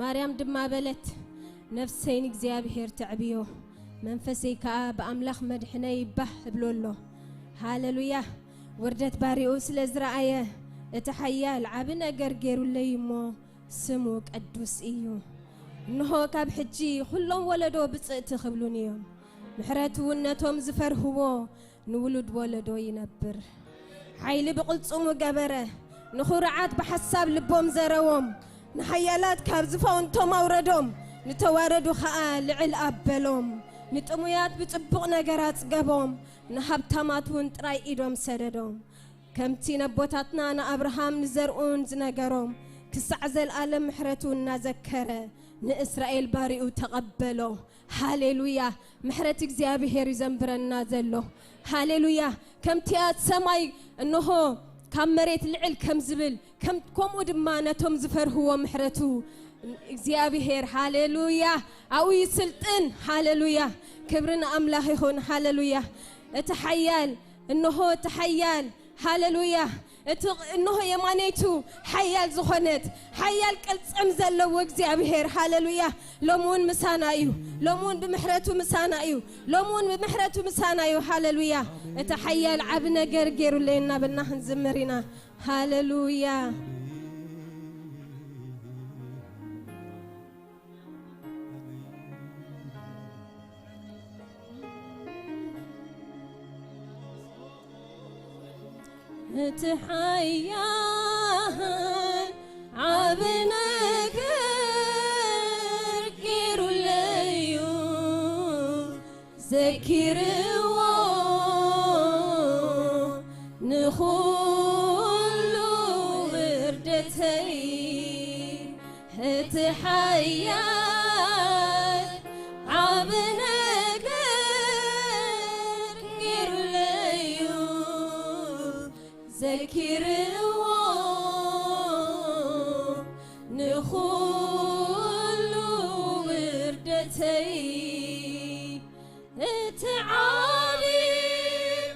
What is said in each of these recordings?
ማርያም ድማ በለት፣ ነፍሰይ ንእግዚኣብሔር ተዕብዮ፣ መንፈሰይ ከኣ ብኣምላኽ መድሕነይ ባህ እብሎ ኣሎ። ሃሌሉያ! ውርደት ባሪኡ ስለ ዝረኣየ፣ እቲ ሓያል ዓቢ ነገር ገይሩለይ እሞ፣ ስሙ ቅዱስ እዩ። እንሆ ካብ ሕጂ ኹሎም ወለዶ ብጽእቲ ክብሉኒ እዮም። ምሕረቱ እውን ነቶም ዝፈርህዎ ንውሉድ ወለዶ ይነብር። ሓይሊ ብቕልጽሙ ገበረ፣ ንኹርዓት ብሓሳብ ልቦም ዘረዎም፣ ንሓያላት ካብ ዝፋውንቶም ኣውረዶም፣ ንተዋረዱ ኸኣ ልዕል ኣበሎም። ንጥሙያት ብጽቡቕ ነገር ኣጽገቦም፣ ንሃብታማት እውን ጥራይ ኢዶም ሰደዶም። ከምቲ ነቦታትና ንኣብርሃም ንዘርኡን ዝነገሮም፣ ክሳዕ ዘልኣለም ምሕረቱ እናዘከረ ንእስራኤል ባሪኡ ተቐበሎ። ሃሌሉያ! ምሕረት እግዚኣብሔር እዩ ዘንብረና ዘሎ። ሃሌሉያ! ከምቲ ኣት ሰማይ እንሆ ካብ መሬት ልዕል ከም ዝብል፣ ከም-፣ ከምኡ ድማ ነቶም ዝፈርህዎ ምሕረቱ እግዚኣብሔር፣ ሃሌሉያ፣ ኣብኡ ይስልጥን። ሃሌሉያ! ክብሪ ንኣምላኽ ይኹን። ሃሌሉያ! እቲ ሓያል፣ እንሆ እቲ ሓያል፣ ሃሌሉያ! እቲ፣ እንሆ የማነይቱ ሓያል ዝኾነት፣ ሓያል ቅልጽም ዘለዎ እግዚኣብሔር፣ ሃሌሉያ! ሎሚ እውን ምሳና እዩ። ሎሚ እውን ብምሕረቱ ምሳና እዩ። ሎሚ እውን ብምሕረቱ ምሳና እዩ። ሃሌሉያ! እቲ ሓያል ዓቢ ነገር ገይሩለይ እናበልና ክንዝምር ኢና። ሃሌሉያ! እቲ ሓያል ዓቢ ነገር ገይሩለዩ፣ ዘኪርዎ ንኹሉ ውርደተይ። እቲ ሓያል ዓቢ ነገር ገይሩለዩ፣ ዘኪርዎ ንኹሉ ውርደተይ። እቲ ዓቢ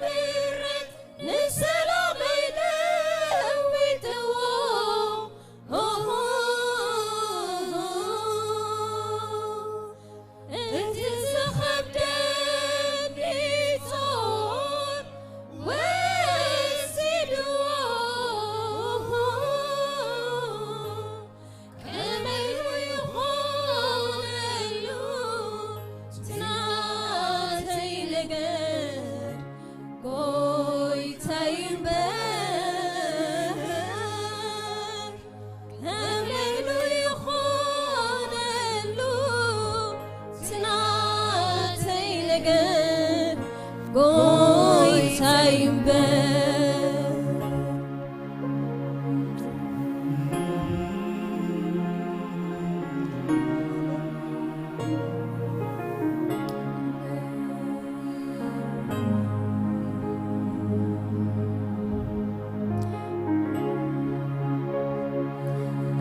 ምሕረት ንሰላመይ ለዊጥዎ። እቲ ዝኸብደኒ ጾር ወሲድዎ። ከመይ ይኾነሉ እቲ ናተይ ነገር ጎይታይ እምበር። ከመይ ይኾነሉ እቲ ናተይ ነገር ጎይታይ እምበር።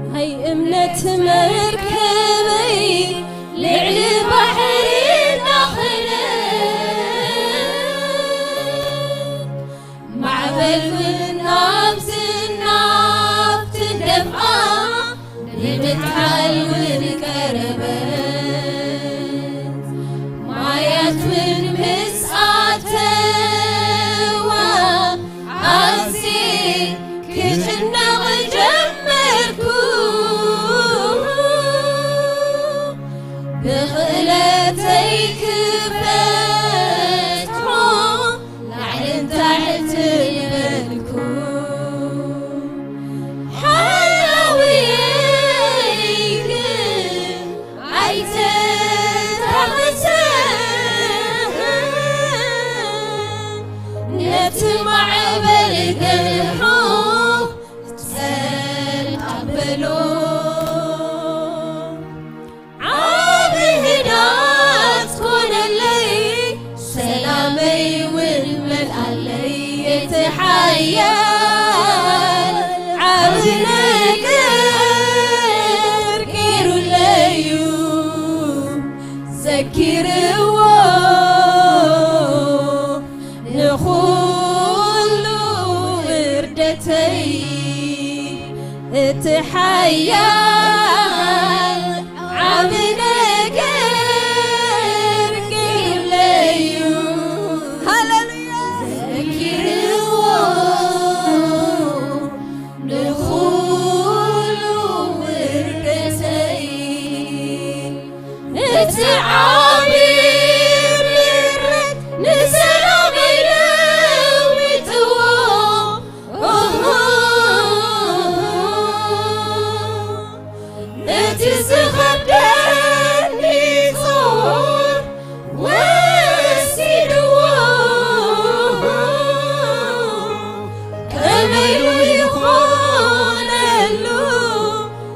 ናይ እምነት መርከበይ ልዕሊ ባሕሪ እናኸደት፣ ማዕበል እውን ናብዚ ናብቲ ደፍኣ፣ ንምጥሓል እውን ቀረበት። ማያት እውን ምስ ኣተዋ፣ ኣዝየ ክጭነቕ ጀመርኩ። ብኽእለተይ ክፈትሖ ላዕልን ታሕትን በልኩ። ሓላውየይ ግን ኣይተታኸሰን፣ ነቲ ማዕበል ገርሖ ጸጥ ኣበሎ። ዓቢ ህዳት ኮነለይ፣ ሰላመይ እውን መልኣለይ። እቲ ሓያል ዓቢ ነገር ገይሩለዩ፣ ዘኪርዎ ንኹሉ ውርደተይ። እቲ ሓያል ዓቢ ነገር ገይሩለይ እዩ። ሃሌሉያ። ዘኪርዎ ንኹሉ ውርደተይ፣ እቲ ዓቢ ምሕረት ንሰላመይ ለዊጥዎ። ኦሆ፣ እቲ ዝኸብደኒ ጾር ወሲድዎ። ከመይ ኢሉ ይኾነሉ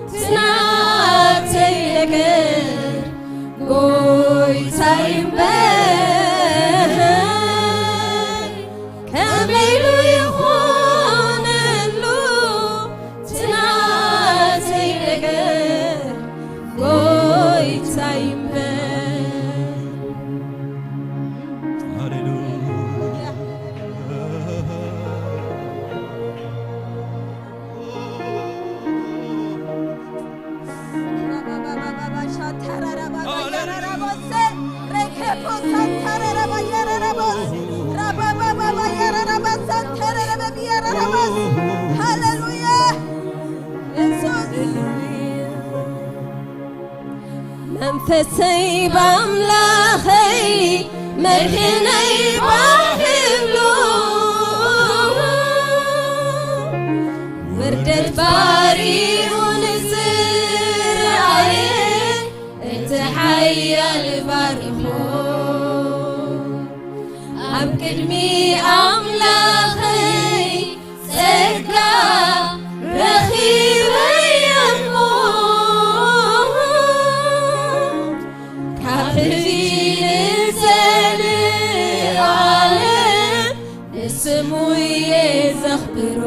እቲ ናተይ ነገር ጎይታይ እምበር። ከመይ ኢሉ ይኾነሉ እቲ ናተይ ነገር ጎይታይ እምበር። ሃሌሉያ። ሃሌሉያ። ኢየሱስ። መንፈሰይ ባምላኸይ መድሕነይ ባሕብሉ ውርደት ባሪኡ ንዝረኣየ እቲ ሓያል ባርኾ ኣብ ቅድሚ ኣምላኸይ ጸጋ ረኺበ እሞ ካብ ሕዚ ንዘለኣለም ንስሙ እየ ዘኽብሮ።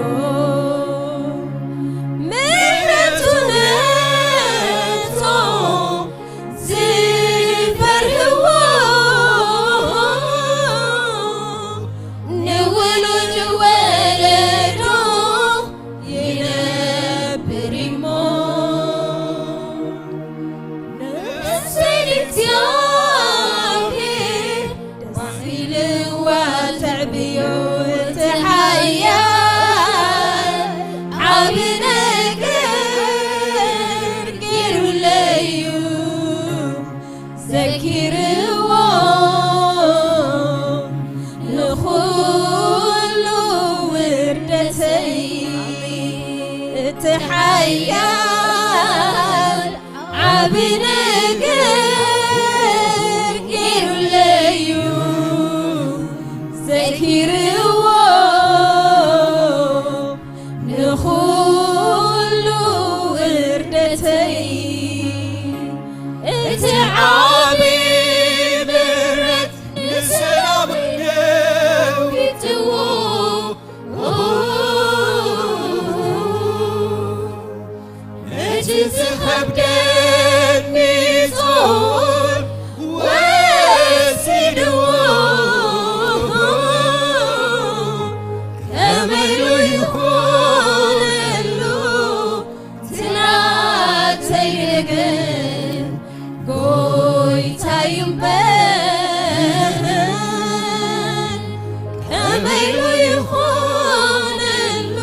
ምሕረቱ ነቶም ዝፈርህዎ ንውሉድ ወለዶ ይነብር እሞ። ነፍሰይ ንእግዚኣብሔር ደስ ኢልዋ ተዕብዮ፣ እቲ ሓያል ዓቢ ነገር ገይሩለይ እዩ። ዘኪርዎ ንኹሉ ውርደተይ፣ እቲ ሓያል ዓቢ ነገር ገይሩለይ እዩ። ዘኪርዎ ንኹሉ ውርደተይ፣ እቲ ዓቢ ምሕረት ንሰላም ገቢትዎ። እቲ ዝኸብደኒ ጾር ወሲድዎ። ከመይ ኢሉ ይኾነሉ እቲ ናተይ ነገር ጎይታይ እምበር። ከመይ ኢሉ ይኾነሉ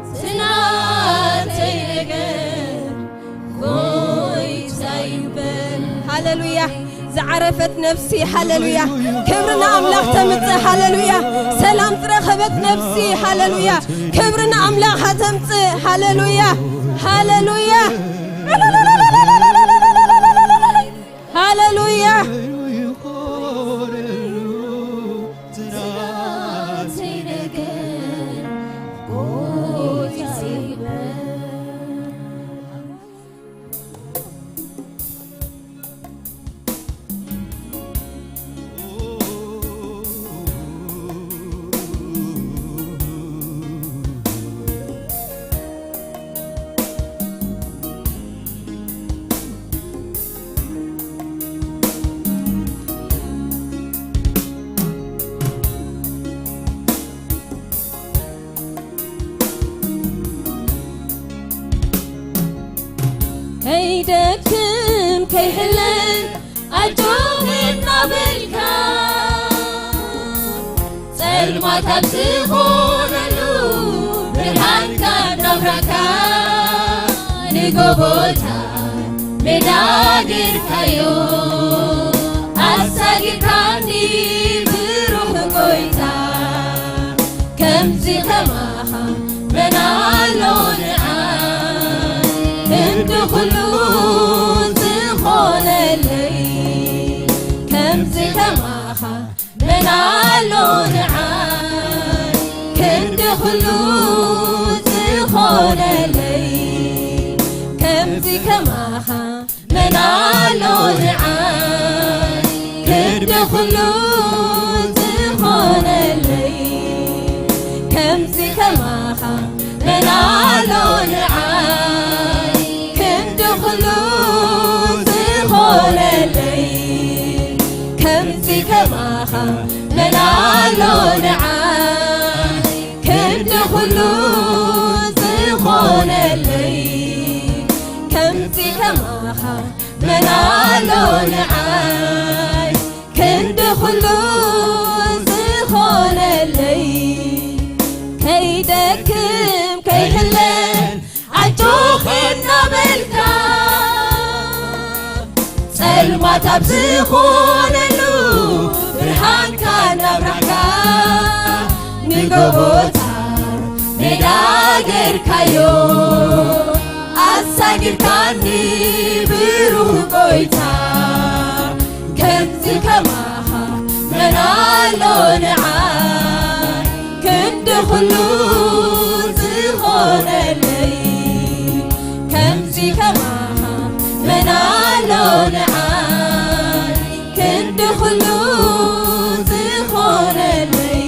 እቲ ናተይ ነገር ጎይታይ እምበር። ሃሌሉያ። ዝዓረፈት ነፍሲ፣ ሃሌሉያ፣ ክብሪ ንኣምላኽ ተምጽእ። ሃሌሉያ። ሰላም ዝረኸበት ነፍሲ፣ ሃሌሉያ፣ ክብሪ ንኣምላኻ ተምጽእ። ሃሌሉያ፣ ሃሌሉያ፣ ሃሌሉያ። ከይደክም ከይሕለል ኣጆኺ እናበልካ፣ ጸልማት ኣብ ዝኾነሉ ብርሃንካ እናብራህካ፣ ንጎቦታት ሜዳ ጌርካዮ፣ ኣሳጊርካኒ ብሩኽ ጎይታ። ከምዚ ከማኻ መን ኣሎ ንዓይ፣ ክንዲ ኩሉ ዝኾነለይ። ከምዚ ከማኻ መን ኣሎ ንዓይ፣ ክንዲ ኩሉ ዝኾነለይ። ከምዚ ከማኻ መን ኣሎ ንዓይ፣ ክንዲ ኩሉ ዝኾነለይ። ከምዚ ከማኻ መን ኣሎ ንዓይ፣ ክንዲ ኩሉ ዝኾነለይ። ከምዚ ከማኻ መን ኣሎ ንዓይ፣ ክንዲ ኩሉ ዝኾነለይ። ከምዚ ከማኻ መን ኣሎ ንዓይ፣ ክንዲ ኩሉ ዝኾነለይ። ከይደክም ከይሕለል ኣጆኺ እናበልካ፣ ጸልማት ኣብ ዝኾነሉ ብርሃንካ እናብራህካ፣ ንጎቦታት ሜዳ ጌርካዮ፣ ኣሳጊርካኒ ብሩኽ ጎይታ። ከምዚ ከማኻ መን ኣሎ ንዓይ፣ ክንዲ ኩሉ ዝኾነለይ። ከምዚ ከማኻ መን ኣሎ ንዓይ፣ ክንዲ ኩሉ ዝኾነለይ።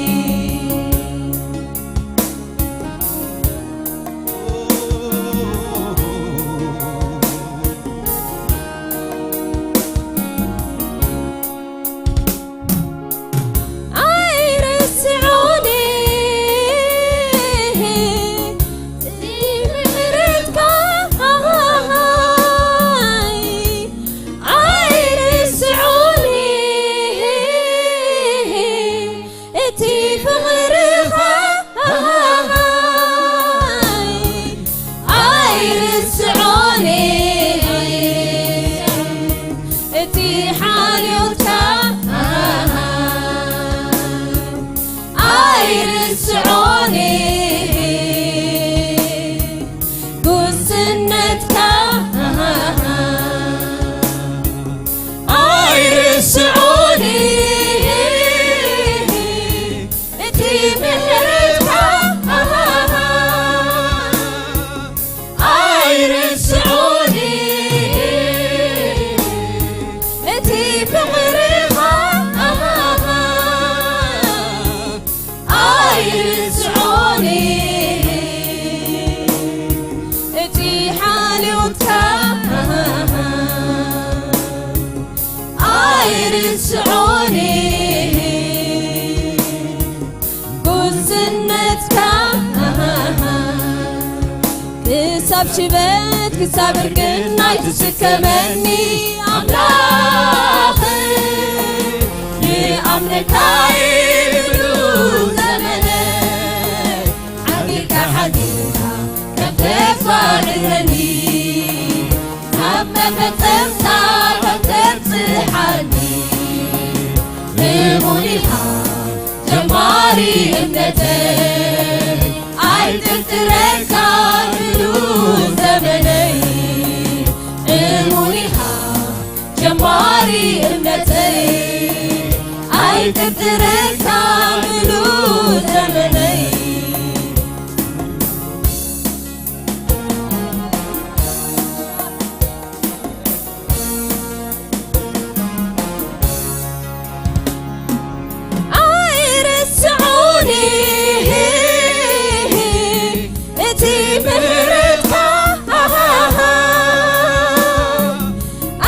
ኣይርስዖኒ ምሕረትካ፣ ኣይርስዖኒ እቲ ፍቕርኻ፣ ኣይርስዖኒ እቲ ሓልዮትካ፣ ኣይርስዖኒ ጉስነትካ፣ ኣይርስዖኒ እቲ ምሕረትካ፣ ኣይርስዖኒ እቲ ፍቕርኻ፣ ኣይርስዖኒ እቲ ሓልዮትካ፣ ኣይርስዖኒ ጉስነትካ። ክሳብ ሽበት ክሳብ እርግናይ ትስከመኒ ኣምላኽ፣ ይኣምነካ ይብሉ ዘመነ። ሓጊርካ ሓጊርካ ከም ተፋቕረኒ፣ ናብ መፈጸምታ ከም ተብጽሓኒ፣ እሙን ኢኻ ጀማሪ እምነተይ፣ ኣይጥርጥረካ ምሉእ ዘመነይ። እሙን ኢኻ ጀማሪ እምነተይ፣ ኣይጥርጥረካ ምሉእ ዘመነይ። ኣይርስዖኒ እቲ ምሕረትካ፣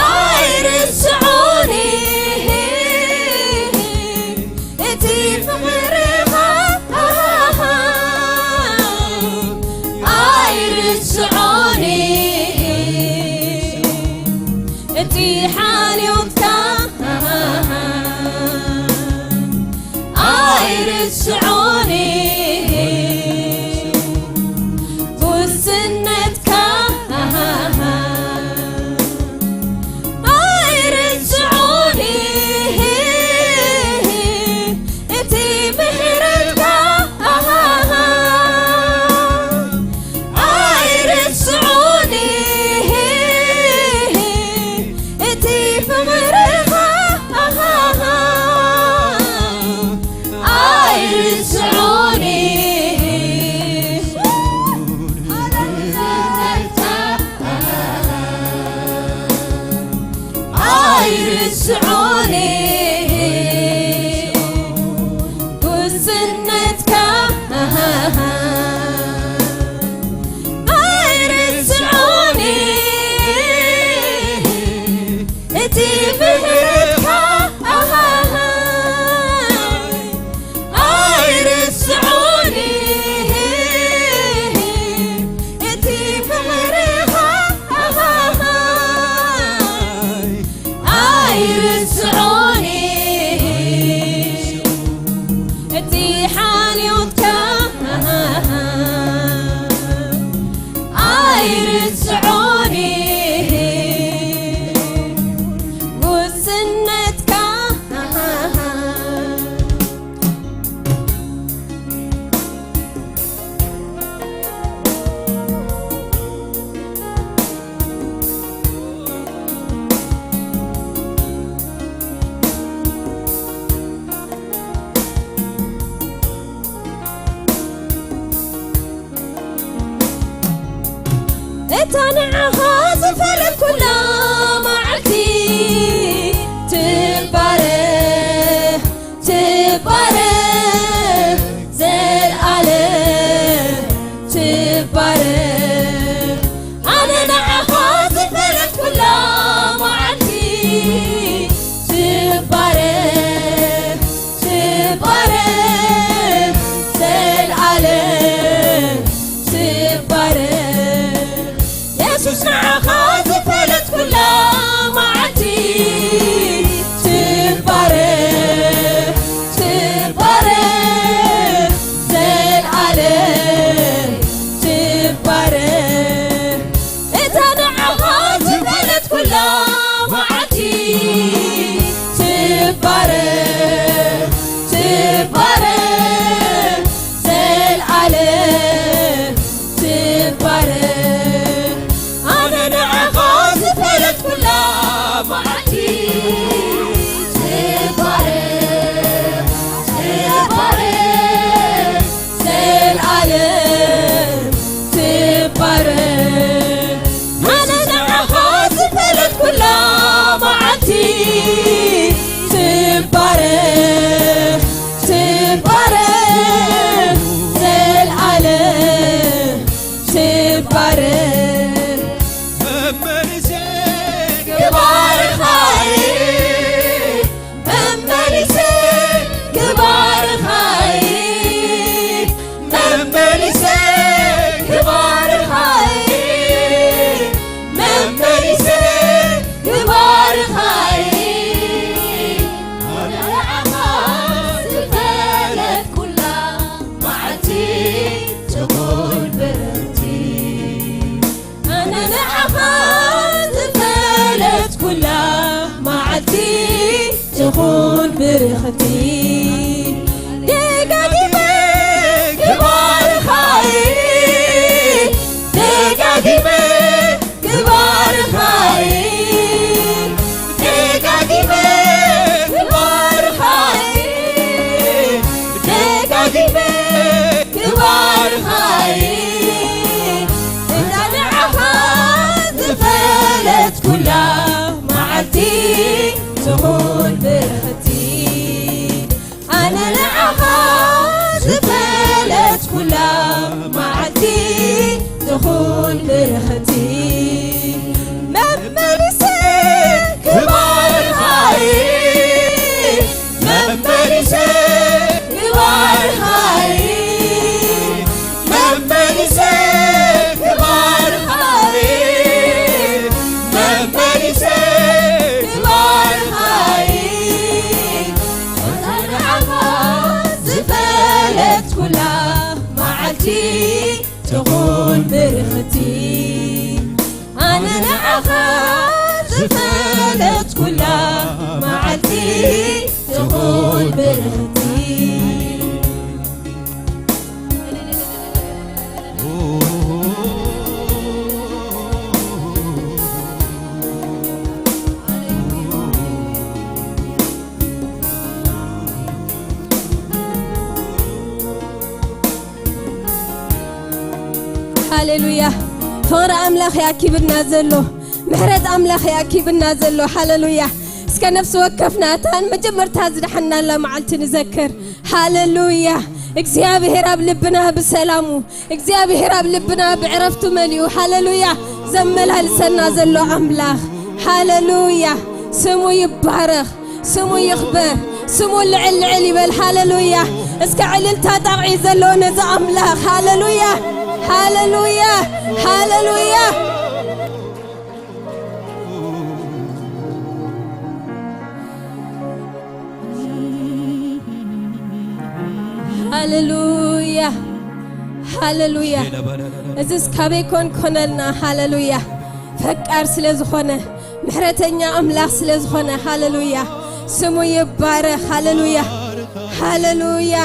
ኣይርስዖኒ እቲ ፍቕሪ ስዑኒ ጉስነትካ ኣይርስዑኒ፣ እቲ ምህረትካ ኣይርስዑኒ፣ እቲ ፍቕርኻ ኣይርስዑኒ፣ እቲ ሓልዮትካ ኣይርስዑኒ፣ ጉስነትካ እታ ንዓኻ ዝፈለጥኩላ መዓልቲ ትባረኽ፣ ትባረኽ፣ ዘልኣለም ትባረኽ። ኣነ ንዓኻ ዝፈለጥኩላ መዓልቲ ትባረኽ፣ ትባረኽ፣ ዘልኣለም ትባረኽ። የሱስ ንዓኻ ዝፈለጥኩላ መዓልቲ ትባረኽ፣ ትባረኽ፣ ዘልኣለም ትባረኽ። እታ ንዓኻ ዝፈለጥኩላ መዓልቲ ትባረኽ፣ ትባረኽ፣ ዘልኣለም ትባረኽ። ኣነ ንዓኻ ዝፈለጥኩላ መዓልቲ ትባረኽ፣ ትባረኽ፣ ዘልኣለም ትባረኽ። ኣነ ንዓኻ ዝፈለጥኩላ መዓልቲ ትባረኽ፣ ትባረኽ፣ ዘልኣለም ትባረኽ። መመሊሰ ክባርኻይ፣ መመሊሰ ክባርኻይ፣ መመሊሰ ክባርኻይ፣ መመሊሰ ክባርኻይ። ኣነ ንዓኻ ዝፈለጥኩላ መዓልቲ ትኹን ብርኽቲ። ኣነ ንዓኻ ዝፈለጥኩላ መዓልቲ ትኹን ብርኽቲ። ደጋጊመ ክባርኻይ፣ ደጋጊመ ክባርኻይ፣ ደጋጊመ ክባርኻይ፣ ደጋጊመ ክባርኻይ። እዛ ንዓኻ ዝፈለጥኩላ መዓልቲ ትኹን ብርኽቲ። ኣነ ንዓኻ ዝፈለጥኩላ መዓልቲ ትኹን ብርኽቲ። መመሊሰ ክባርኻይ፣ መመሊሰ ክባርኻይ፣ መመሊሰ ክባርኻይ፣ መመሊሰ ክባርኻይ። እታ ንዓኻ ዝፈለጥኩላ መዓልቲ ትኹን ብርኽቲ። ኣነ ንዓኻ ዝፈለጥኩላ መዓልቲ ትኹን ብርኽቲ። ሃሌሉያ። ፍቕሪ ኣምላኽ ይኣኪብና ዘሎ፣ ምሕረት ኣምላኽ ይኣኪብና ዘሎ። ሃሌሉያ። እስኪ ከነፍሲ ወከፍና እታ መጀመርታ ዝደሓናላ መዓልቲ ንዘክር። ሃሌሉያ። እግዚኣብሔር ኣብ ልብና ብሰላሙ፣ እግዚኣብሔር ኣብ ልብና ብዕረፍቱ መሊኡ፣ ሃሌሉያ፣ ዘመላልሰና ዘሎ ኣምላኽ። ሃሌሉያ። ስሙ ይባረኽ፣ ስሙ ይኽበር፣ ስሙ ልዕል ልዕል ይበል። ሃሌሉያ። እስከ ዕልልታ ጣቕዒ ዘለዎ ነዚ ኣምላኽ። ሃሌሉያ፣ ሃሌሉያ፣ ሃሌሉያ። ሃሌሉያ፣ ሃሌሉያ። እዚስ ካበይ ኮን ኮነልና? ሃሌሉያ። ፈቃር ስለ ዝኾነ፣ ምሕረተኛ ኣምላኽ ስለ ዝኾነ፣ ሃሌሉያ። ስሙ ይባረኽ። ሃሌሉያ፣ ሃሌሉያ።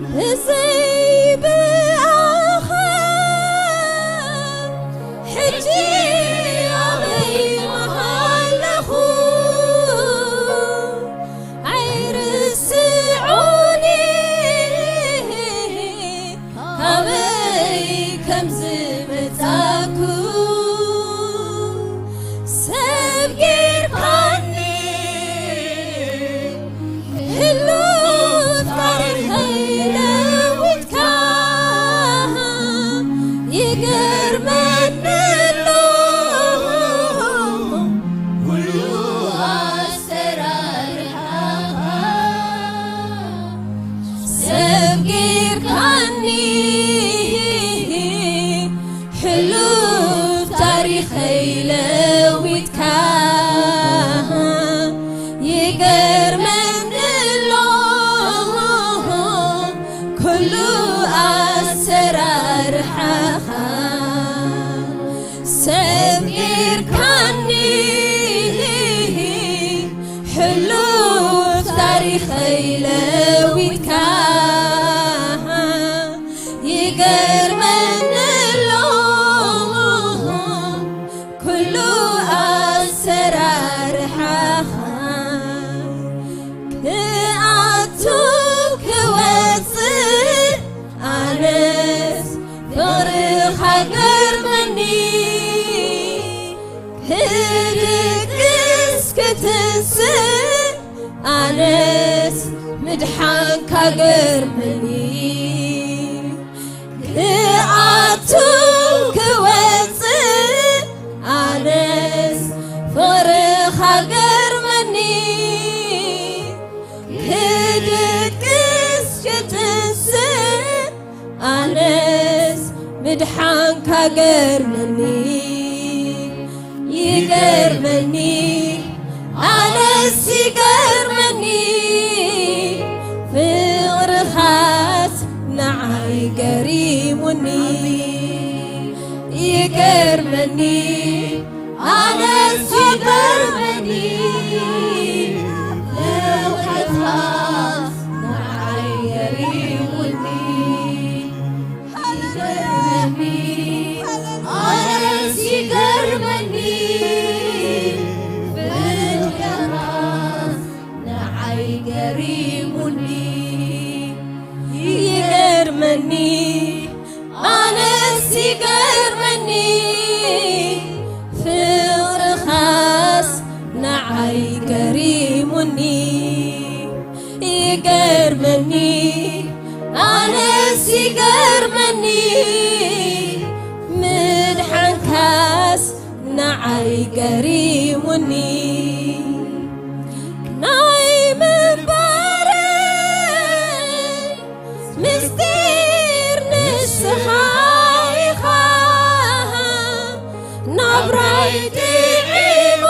ብዘይ ብኣኻ ሕጂ ኣበይ ምሃለኹ? ኣይርስዑኒ ካበይ ከም ዝመጻኩ። ሰብ ጌርካኒ ህሉው ታሪኸይ ለዊጥካ። ይገርመኒ ኣሎ ኩሉ ኣሰራርሓኻ። ሰብ ጌርካኒ ሕሉፍ ታሪኸይ ለዊጥካ። ይገርመኒ ኣሎ ኩሉ ኣሰራርሓኻ። ሰብ ጌርካኒ ሕሉፍ ታሪኸይ ለዊጥካ። ይገርመኒ ኣሎ ኩሉ ኣሰራርሓኻ። ክኣቱ ክወጽእ ኣነስ ፍቕርኻ ገርመኒ። ክድቅስ ክትንስእ ኣነስ ምድሓንካ ገርመኒ። ክኣቱ ክወጽእ ኣነስ ፍቕርኻ ገርመኒ። ክድቅስ ክትንስእ ኣነስ ምድሓንካ ገርመኒ። ይገርመኒ ኣነስ ይገርመኒ። ፍቕርኻስ ንዓይ ገሪሙኒ። ይገርመኒ ኣነስ ይገርመኒ። ፍቕርኻስ ንዓይ ገሪሙኒ። ገሪሙኒ፣ ይገርመኒ፣ ኣነስ ይገርመኒ፣ ፍቕርኻስ ንዓይ ገሪሙኒ። ይገርመኒ፣ ኣነስ ይገርመኒ፣ ምድሓንካስ ንዓይ ገሪሙኒ። ናይ ምንባረይ ምስጢር ንስኻ ኢኻ፣ ናብራይ ጥዒሙ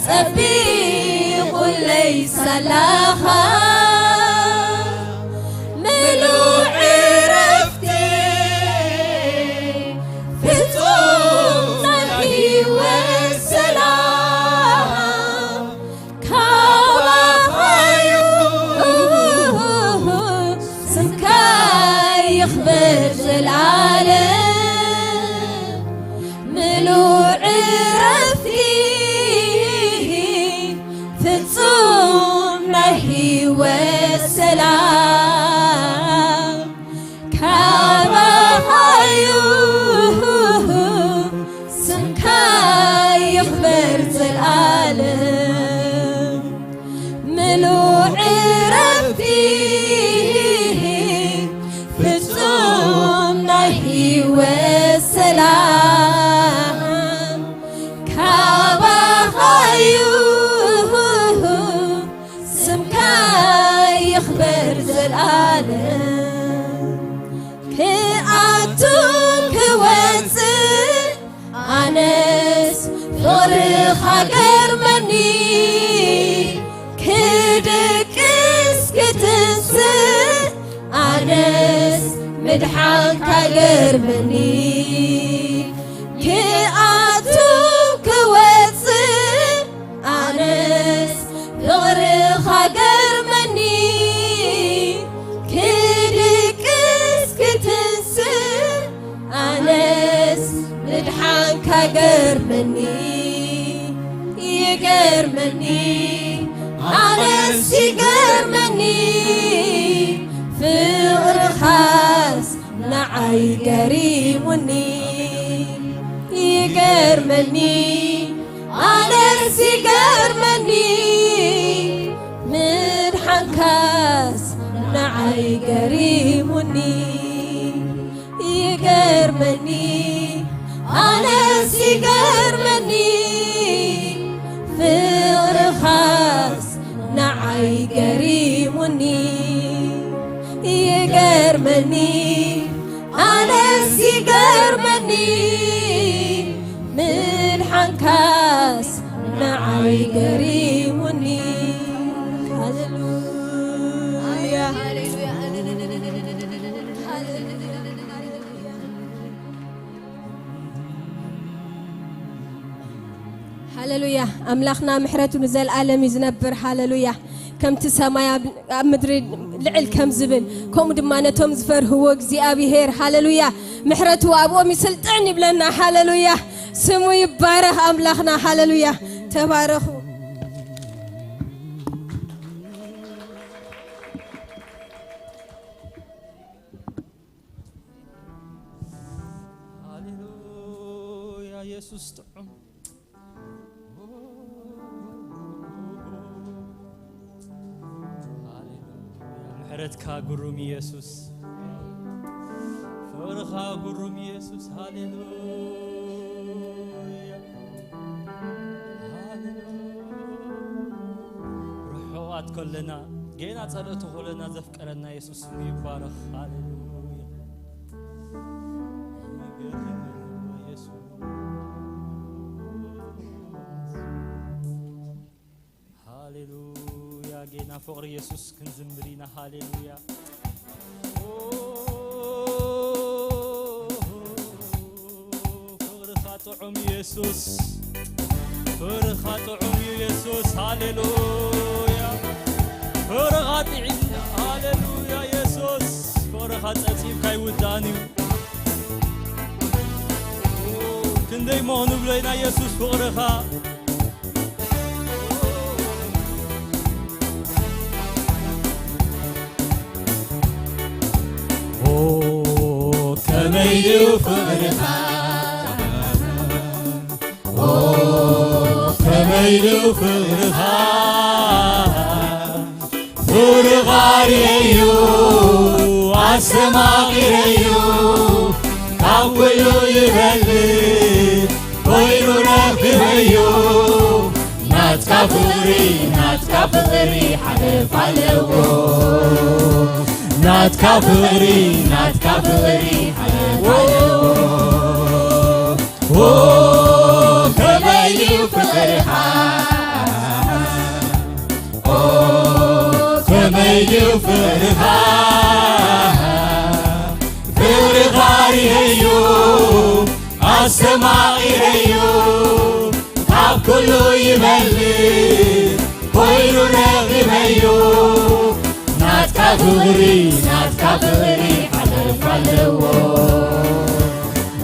ጸቢቑለይ ሳላኻ፣ ምሉእ ዕረፍቲ ፍጹም ናይ ህይወት ሰላም ካባኻዩ። ስምካ ይኽበር ዘልኣለም፣ ምሉእ ዕረፍቲ ፍጹም ናይ ህይወት ሰላም ካባኻዩ። ስምካ ይኽበር ዘልኣለም፣ ምሉእ ዕረፍቲ ፍጹም ናይ ህይወት ሰላም ካባኻዩ። ስምካ ይኽበር ዘልኣለም። ክኣቱ ክወጽእ ኣነስ ፍቕርኻ ገርመኒ፣ ክድቅስ ክትንስእ ኣነስ ምድሓንካ ገርመኒ። ክኣቱ ክወጽእ ኣነስ ፍቕርኻ ገርመኒ፣ ክድቅስ ክትንስእ ኣነስ ምድሓንካ ገርመኒ። ይገርመኒ፣ ኣነስ ይገርመኒ፣ ፍቕርኻስ ንዓይ ገሪሙኒ። ይገርመኒ፣ ኣነስ ይገርመኒ፣ ምድሓንካስ ንዓይ ገሪሙኒ። ይገርመኒ፣ ኣነስ ይገርመኒ፣ ፍቕርኻስ ንዓይ ገሪሙኒ። ይገርመኒ፣ ኣነስ ይገርመኒ፣ ምድሓንካስ ንዓይ ገሪሙኒ። ሃሌሉያ። ሃሌሉያ። ኣምላኽና ምሕረቱ ንዘለኣለም እዩ ዝነብር። ሃሌሉያ። ከምቲ ሰማይ ኣብ፣ ኣብ ምድሪ ልዕል ከም ዝብል፣ ከምኡ ድማ ነቶም ዝፈርህዎ እግዚኣብሄር፣ ሃሌሉያ፣ ምሕረቱ ኣብኦም ይስልጥን ይብለና። ሃሌሉያ። ስሙ ይባረኽ ኣምላኽና። ሃሌሉያ። ተባረኹ። ሃሌሉያ። የሱስ ጥዑም። ሃሌሉያ። ምሕረትካ ግሩም ኢየሱስ፣ ፍቕርኻ ግሩም ኢየሱስ። ሃሌሉያ። ሃሌሉያ። ርሑቓት ከለና፣ ጌና ጸለእቲ ከለና ዘፍቀረና የሱስ ስሙ ይባረኽ። ሃሌሉያ። ይገርም የሱስ። ሃሌሉያ። ጌና ፍቕሪ የሱስ ክንዝምር ኢና። ሃሌሉያ። ኦ፣ ፍቕርኻ ጥዑም የሱስ፣ ፍቕርኻ ጥዑም እዩ የሱስ። ሃሌሉያ። ፍቕርኻ ጥዒምና። ሃሌሉያ የሱስ፣ ፍቕርኻ ጸብጺብካ ኣይውዳእን እዩ። ኦ፣ ክንደይ እሞ ክንብሎ ኢና የሱስ ፍቕርኻ። እዩ ፍቕርኻ፣ ኦ፣ ከመይ እዩ ፍቕርኻ፣ ፍቕርኻ ርእየዮ፣ ኣስተማቒረዮ፣ ካብ ኩሉ ይበልጽ ኮይኑ ረኺበዮ። ናትካ ፍቕሪ፣ ናትካ ፍቕሪ ሓለፋ ኣለዎ። ናትካ ፍቕሪ፣ ናትካ ፍቕሪ ሓለፋ ኣለዎ። ኦ፣ ከመይ እዩ ፍቕርኻ፣ ኦ፣ ከመይ እዩ ፍቕርኻ፣ ፍቕርኻ ርእየዮ፣ ኣስተማቒረዮ፣ ካብ ኩሉ ይበልጽ ኮይኑ ረኺበዮ። ናትካ ፍቕሪ፣ ናትካ ፍቕሪ ሓለፋ ኣለዎ።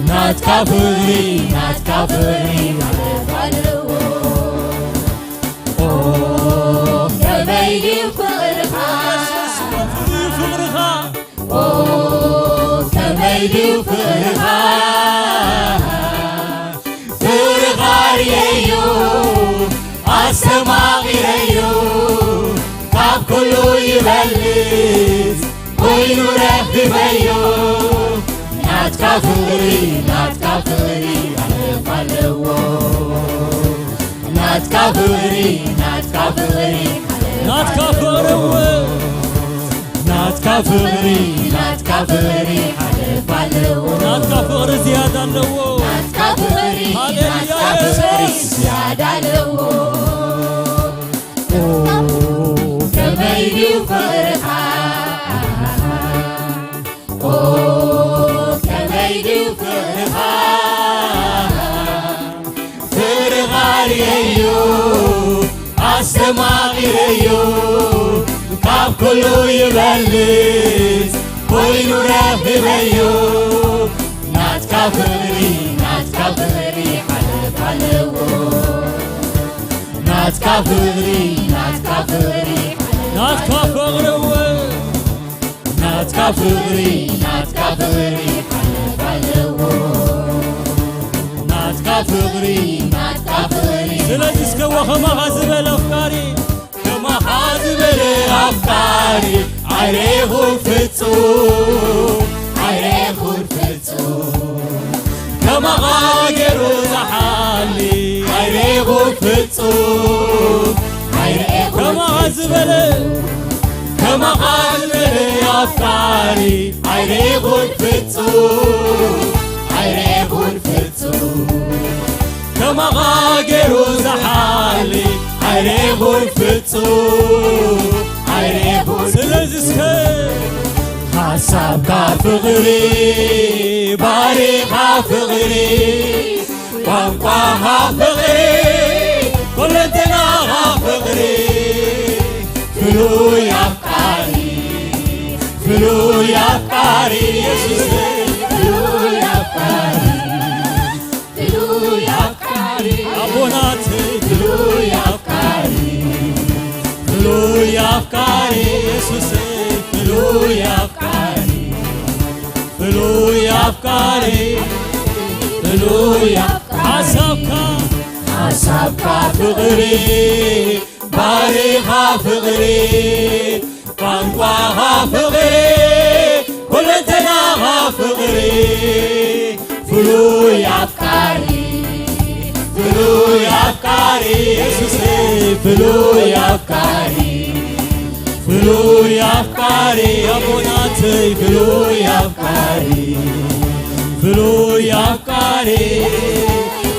ናትካ ፍቕሪ፣ ናትካ ፍቕሪ ሓለፋ ኣለዎ። ኦ፣ ከመይ ድዩ ፍቕርኻ፣ ፍቕርኻ፣ ኦ፣ ከመይ ድዩ ፍቕርኻ፣ ፍቕርኻ ርእየዮ፣ ኣስተማቒረዮ፣ ካብ ኩሉ ይበልጽ ኮይኑ ረኺበዮ። ናትካ ፍቕሪ፣ ናትካ ፍቕሪ ሓለፋ ኣለዎ። ናትካ ፍቕሪ፣ ናትካ ፍቕሪ፣ ናትካ ፍቕሪ እወ፣ ናትካ ፍቕሪ፣ ናትካ ፍቕሪ ሓለፋ ኣለዎ። ናትካ ፍቕሪ ዝያዳ ኣለዎ። ናትካ ፍቕሪ፣ ሃሌሉያ ናትካ ፍቕሪ የሱስ። ዝያዳ ኣለዎ። ኦ፣ ከመይ ድዩ ፍቕርኻ፣ ኦ፣ ከመይ ድዩ ፍቕርኻ፣ ፍቕርኻ ርእየዮ፣ ኣስተማቒረዮ፣ ካብ ኩሉ ይበልጽ ኮይኑ ረኺበዮ። ናትካ ፍቕሪ፣ ናትካ ፍቕሪ ሓለፋ ኣለዎ። ናትካ ፍቕሪ፣ ናትካ ፍቕሪ፣ ናትካ ፍቕሪ እወ። ናትካ ፍቕሪ፣ ናትካ ፍቕሪ ሓለፋ ኣለዎ። ናትካ ፍቕሪ፣ ናትካ ፍቕሪ። ስለዚ እስከ ወ ከማኻ ዝበለ ኣፍቃሪ፣ ከማኻ ዝበለ ኣፍቃሪ ኣይረኹን ፍጹም፣ ኣይረኹን ፍጹም። ከማኻ ገይሩ ዝሓሊ ኣይረኹን ፍጹም፣ ኣይረኹን ከማኻ ዝበለ፣ ከማኻ ዝበለ ኣፍቃሪ ኣይረኹን ፍጹም፣ ኣይረኹን ፍጹም። ከማኻ ገይሩ ዝሓሊ ኣይረኹን ፍጹም፣ ኣይረኹን። ስለዚ እስከ ሓሳብካ ፍቕሪ፣ ባህሪኻ ፍቕሪ፣ ቋንቋኻ ፍቕሪ፣ ኩለንተናኻ ፍቕሪ፣ ፍሉይ ኣፍቃሪ፣ ፍሉይ ኣፍቃሪ የሱስ፣ ፍሉይ ኣፍቃሪ፣ ፍሉይ ኣፍቃሪ ኣቦናተይ፣ ፍሉይ ኣፍቃሪ፣ ፍሉይ ኣፍቃሪ የሱስ፣ ፍሉይ ኣፍቃሪ፣ ፍሉይ ኣፍቃሪ፣ ፍሉይ ኣፍቃሪ። ሓሳብካ፣ ሓሳብካ ፍቕሪ፣ ባህሪኻ ፍቕሪ፣ ቋንቋኻ ፍቕሪ፣ ኩለንተናኻ ፍቕሪ፣ ፍሉይ ኣፍቃሪ፣ ፍሉይ ኣፍቃሪ የሱሰይ፣ ፍሉይ ኣፍቃሪ፣ ፍሉይ ኣፍቃሪ ኣቦናተይ፣ ፍሉይ ኣፍቃሪ፣ ፍሉይ ኣፍቃሪ፣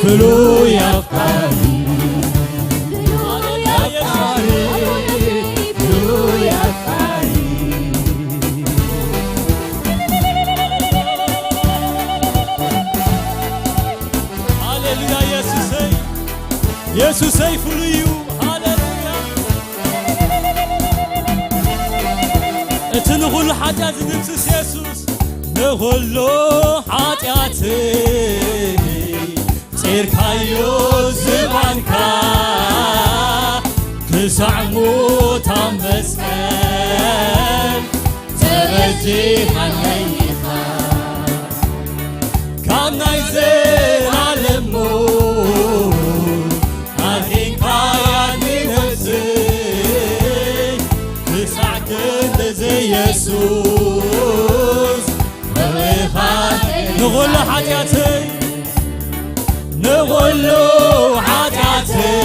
ፍሉይ ኣፍቃሪ፣ ፍሉይ ኣፍቃሪ፣ ፍሉይ ኣፍቃሪ። ሃሌሉያ የሱሰይ፣ የሱሰይ ፍሉይ እዩ። ሃሌሉያ። እቲ ንኹሉ ሓጢኣት ዝድምስስ የሱስ፣ ንኹሉ ሓጢኣት ጺርካዮ ዝባንካ፣ ክሳዕ ሞት ኣብ መስቀል ተበጂኻለይ ኢኻ። ናይ ዘላለሙ ኣድሒንካያኒ ነፍሰይ፣ ክሳዕ ክንድዚ የሱስ ፍቕርኻ ንኹሉ ሓጢኣተይ፣ ንኹሉ ሓጢኣተይ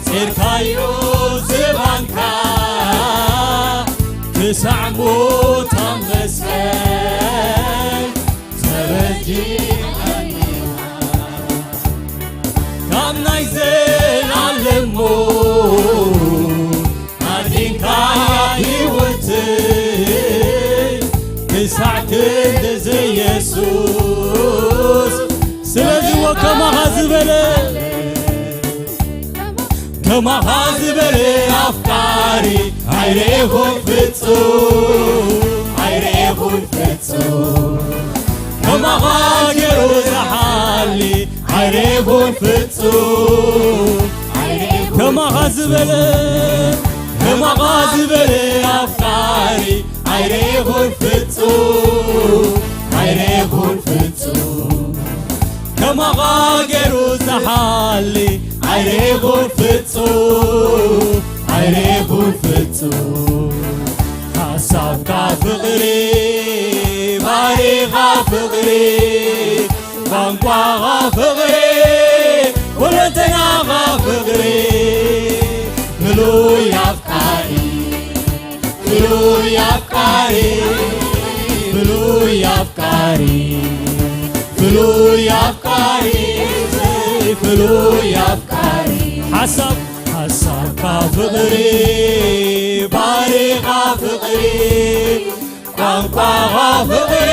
ጼርካዮ ዝባንካ ክሳዕ ሞት ኣብ መስቀል ተበዲዕኒ። ካብ ናይ ዘላለሙ ኣድሒንካ ህይወተይ ክሳዕ ክንድዚ የሱስ። ስለዚ ወከማኻ ዝበለ ከማኻ ዝበለ ኣፍቃሪ ኣይረኤኹን ፍጹም፣ ኣይረኤኹን ፍጹም። ከማኻ ገይሩ ዝሓሊ ኣይረኤኹን ፍጹም፣ ኣይረኤኹን ከማኻ ዝበለ፣ ከማኻ ዝበለ ኣፍቃሪ ኣይረኤኹን ፍጹም፣ ኣይረኤኹን ፍጹም። ከማኻ ገይሩ ዝሓሊ ኣይረኤኹን ፍጹም፣ ኣይረኤኹን ፍጹም። ሓሳብካ ፍቕሪ፣ ባህሪኻ ፍቕሪ፣ ቋንቋኻ ፍቕሪ፣ ኩለንተናኻ ፍቕሪ፣ ፍሉይ ኣፍቃሪ፣ ፍሉይ ኣፍቃሪ፣ ፍሉይ ኣፍቃሪ፣ ፍሉይ ኣፍቃሪ፣ ፍሉይ ኣፍቃሪ። ሓሳብ፣ ሓሳብካ ፍቕሪ፣ ባህሪኻ ፍቕሪ፣ ቋንቋኻ ፍቕሪ፣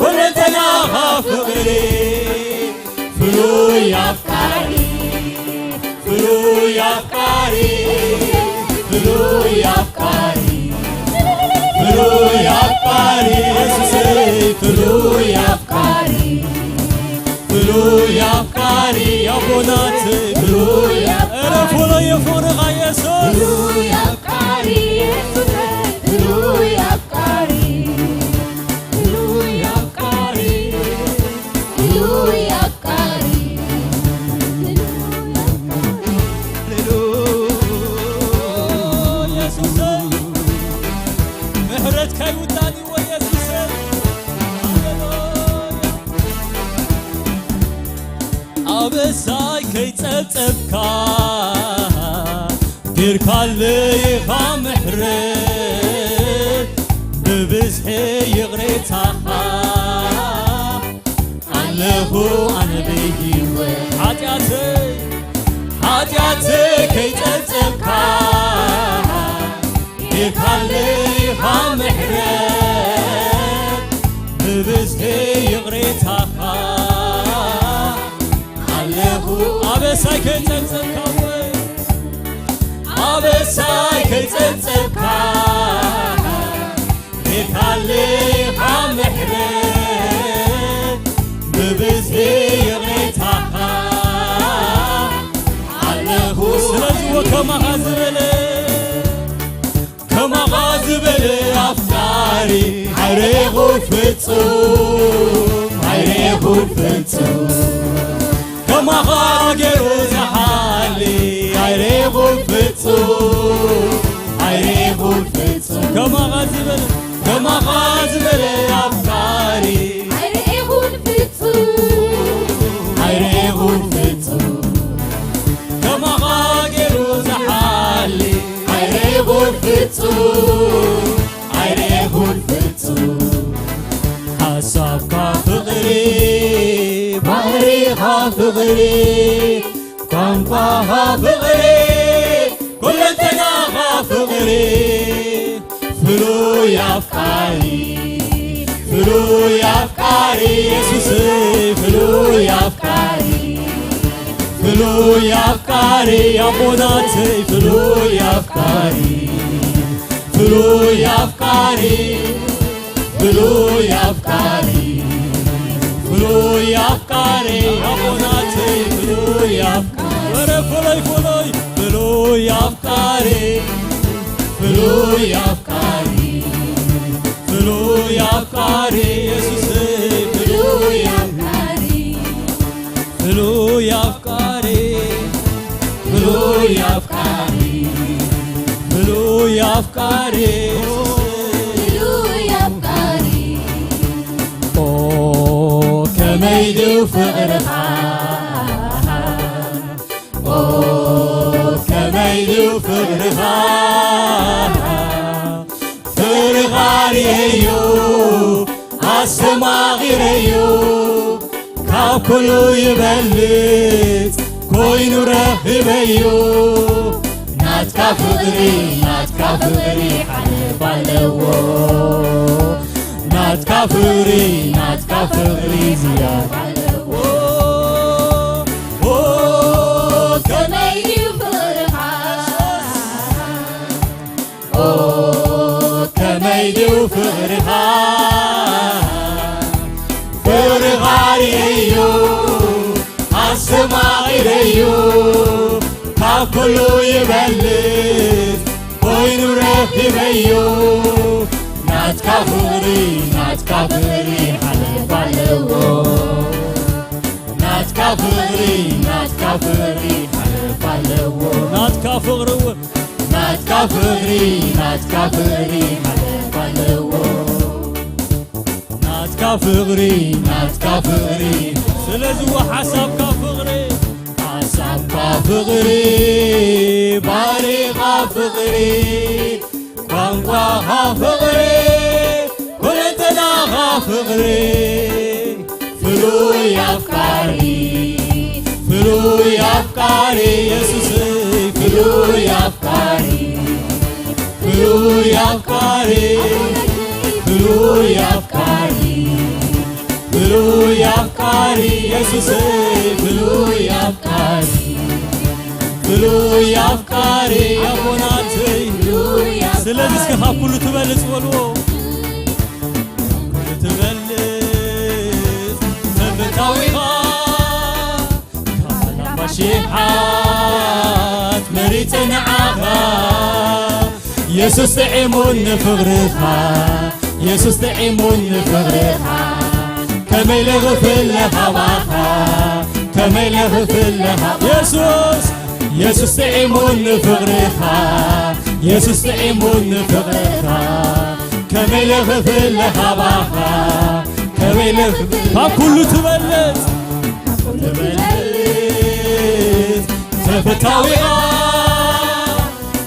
ኩለንተናኻ ፍቕሪ፣ ፍሉይ ኣፍቃሪ፣ ፍሉይ ኣፍቃሪ፣ ፍሉይ ኣፍቃሪ፣ ፍሉይ ኣፍቃሪ፣ የሱሰይ ፍሉይ ኣፍቃሪ፣ ፍሉይ ኣፍቃሪ፣ ኣቦናተይ ፍሉይ ኣፍቃሪ፣ ኧረ ፍሉይ ፍቕርኻ የሱስ። ፍሉይ ኣፍቃሪ፣ የሱሰይ ፍሉይ ኣፍቃሪ፣ ፍሉይ ኣፍቃሪ፣ ፍሉይ ኣፍቃሪ፣ ፍሉይ ኣፍቃሪ። ሃሌሉያ የሱሰይ፣ ምሕረትካ ይውዳእኒ ወይ የሱሰይ። ሃሌሉያ። ኣበሳይ ከይጸብጸብካ ጌርካለይ ኢኻ ምሕረት ብብዝሒ ይቕሬታኻ ኣለኹ ኣነ ብህይወት ሓጢኣተይ ሓጢኣተይ ከይጸብጸብካ ጌርካለይ ኢኻ ምሕረት ብብዝሒ ይቕሬታኻ ኣለኹ ኣበሳይ ከይጸብጸብካ ወይ ኣበሳይ ከይጸብጸብካ ጌርካለይ ኢኻ ምሕረት ብብዝሒ ይቕሬታኻ ኣለኹ። ስለዚ ወከማኻ ዝበለ ከማኻ ዝበለ ኣፍቃሪ ኣይረኹን ፍጹም፣ ኣይረኹን ፍጹም። ከማኻ ገይሩ ዝሓሊ ኣይረኹን ፍጹም፣ ኣይረኹን ፍጹም። ከማኻ ዝበለ፣ ከማኻ ዝበለ ኣፍቃሪ ኣይረኹን ፍጹም፣ ኣይረኹን ፍጹም። ከማኻ ገይሩ ዝሓሊ ኣይረኹን ፍጹም፣ ኣይረኹን ፍጹም። ሓሳብካ ፍቕሪ፣ ባህሪኻ ፍቕሪ፣ ቋንቋኻ ፍቕሪ፣ ኩለንተናኻ ፍቕሪ። ፍሉይ ኣፍቃሪ፣ ፍሉይ ኣፍቃሪ፣ የሱሰይ ፍሉይ ኣፍቃሪ፣ ፍሉይ ኣፍቃሪ፣ ኣቦናተይ ፍሉይ ኣፍቃሪ፣ ፍሉይ ኣፍቃሪ፣ ፍሉይ ኣፍቃሪ፣ ፍሉይ ኣፍቃሪ፣ ኣቦናተይ ፍሉይ ኣፍቃሪ፣ ወረ ፍሉይ፣ ፍሉይ፣ ፍሉይ ኣፍቃሪ፣ ፍሉይ ኣፍቃሪ፣ ፍሉይ ኣፍቃሪ፣ የሱሰይ ኣፍቃሪ፣ ፍሉይ ኣፍቃሪ። ኦ ከመይ ድዩ ፍቕርኻ፣ ኦ ከመይ ድዩ ፍቕርኻ፣ ፍቕርኻ ርእየዮ ኣስተማቒረዮ፣ ካብ ኩሉ ይበልጽ ኮይኑ ረኺበዮ። ናትካ ፍቕሪ፣ ናትካ ፍቕሪ ሓለፋ ኣለዎ። ናትካ ፍቕሪ፣ ናትካ ፍቕሪ ዝያዳ ኣለዎ። ኦ፣ ከመይ እዩ ፍቕርኻ? ኦ፣ ከመይ ድዩ ፍቕርኻ፣ ፍቕርኻ ርእየዮ ኣስተማቒረዮ፣ ካብ ኩሉ ይበልጽ ኮይኑ ረኺበዮ። ናትካ ፍቕሪ፣ ናትካ ፍቕሪ ሓለፋ ኣለዎ። ናትካ ፍቕሪ፣ ናትካ ፍቕሪ ሓለፋ ኣለዎ። ናትካ ፍቕሪ እውን ናትካ ፍቕሪ፣ ናትካ ፍቕሪ ሓለፋ ኣለዎ። ናትካ ፍቕሪ፣ ናትካ ፍቕሪ። ስለዚ እዎ ሓሳብካ ፍቕሪ፣ ሓሳብካ ፍቕሪ፣ ባህሪኻ ፍቕሪ፣ ቋንቋኻ ፍቕሪ፣ ኩለንተናኻ ፍቕሪ። ፍሉይ ኣፍቃሪ፣ ፍሉይ ኣፍቃሪ የሱሰይ፣ ፍሉይ ኣፍቃሪ፣ ፍሉይ ኣፍቃሪ፣ ፍሉይ ኣፍቃሪ፣ ፍሉይ ኣፍቃሪ የሱሰይ፣ ፍሉይ ኣፍቃሪ፣ ፍሉይ ኣፍቃሪ ኣቦናተይ። ስለዚ እስከ ካብ ኩሉ ትበልጽ በልዎ። ትበልጽ ተፈታዊኻ፣ ካብ ኣላፋ ሺሓት መሪጸ ንዓኻ። የሱስ ጥዒሙኒ ፍቕርኻ፣ የሱስ ጥዒሙኒ ፍቕርኻ። ከመይ ኢለ ክፍለ ካባኻ፣ ከመይ ኢለ ክፍለ ካባኻ። የሱስ፣ የሱስ ጥዒሙኒ ፍቕርኻ፣ የሱስ ጥዒሙኒ ፍቕርኻ። ከመይ ኢለ ክፍለ ካባኻ፣ ከመይ ኢለ ክፍለ ካብ ኩሉ ትበልጽ፣ ካብ ኩሉ ትበልጽ ተፈታዊኻ፣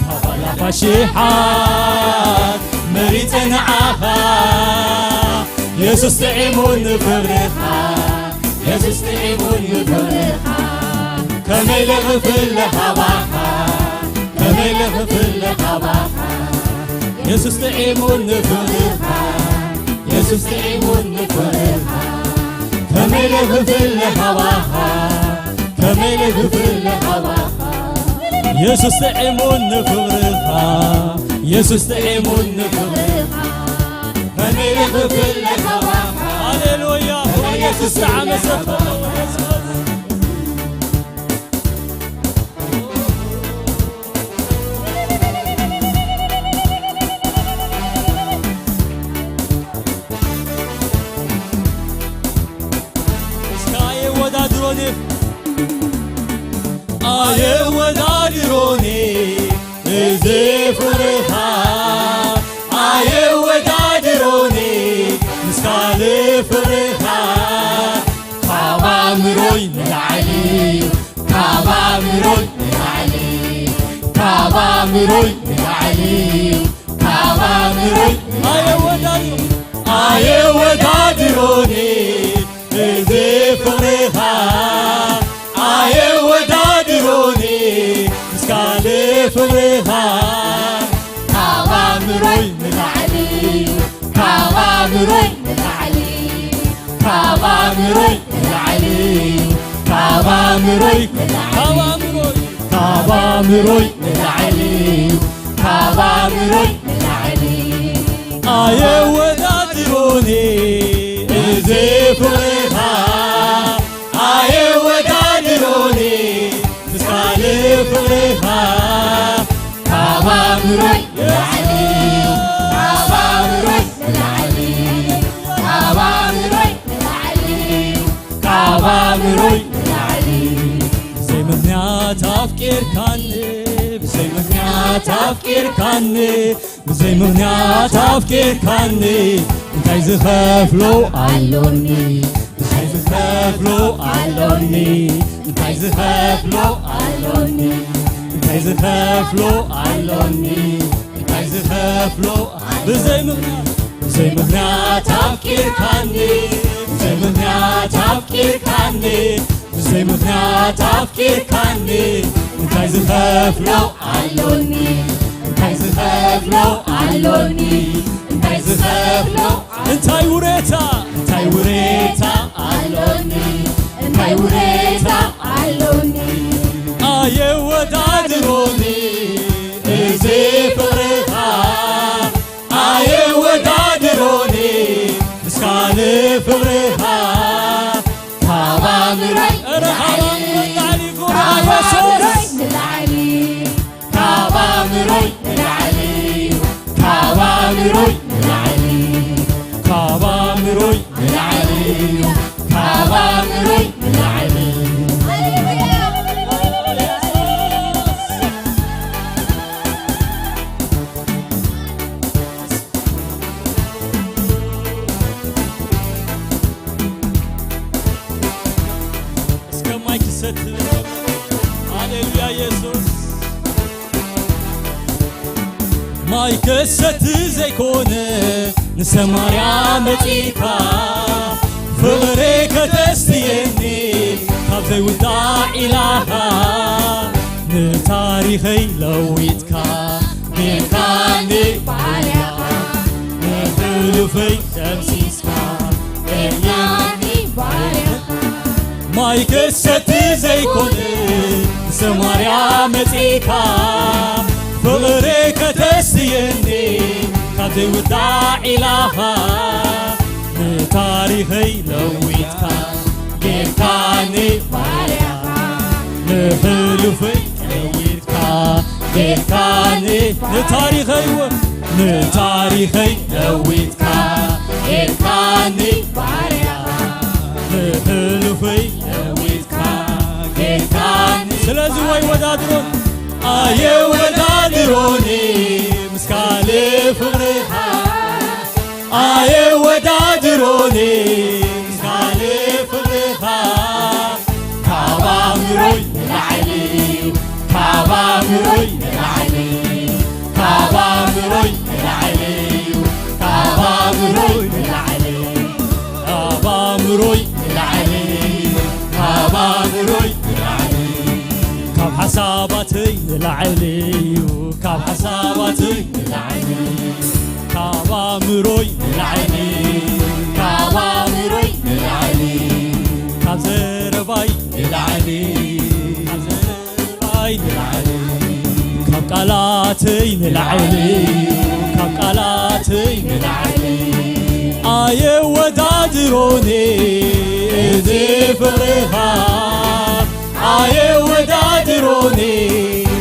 ካብ ኣላፋ ሺሓት መሪጸ ንዓኻ። የሱስ ጥዒሙኒ ፍቕርኻ፣ የሱስ ጥዒሙኒ ፍቕርኻ። ከመይ ኢለ ክፍለ ካባኻ፣ ከመይ ኢለ ክፍለ ካባኻ። የሱስ ጥዒሙኒ ፍቕርኻ፣ የሱስ ጥዒሙኒ ፍቕርኻ። ከመይ ኢለ ክፍለ ካባኻ፣ ከመይ ኢለ ክፍለ ካባኻ። የሱስ ጥዒሙኒ ፍቕርኻ፣ የሱስ ጥዒሙኒ ፍቕርኻ። ከመይ ኢለ ክፍለ ካባኻ። ሃሌሉያ። የሱስ ተዓመሰ። እስከ ኣየወዳድሮን፣ ኣየወዳድሮን እዚ ፍቕርኻ፣ ኣየወዳድሮን ምስ ካልእ ፍቕርኻ። ካብ ኣእምሮይ ንላዕሊ፣ ካብ ኣእምሮይ ንላዕሊ፣ ካብ ኣእምሮይ ንላዕሊ፣ ካብ ኣእምሮይ ንላዕሊ። ኣየወዳድሮን፣ ኣየወዳድሮን እዚ ፍቕርኻ፣ ኣየወዳድሮን ምስ ካልእ ፍቕርኻ። ካብ ኣእምሮይ ንላዕሊ፣ ካብ ኣእምሮይ ንላዕሊ፣ ካብ ኣእምሮይ ንላዕሊ፣ ካብ ኣእምሮይ ንላዕሊ፣ ካብ ኣእምሮይ፣ ካብ ኣእምሮይ ንላዕሊ፣ ካብ ኣእምሮይ ንላዕሊ። ኣየወዳድሮን እዚ ፍቕርኻ፣ ኣየወዳድሮን ምስ ካልእ ፍቕርኻ። ካብ ኣእምሮይ ንላዕሊ፣ ካብ ኣእምሮይ ንላዕሊ፣ ካብ ኣእምሮይ ንላዕሊ፣ ካብ ኣእምሮይ ንላዕሊ። ብዘይ ምኽንያት ኣፍቂርካኒ፣ ብዘይ ምኽንያት ኣፍቂርካኒ፣ ብዘይ ምኽንያት ኣፍቂርካኒ፣ እንታይ ዝኸፍሎ ኣሎኒ? እንታይ ዝኸፍሎ ኣሎኒ? እንታይ ዝኸፍሎ ኣሎኒ? እንታይ ዝኸፍሎ ኣሎኒ? እንታይ ዝኸፍሎ? ብዘይ ምኽንያት፣ ብዘይ ምኽንያት ኣፍቂርካኒ፣ ብዘይ ምኽንያት ኣፍቂርካኒ፣ ብዘይ ምኽንያት ኣፍቂርካኒ፣ እንታይ ዝኸፍሎ ኣሎኒ? እንታይ ዝኸፍሎ ኣሎኒ? እንታይ ዝኸፍሎ? እንታይ ውሬታ፣ እንታይ ውሬታ ኣሎኒ? እንታይ ውሬታ ኣሎኒ? ኣየወዳድሮኒ እዚ ፍቕርኻ፣ ኣየወዳድሮኒ ምስ ካልእ ፍቕርኻ። ካብ ኣእምሮይ እረ ካብ ኣእምሮይ ንላዕሊ፣ ካብ ኣእምሮይ ንላዕሊ፣ ካብ ኣእምሮይ ንላዕሊ፣ ካብ ኣእምሮይ ንላዕሊ፣ ካብ ኣእምሮይ ንላዕሊ፣ ካብ ኣእምሮይ ንላዕሊ። እስከ ማይ ክሰቲ። ሃሌሉያ ኢየሱስ። ማይ ክሰቲ ዘይኮነ ንሰማርያ መጺካ ፍቕሪ ከተስትየኒ ካብ ዘይውዳእ ኢላኻ ንታሪኸይ ለዊጥካ ጌርካኒ ባርያኻ ንሕሉፈይ ደምሲስካ ጌርካኒ ባርያኻ ማይ ክሰቲ ዘይኮነ ሰማርያ መጺካ ፍቕሪ ከተስትየኒ ካብ ዘይውዳእ ኢላኻ ንታሪኸይ ለዊጥካ ጌርካኒ ባርያኻ ንሕሉፈይ ለዊጥካ ጌርካኒ ንታሪኸይ ወ- ንታሪኸይ ለዊጥካ ጌርካኒ ባርያኻ ንሕሉፈይ ለዊጥካ ጌርካኒ ስለዚ ወይ ወዳድሮን ኣየወዳድሮኒ ምስ ካልእ ፍቕርኻ ኣየወዳድሮኒ ምስ ካልእ ፍቕርኻ ካብ ኣእምሮይ ንላዕሊ እዩ ካብ ኣእምሮይ ንላዕሊ ካብ ኣእምሮይ ንላዕሊ እዩ ካብ ኣእምሮይ ንላዕሊ ካብ ኣእምሮይ ንላዕሊ እዩ ካብ ኣእምሮይ ንላዕሊ ካብ ሓሳባተይ ንላዕሊ እዩ ካብ ሓሳባተይ ንላዕሊ ካብ ኣእምሮይ ንላዕሊ ካብ ኣእምሮይ ንላዕሊ ካብ ዘረባይ ንላዕሊ ካብ ዘረባይ ንላዕሊ ካብ ቃላተይ ንላዕሊ ካብ ቃላተይ ንላዕሊ ኣየወዳድሮኒ እዚ ፍቕርኻ ኣየወዳድሮኒ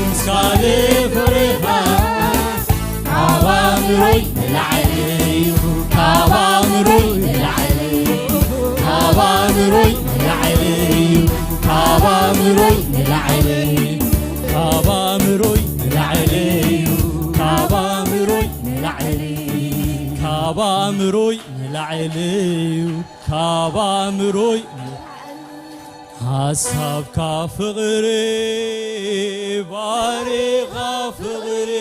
ምስ ካልእ ፍቕርኻ ካብ ኣእምሮይ ንላዕሊ እዩ ካብ ኣእምሮይ ንላዕሊ እዩ ካብ ኣእምሮይ ንላዕሊ እዩ ካብ ኣእምሮይ ንላዕሊ እዩ ካብ ኣእምሮይ ንላዕሊ እዩ ካብ ኣእምሮይ ንላዕሊ ካብ ኣእምሮይ ንላዕሊ እዩ ካብ ኣእምሮይ ሓሳብካ ፍቕሪ ባሪኻ ፍቕሪ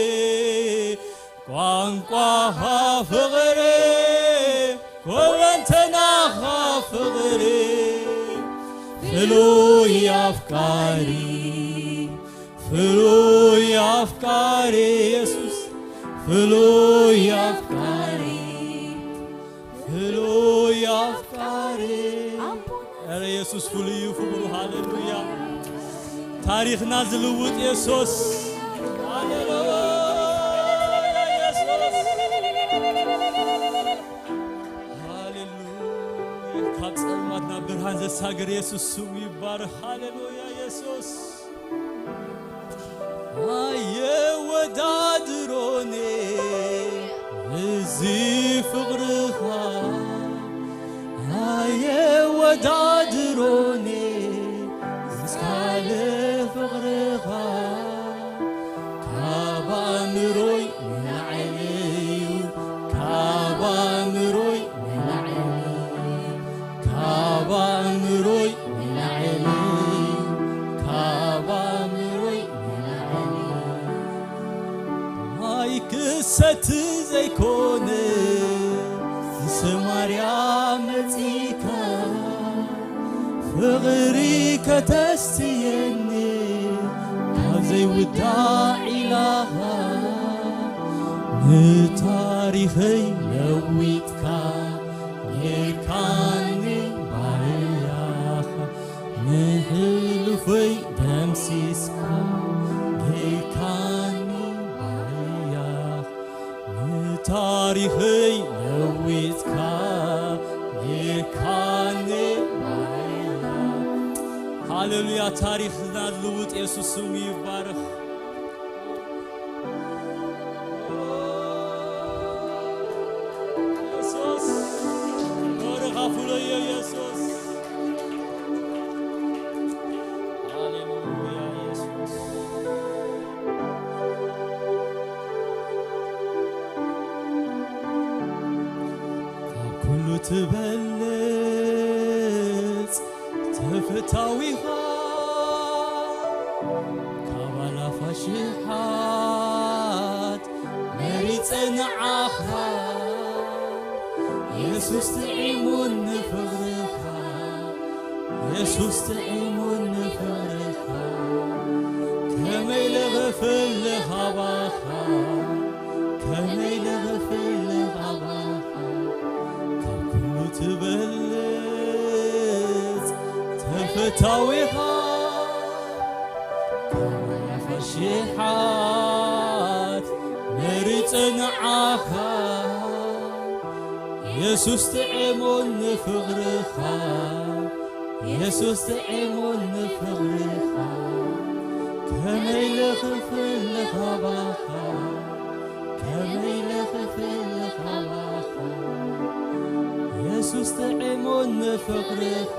ቋንቋኻ ፍቕሪ ኩለንተናኻ ፍቕሪ ፍሉይ ኣፍቃሪ ፍሉይ ኣፍቃሪ የሱስ ፍሉይ ኣፍቃሪ ፍሉይ ኣፍቃሪ ኣረ የሱስ ፍሉይ እዩ ፍቕሩ ሃሌሉያ ታሪኽና ዝልውጥ የሱስ ሃሌሉያ የሱስ ሃሌሉያ ካብ ጸልማት ናብ ብርሃን ዘሳግር የሱስ ስሙ ይባረኽ ሃሌሉያ የሱስ ኣየወዳድሮኒ እዚ ፍቕርኻ ኣየወዳድሮኒ ምስ ካልእ ፍቕርኻ ኣይክሰቲ ዘይኮነ ንሰማርያ መጺካ ፍቕሪ ከተስትየኒ ካብ ዘይውዳእ ኢላኻ ንታሪኸይ ለዊጥካ ጌርካኒ ባርያኻ ንሕሉፈይ ደምሲስካ ጌርካኒ ባርያኻ ንታሪኸይ ለዊጥካ ጌርካኒ ባርያኻ። ሃሌሉያ! ታሪኽና ልውጥ የሱስ ስሙ ይባረኽ። የሱስ ክብርኻ ፍሉይ እዩ የሱስ። ሃሌሉያ የሱስ። ካብ ኩሉ ትበልጽ ተፈታዊኻ ካብ ኣላፋ ሽሓት መሪጸ ንዓኻ የሱስ ጥዒሙን ንፍቕርኻ የሱስ ጥዒሙን ንፍቕርኻ ከመይ ለኽፍል ለኻባኻ ከመይ ለኽፍል ለኻባኻ ካብ ኩሉ ትበልጽ ተፈታዊኻ ካብ ኣላፋ ሽሓት መሪጸ ንዓኻ የሱስ ጥዒሙን ንፍቕርኻ የሱስ ጥዒሙን ንፍቕርኻ ከመይ ለኽፍል ለኻባኻ ከመይ ለኽፍል ለኻባኻ የሱስ ጥዒሙን ንፍቕርኻ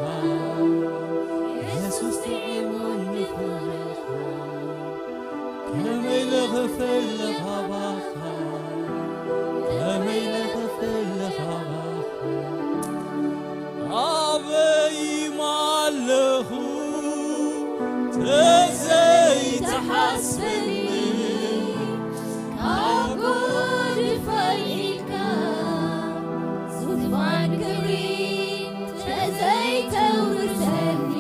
የሱስ ጥዒሙን ንፍቕርኻ ከመይ ለኽፍል ለኻባኻ ከመይ ለኽፍል ለኻባኻ ኣበይ ማለኹ ተዘይተሓስበኒ ካብ ጎድፋይ ኢልካ ዙፋን ክብሪ ተዘይተውርሰኒ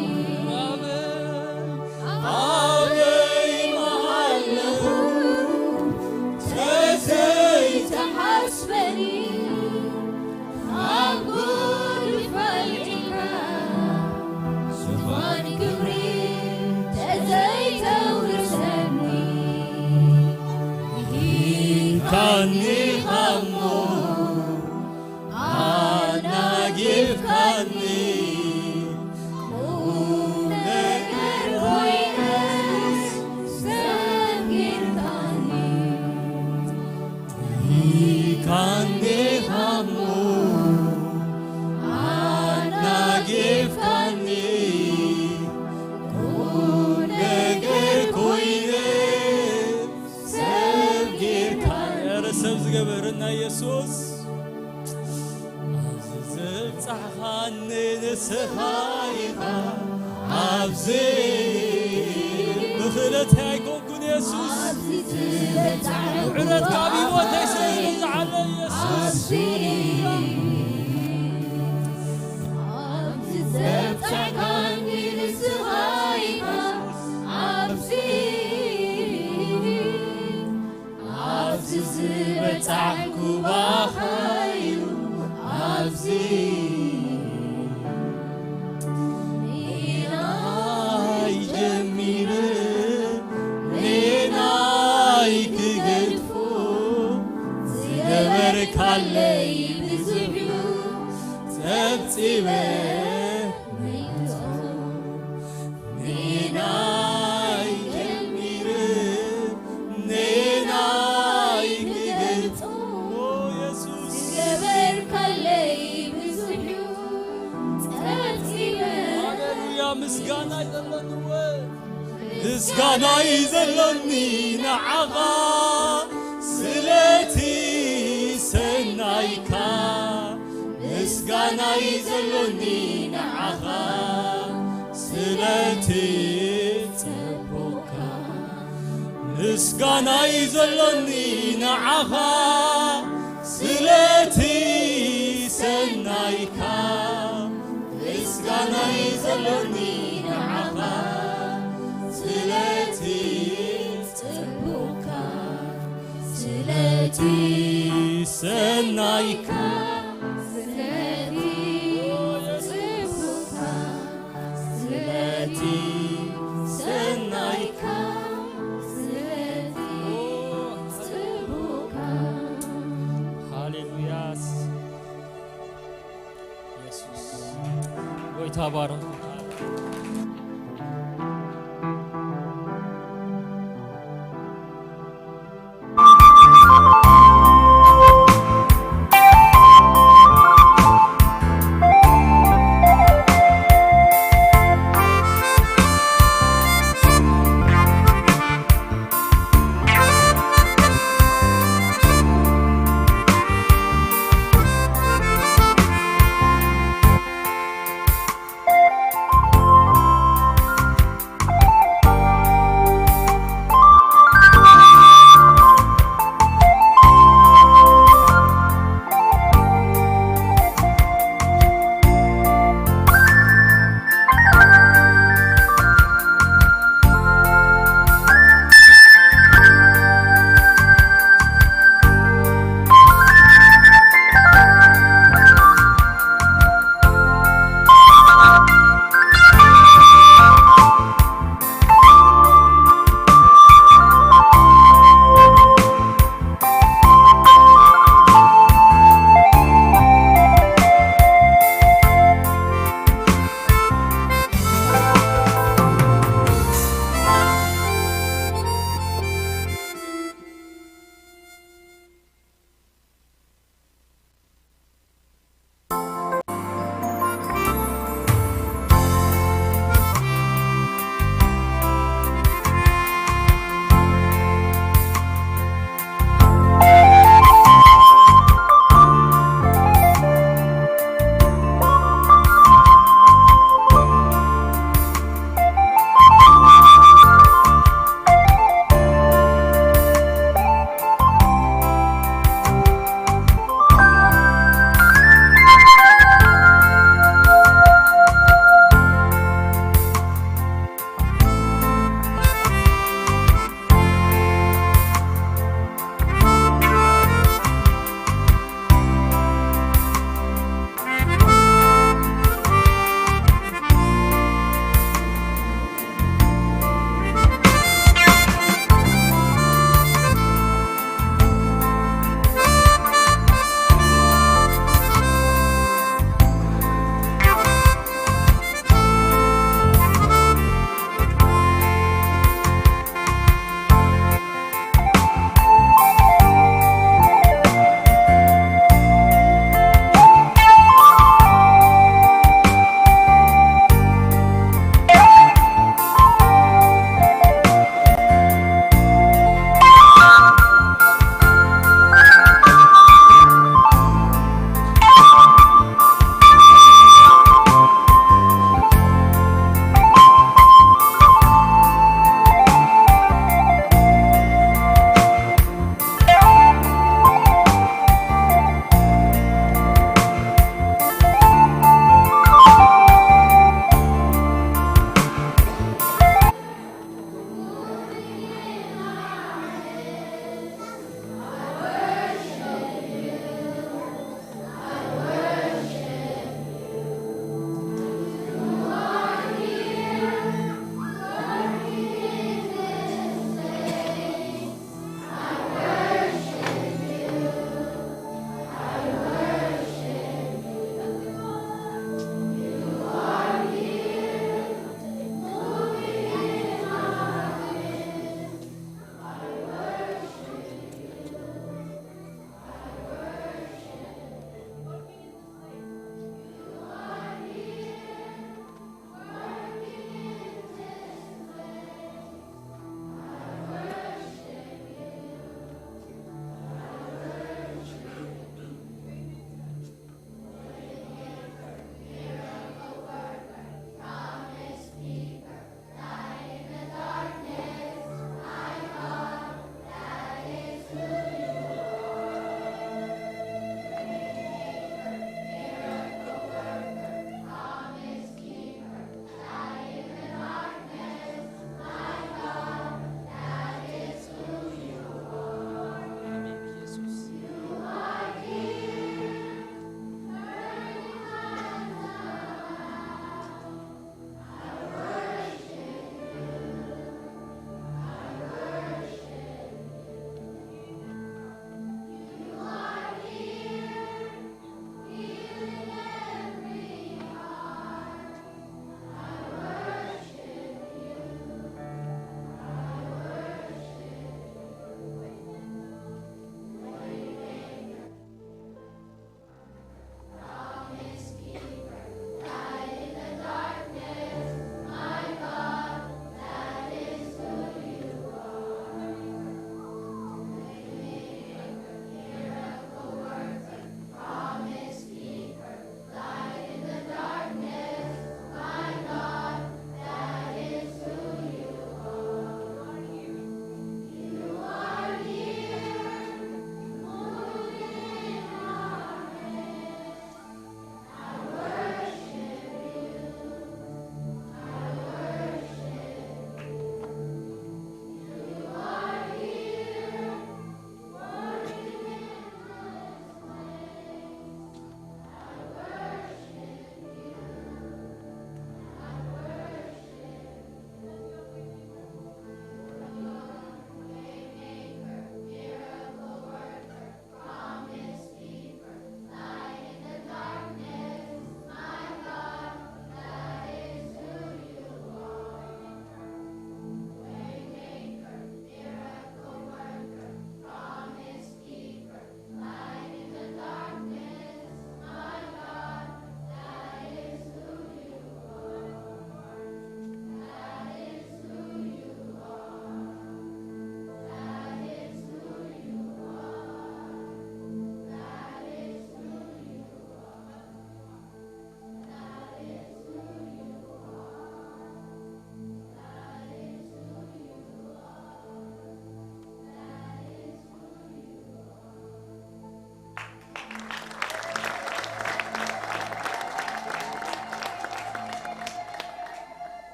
ኣበይ ማለኹ ተዘይተሓስበኒ ካብ ጉድፋይ ዒልካ ዝፋን ክብሪ ተዘይተውርሰኒ ሂብካኒ ሃሞ ኣናጊፍካኒ ቁም ነገር ኮይነስ ሰብ ጌርካኒ ሪካንዴ ሃሞ ኣናጊፍካኒ ቁም ነገር ኮይነ ሰብ ጌርካኒ። ኧረ ሰብ ዝገበረና ኢየሱስ ኣብዚ ዘብጻሕኻኒ ንስኻ ኢኻ ኣብዚ ብኽእለተይ ኣይኮንኩን የሱስ ምሕረትካ ኣብ ህይወተይ ስለ ዝበዝሓለይ የሱስ ኣብዚ ዘብጻሕካኒ ንስኻ ኢኻ ኣብዚ ኣብዚ ዝበጻሕኩ ባኻዩ ኣብዚ ኔናይ ጀሚረ ኔናይ ክገድፎ ዝገበርካለይ ብዙሕ ጸብጺበ ኔናይ ጀሚረ ኔናይ ክገልጾ የሱስ ዝገበርካለይ ብዙሕ እዩ ጸብጺበ ሃሌሉያ ምስጋና ይዘለኒ ምስጋና ይዘለኒ ንዓኻ ስለቲ ሰናይካ ምስጋና ይዘሎኒ ንዓኻ ስለቲ ጸቦካ ምስጋና ይዘሎኒ ንዓኻ ስለቲ ሰናይካ ምስጋናይ ዘሎኒ ንዓኻ ስለቲ ጽቡቕካ ስለቲ ሰናይካ ስለቲ ጽቡቕካ ስለቲ ሰናይካ ስለቲ ጽቡቕካ ሃሌሉያስ ኢየሱስ ጎይታ ባረኹ።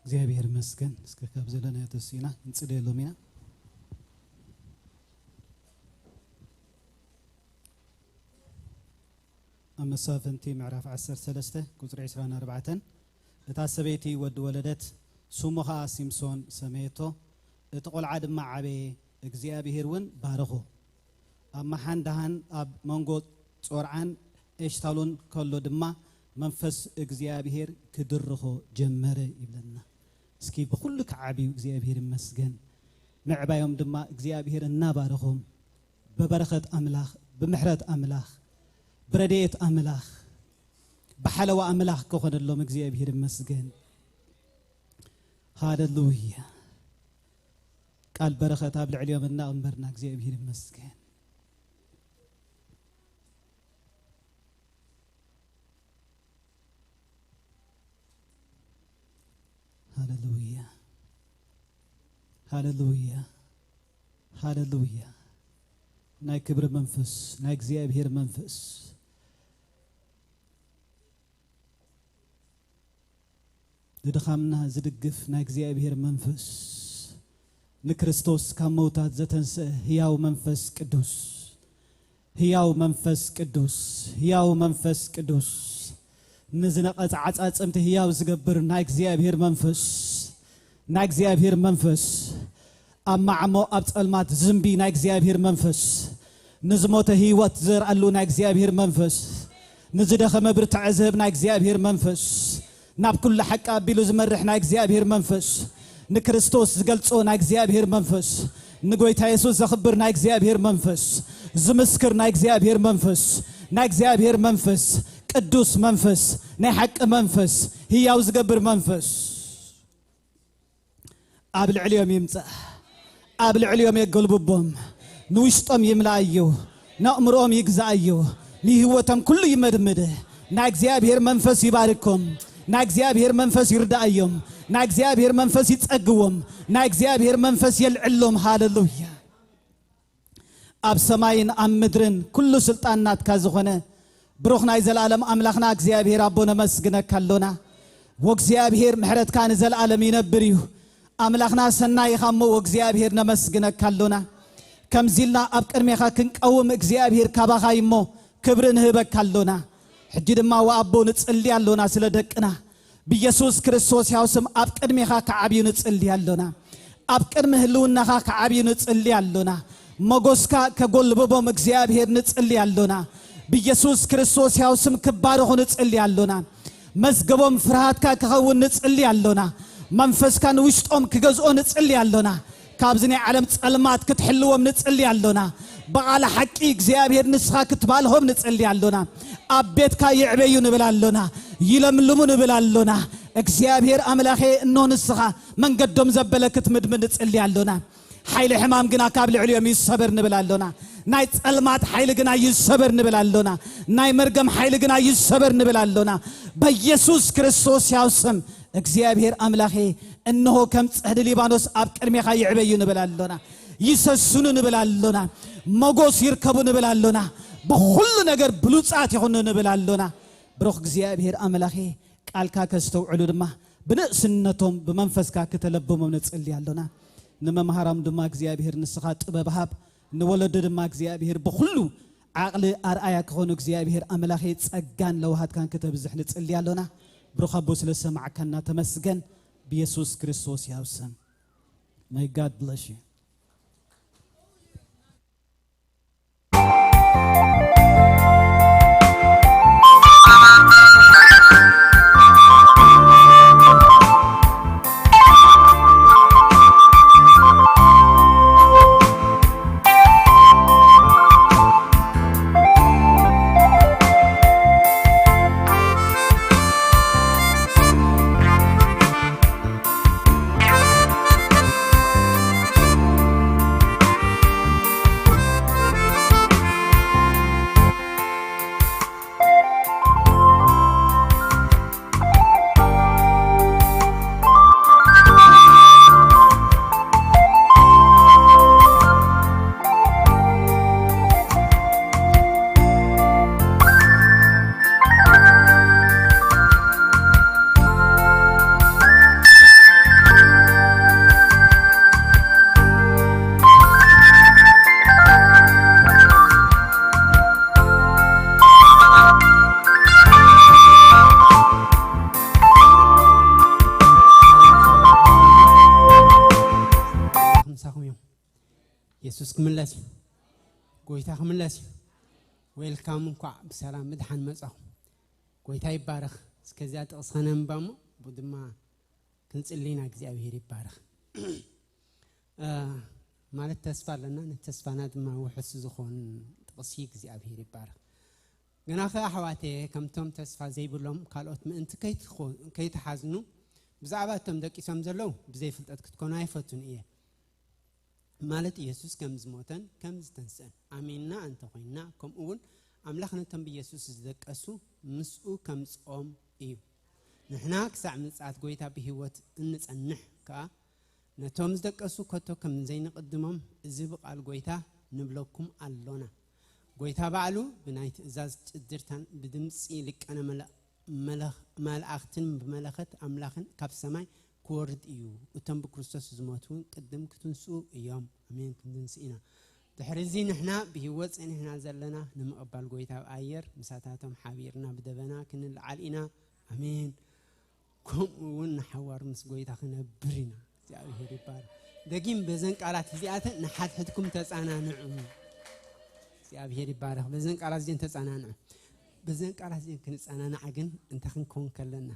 እግዚኣብሔር ይመስገን። እስከ ካብ ዘለናዮ ተሲእና ክንጽልየሎም ኢና። ኣብ መሳፍንቲ ምዕራፍ ዓሰርተ ሰለስተ ቁጽሪ ዕስራን ኣርባዕተን፣ እታ ሰበይቲ ወዲ ወለደት፣ ስሙ ኸኣ ሲምሶን ሰመየቶ። እቲ ቈልዓ ድማ ዓበየ፣ እግዚኣብሄር እውን ባረኾ። ኣብ መሓን ደሃን ኣብ መንጎ ጾርዓን ኤሽታሎን ከሎ ድማ መንፈስ እግዚኣብሄር ክድርኾ ጀመረ ይብለና። እስኪ ብኹሉ ክዓብዩ እግዚኣብሄር ይመስገን። ምዕባዮም ድማ እግዚኣብሄር እናባረኾም፣ ብበረኸት ኣምላኽ፣ ብምሕረት ኣምላኽ፣ ብረድኤት ኣምላኽ፣ ብሓለዋ ኣምላኽ ክኾነሎም እግዚኣብሄር ይመስገን። ሃለሉያ። ቃል በረኸት ኣብ ልዕሊኦም እናቕንበርና እግዚኣብሄር ይመስገን። ሃለሉያ፣ ሃለሉያ፣ ሃለሉያ። ናይ ክብሪ መንፈስ፣ ናይ እግዚኣብሄር መንፈስ ንድኻምና ዝድግፍ ናይ እግዚኣብሄር መንፈስ፣ ንክርስቶስ ካብ መውታት ዘተንስአ ህያው መንፈስ ቅዱስ፣ ህያው መንፈስ ቅዱስ፣ ህያው መንፈስ ቅዱስ፣ ንዝነቐጸ ዓጻጽምቲ ህያው ዝገብር ናይ እግዚኣብሄር መንፈስ፣ ናይ እግዚኣብሄር መንፈስ፣ ኣብ ማዕሞ ኣብ ጸልማት ዝንቢ ናይ እግዚኣብሄር መንፈስ፣ ንዝሞተ ህይወት ዝዘርኣሉ ናይ እግዚኣብሄር መንፈስ፣ ንዝደኸመ ብርትዐ ዝህብ ናይ እግዚኣብሄር መንፈስ፣ ናብ ኩሉ ሓቂ ኣቢሉ ዝመርሕ ናይ እግዚኣብሄር መንፈስ፣ ንክርስቶስ ዝገልጾ ናይ እግዚኣብሄር መንፈስ፣ ንጎይታ የሱስ ዘኽብር ናይ እግዚኣብሄር መንፈስ፣ ዝምስክር ናይ እግዚኣብሄር መንፈስ፣ ናይ እግዚኣብሄር መንፈስ፣ ቅዱስ መንፈስ፣ ናይ ሓቂ መንፈስ፣ ህያው ዝገብር መንፈስ ኣብ ልዕሊኦም ይምጻእ፣ ኣብ ልዕሊኦም የገልብቦም፣ ንውሽጦም ይምላኣዮ፣ ነእምሮኦም ይግዛኣዮ፣ ንህይወቶም ኩሉ ይመድምድ። ናይ እግዚኣብሄር መንፈስ ይባርኮም፣ ናይ እግዚኣብሄር መንፈስ ይርዳኣዮም፣ ናይ እግዚኣብሄር መንፈስ ይጸግዎም፣ ናይ እግዚኣብሄር መንፈስ የልዕሎም። ሃለሉያ። ኣብ ሰማይን ኣብ ምድርን ኩሉ ስልጣን ናትካ ዝኾነ ብሩኽ ናይ ዘለኣለም ኣምላኽና እግዚኣብሄር ኣቦ ነመስግነካ ኣሎና። ወእግዚኣብሄር ምሕረትካ ንዘለኣለም ይነብር እዩ። ኣምላኽና ሰናይ ኢኻ እሞ ወእግዚኣብሄር ነመስግነካ ኣሎና። ከምዚ ኢልና ኣብ ቅድሜኻ ክንቀውም እግዚኣብሄር ካባኻ እዩ እሞ ክብሪ ንህበካ ኣሎና። ሕጂ ድማ ወኣቦ ንጽሊ ኣሎና ስለ ደቅና። ብየሱስ ክርስቶስ ያው ስም ኣብ ቅድሜኻ ክዓብዩ ንጽሊ ኣሎና። ኣብ ቅድሚ ህልውናኻ ክዓብዩ ንጽሊ ኣሎና። መጎስካ ከጎልብቦም እግዚኣብሄር ንጽሊ ኣሎና። ብየሱስ ክርስቶስ ያው ስም ክባረኹ ንጽሊ ኣሎና። መዝገቦም ፍርሃትካ ክኸውን ንጽሊ ኣሎና። መንፈስካ ንውሽጦም ክገዝኦ ንጽሊ ኣሎና። ካብዚ ናይ ዓለም ጸልማት ክትሕልዎም ንጽሊ ኣሎና። ብቓል ሓቂ እግዚኣብሄር ንስኻ ክትባልሆም ንጽሊ ኣሎና። ኣብ ቤትካ ይዕበዩ ንብል ኣሎና። ይለምልሙ ንብል ኣሎና። እግዚኣብሄር ኣምላኸ እኖ ንስኻ መንገዶም ዘበለ ክትምድሚ ንጽሊ ኣሎና። ሓይሊ ሕማም ግና ካብ ልዕሊኦም ይሰበር ንብል ኣሎና። ናይ ጸልማት ሓይሊ ግና ይሰበር ንብል ኣሎና። ናይ መርገም ሓይሊ ግና ይሰበር ንብል ኣሎና። በየሱስ ክርስቶስ ያው ስም እግዚኣብሄር ኣምላኸ፣ እንሆ ከም ጽሕዲ ሊባኖስ ኣብ ቅድሜኻ ይዕበዩ ንብል ኣሎና። ይሰስኑ ንብል ኣሎና። መጎስ ይርከቡ ንብል ኣሎና። ብኹሉ ነገር ብሉጻት ይኹኑ ንብል ኣሎና። ብሩኽ እግዚኣብሄር ኣምላኸ፣ ቃልካ ከስተውዕሉ ድማ ብንእስነቶም ብመንፈስካ ክተለብሞም ንጽሊ ኣሎና። ንመምሃራም ድማ እግዚኣብሄር ንስኻ ጥበብ ሃብ። ንወለዶ ድማ እግዚኣብሄር ብኹሉ ዓቕሊ ኣርኣያ ክኾኑ እግዚኣብሄር ኣምላኸ ጸጋን ለውሃትካን ክተብዝሕ ንጽሊ ኣሎና። ብሩኽ ኣቦ ስለ ዝሰማዕካና ተመስገን። ብየሱስ ክርስቶስ ያው ስም። May God bless you. የሱስ ክምለስ እዩ። ጎይታ ክምለስ እዩ። ዌልካም፣ እንኳዕ ብሰላም ብድሓን መጻኹም። ጎይታ ይባረኽ። እስከዚያ ጥቕስ ኸነንባ እሞ ብኡ ድማ ክንጽሊ ኢና። እግዚኣብሄር ይባረኽ። እ፣ ማለት ተስፋ ኣለና፣ ነቲ ተስፋና ድማ ውሑስ ዝኾን ጥቕሲ እግዚኣብሄር ይባረኽ። ግናኸ ኣሕዋተየ፣ ከምቶም ተስፋ ዘይብሎም ካልኦት ምእንቲ ከይትኾ-፣ ከይትሓዝኑ፣ ብዛዕባ እቶም ደቂሶም ዘለዉ ብዘይፍልጠት ክትኮኑ ኣይፈቱን እየ። ማለት ኢየሱስ ከም ዝሞተን ከም ዝተንስአን ኣሚንና እንተኾይንና፣ ከምኡ እውን ኣምላኽ ነቶም ብኢየሱስ ዝደቀሱ ምስኡ ከምጽኦም እዩ። ንሕና ክሳዕ ምጽኣት ጎይታ ብህይወት እንጸንሕ ከኣ፣ ነቶም ዝደቀሱ ከቶ ከም ዘይንቕድሞም እዚ ብቓል ጎይታ ንብለኩም ኣሎና። ጎይታ ባዕሉ ብናይ ትእዛዝ ጭድርታን ብድምጺ ልቀነ መለ-፣ መለኽ-፣ መላእኽትን ብመለኸት ኣምላኽን ካብ ሰማይ ክወርድ እዩ። እቶም ብክርስቶስ ዝሞቱ እውን ቅድም ክትንስኡ እዮም። ኣሜን። ክንትንስእ ኢና። ድሕሪ እዚ ንሕና ብህይወት ጸኒሕና ዘለና ንምቕባል ጎይታ ኣብ ኣየር ምሳታቶም ሓቢርና ብደበና ክንለዓል ኢና። ኣሜን። ከምኡ እውን ንሓዋር ምስ ጎይታ ክነብር ኢና። እግዚኣብሄር ይባረኽ። ደጊም በዘን ቃላት እዚኣተን ንሓድሕድኩም ተጸናንዑ። እግዚኣብሄር ይባረኽ። በዘን ቃላት እዚአን ተጸናንዑ። በዘን ቃላት እዚአን ክንጸናንዓ ግን እንታይ ክንከውን ከለና?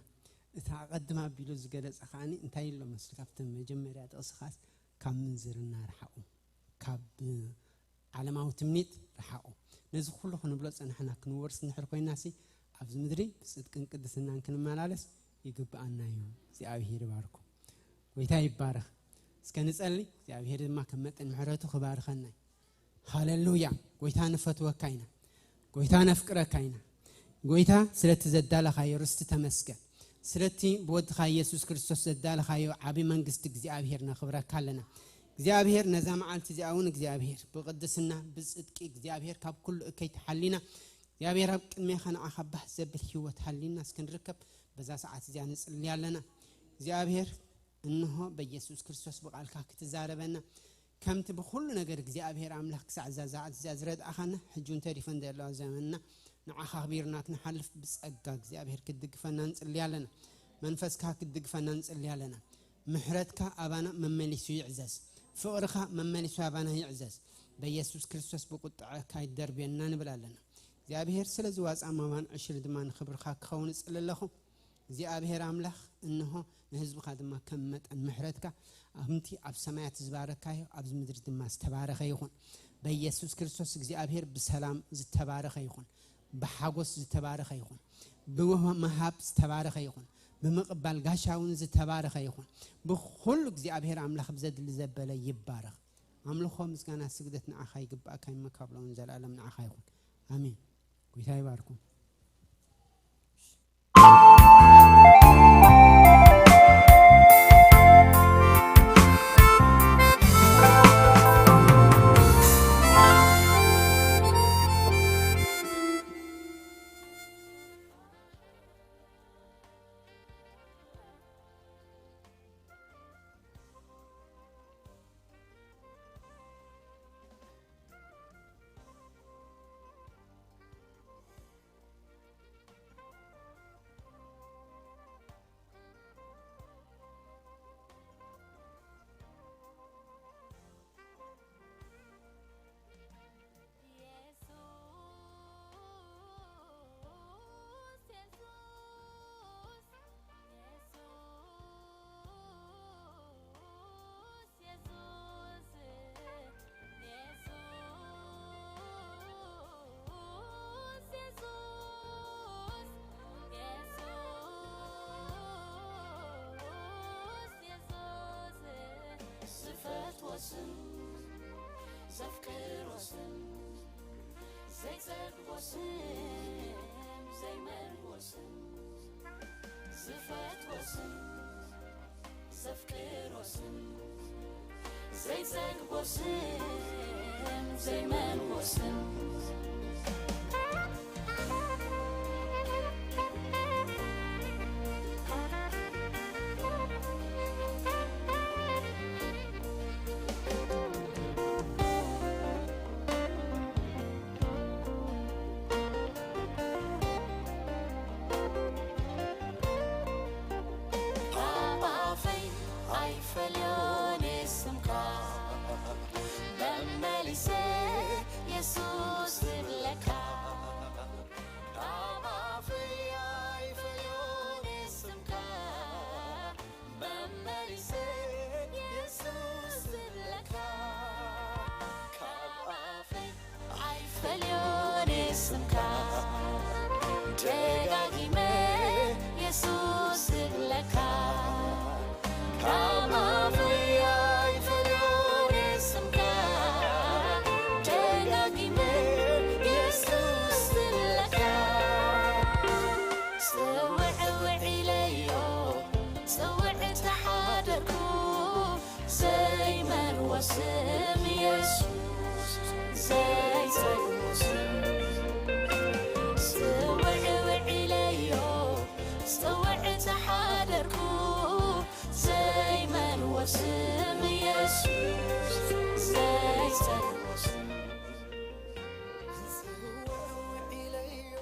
እታ ኣቐድም ኣቢሉ ዝገለጸ ከኣኒ እንታይ ኢሎ መስል? ካብተን መጀመርያ ጥቕስኻስ ካብ ምንዝርና ርሓቑ፣ ካብ ዓለማዊ ትምኒት ርሓቑ። ነዚ ኩሉ ክንብሎ ጸናሕና ክንወርስ እንድሕር ኮይናሲ ኣብዚ ምድሪ ብጽድቅን ቅድስናን ክንመላለስ ይግብኣና እዩ። እግዚኣብሄር ይባርኩም። ጎይታ ይባረኽ። እስከ ንጸሊ። እግዚኣብሄር ድማ ከም መጠን ምሕረቱ ክባርኸና እዩ። ሃሌሉያ። ጎይታ ንፈትወካ ኢና። ጎይታ ነፍቅረካ ኢና። ጎይታ ስለቲ ዘዳለኻዮ ርስቲ ተመስገን። ስለቲ ብወድኻ ኢየሱስ ክርስቶስ ዘዳለኻዮ ዓቢ መንግስቲ እግዚኣብሄር ነኽብረካ ኣለና። እግዚኣብሄር ነዛ መዓልቲ እዚኣ እውን እግዚኣብሄር ብቕድስና ብጽድቂ እግዚኣብሄር ካብ ኩሉ እከይ ተሓሊና እግዚኣብሄር ኣብ ቅድሜኻ ንዓኻ ባህ ዘብል ህይወት ሃሊና እስክንርከብ በዛ ሰዓት እዚኣ ንጽሊ ኣለና። እግዚኣብሄር እንሆ በኢየሱስ ክርስቶስ ብቓልካ ክትዛረበና ከምቲ ብኹሉ ነገር እግዚኣብሄር ኣምላኽ ክሳዕ እዛ ሰዓት እዚኣ ዝረድኣኻና ሕጂ እውን ተሪፈን ዘለዋ ዘመንና ንዓኻ ኣኽቢርና ክንሓልፍ ብጸጋ እግዚኣብሄር ክትድግፈና ንጽሊ ኣለና። መንፈስካ ክትድግፈና ንጽሊ ኣለና። ምሕረትካ ኣባና መመሊሱ ይዕዘዝ። ፍቕርኻ መመሊሱ ኣባና ይዕዘዝ። በኢየሱስ ክርስቶስ ብቁጥዐካ ይደርብየና ንብል ኣለና። እግዚኣብሄር ስለዚ ዋጻ ማማን ዕሽር ድማ ንኽብርኻ ክኸውን እጽሊ ኣለኹ። እግዚኣብሄር ኣምላኽ እንሆ ንህዝብኻ ድማ ከም መጠን ምሕረትካ ኣብቲ ኣብ ሰማያት ዝባረካዮ ኣብዚ ምድሪ ድማ ዝተባረኸ ይኹን። በኢየሱስ ክርስቶስ እግዚኣብሄር ብሰላም ዝተባረኸ ይኹን። ብሓጎስ ዝተባረኸ ይኹን። ብምሃብ ዝተባረኸ ይኹን። ብምቕባል ጋሻ እውን ዝተባረኸ ይኹን። ብኹሉ እግዚኣብሄር ኣምላኽ ብዘድሊ ዘበለ ይባረኽ። ኣምልኾ፣ ምስጋና፣ ስግደት ንዓኻ ይግባእካ፣ ይመካብሎ እውን ዘላለም ንዓኻ ይኹን። ኣሜን። ጎይታ ይባርኩም። ዝፈትዎ ስም ዘፍቅሮ ስም ዘይጸግቦ ስም ዘይመልዎ ስም ዝፈትዎ ስም ዘፍቅሮ ስም ዘይጸግቦ ስም ዘይመልዎ ስም ፈልዮኔ ስምካ ደጋጊመ የሱስ እብለካ ካብ ኣፈይ ኣይፈልዮኔ ስምካ ደጋጊመ የሱስ እብለካ ጽውዕ ውዕ ኢለዮ ጽውዕ ተሓደርኩ ዘይመርዎ ስም የሱስ ዘይጸልዎ ስም ጽውዕ ውዕ ኢለዮ ጽውዕ ተሓደርኩ ዘይመርዎ ስም የሱስ ዘይጸልዎ ስም ጽውዕ ውዕ ኢለዮ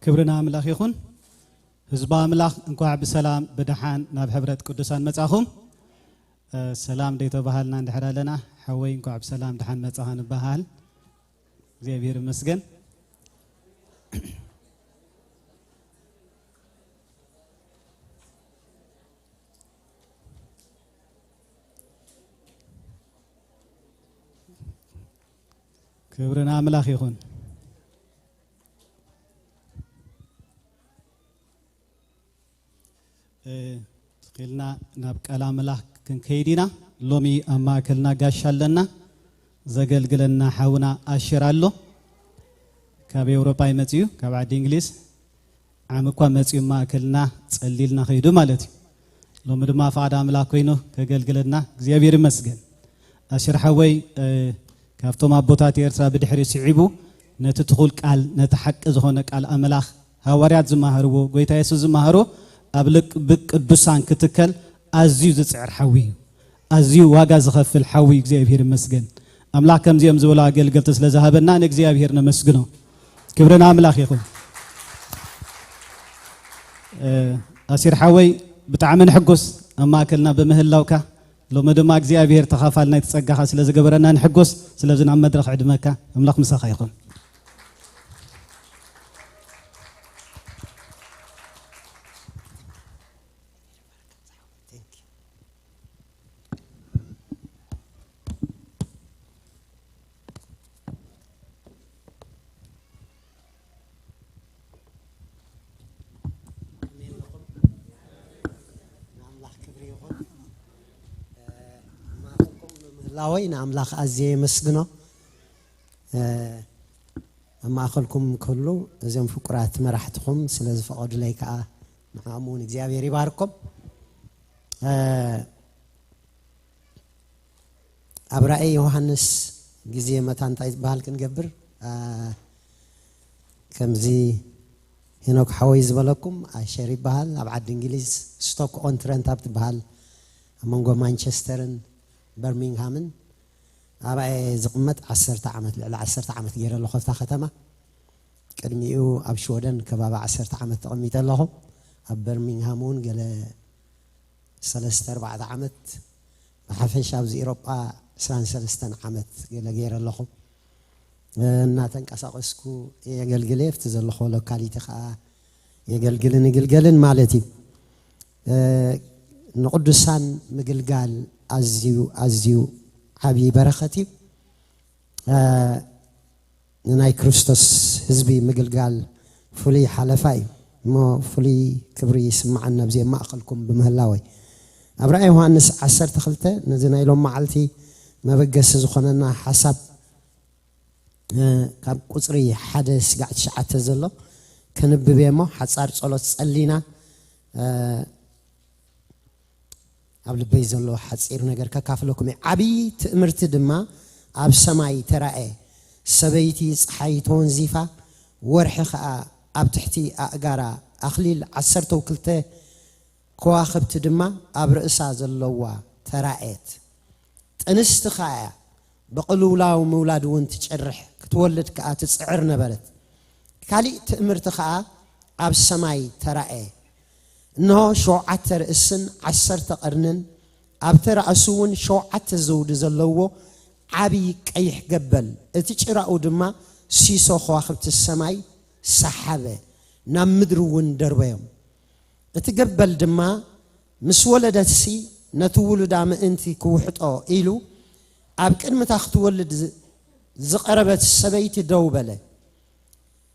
ክብሪ ንኣምላኽ ይኹን። ህዝቢ ኣምላኽ እንኳዕ ብሰላም ብደሓን ናብ ሕብረት ቅዱሳን መጻኹም። እ፣ ሰላም ደይተባሃልና እንድሕር ኣለና ሓወይ እንኳዕ ብሰላም ደሓን መጻኻ ንበሃል። እግዚኣብሔር ይመስገን። ክብሪ ንኣምላኽ ይኹን። እ፣ ትኽልና ናብ ቃል ኣምላኽ ክንከይድ ኢና። ሎሚ ኣብ ማእከልና ጋሻ ኣለና። ዘገልግለና ሓውና ኣሽር ኣሎ። ካብ ኤውሮጳ እዩ መጺኡ፣ ካብ ዓዲ እንግሊዝ። ዓሚ እኳ መጺኡ ማእከልና ጸሊልና ከይዱ ማለት እዩ። ሎሚ ድማ ፍቓድ ኣምላኽ ኮይኑ ከገልግለና እግዚኣብሔር ይመስገን። ኣሽር ሓወይ፣ እ፣ ካብቶም ኣቦታት ኤርትራ ብድሕሪ ስዒቡ ነቲ ትኹል ቃል፣ ነቲ ሓቂ ዝኾነ ቃል ኣምላኽ ሃዋርያት ዝመሃርዎ፣ ጎይታ የሱስ ዝመሃሮ ኣብ ልቢ ቅዱሳን ክትከል ኣዝዩ ዝጽዕር ሓዊ እዩ። ኣዝዩ ዋጋ ዝኸፍል ሓዊ እዩ። እግዚኣብሔር ይመስገን። ኣምላኽ ከምዚኦም ዝበሉ ኣገልገልቲ ስለ ዝሃበና ንእግዚኣብሔር ነመስግኖ። ክብሪ ንኣምላኽ ይኹን። እ፣ ኣሲር ሓወይ ብጣዕሚ ንሕጎስ ኣብ ማእከልና ብምህላውካ። ሎሚ ድማ እግዚኣብሔር ተኻፋል ናይቲ ጸጋኻ ስለ ዝገበረና ንሕጎስ። ስለዚ ናብ መድረኽ ዕድመካ ኣምላኽ ምሳኻ ይኹን። ንኣምላኽ ክብሪ ይኹን። ማእኸልኩም ብምህላወይ ንኣምላኽ ኣዝየ የመስግኖ። ኣብ ማእኸልኩም ክህሉ እዞም ፍቁራት መራሕትኹም ስለ ዝፈቐዱለይ ከዓ ንዓኦም እውን እግዚኣብሔር ይባርኮም። ኣብ ራእይ ዮሃንስ ግዜ መታ እንታይ ዝበሃል ክንገብር ከምዚ ሄኖክ ሓወይ ዝበለኩም ኣሸር ይበሃል። ኣብ ዓዲ እንግሊዝ ስቶክ ኦን ትረንት ኣብ ትበሃል ኣብ መንጎ ማንቸስተርን በርሚንግሃምን ኣብኣ እየ ዝቕመጥ። ዓሰርተ ዓመት ልዕሊ ዓሰርተ ዓመት ገይረ ኣለኹ ኣብታ ከተማ። ቅድሚኡ ኣብ ሽወደን ከባቢ ዓሰርተ ዓመት ተቐሚጠ ኣለኹ። ኣብ በርሚንግሃም እውን ገለ ሰለስተ ኣርባዕተ ዓመት ብሓፈሻ ኣብዚ ኤሮጳ ዕስራን ሰለስተን ዓመት ገለ ገይረ ኣለኹ። እናተንቀሳቐስኩ የገልግል እየ። ኣብቲ ዘለኹ ሎካሊቲ ከዓ የገልግልን እግልገልን ማለት እዩ። ንቅዱሳን ምግልጋል ኣዝዩ ኣዝዩ ዓብዪ በረኸት እዩ። ንናይ ክርስቶስ ህዝቢ ምግልጋል ፍሉይ ሓለፋ እዩ እሞ ፍሉይ ክብሪ ይስምዓኒ ኣብዚ ኣብ ማእኸልኩም ብምህላወይ። ኣብ ራእይ ዮሃንስ ዓሰርተ ክልተ ነዚ ናይ ሎም መዓልቲ መበገሲ ዝኾነና ሓሳብ ካብ ቁፅሪ ሓደ ስጋዕ ትሽዓተ ዘሎ ከንብብ እየ እሞ ሓፃር ፀሎት ፀሊና ኣብ ልበይ ዘሎ ሓፂር ነገር ከካፍለኩም እየ። ዓብዪ ትእምርቲ ድማ ኣብ ሰማይ ተራእየ። ሰበይቲ ፀሓይ ተወንዚፋ፣ ወርሒ ኸዓ ኣብ ትሕቲ ኣእጋራ፣ ኣኽሊል ዓሰርተው ክልተ ከዋኽብቲ ድማ ኣብ ርእሳ ዘለዋ ተራእየት። ጥንስቲ ኸዓ እያ፣ ብቕልውላው ምውላድ እውን ትጭርሕ፣ ክትወልድ ከኣ ትጽዕር ነበረት። ካሊእ ትእምርቲ ኸኣ ኣብ ሰማይ ተራእየ። እንሆ፣ ሸውዓተ ርእስን ዓሰርተ ቐርንን፣ ኣብ ተራእሱ እውን ሸውዓተ ዘውዲ ዘለዎ ዓቢ ቀይሕ ገበል፣ እቲ ጭራኡ ድማ ሲሶ ከዋኽብቲ ሰማይ ሰሓበ፣ ናብ ምድሪ እውን ደርበዮም። እቲ ገበል ድማ ምስ ወለደትሲ ነቲ ውሉዳ ምእንቲ ክውሕጦ ኢሉ ኣብ ቅድሚ እታ ክትወልድ ዝ-፣ ዝቐረበት ሰበይቲ ደው በለ።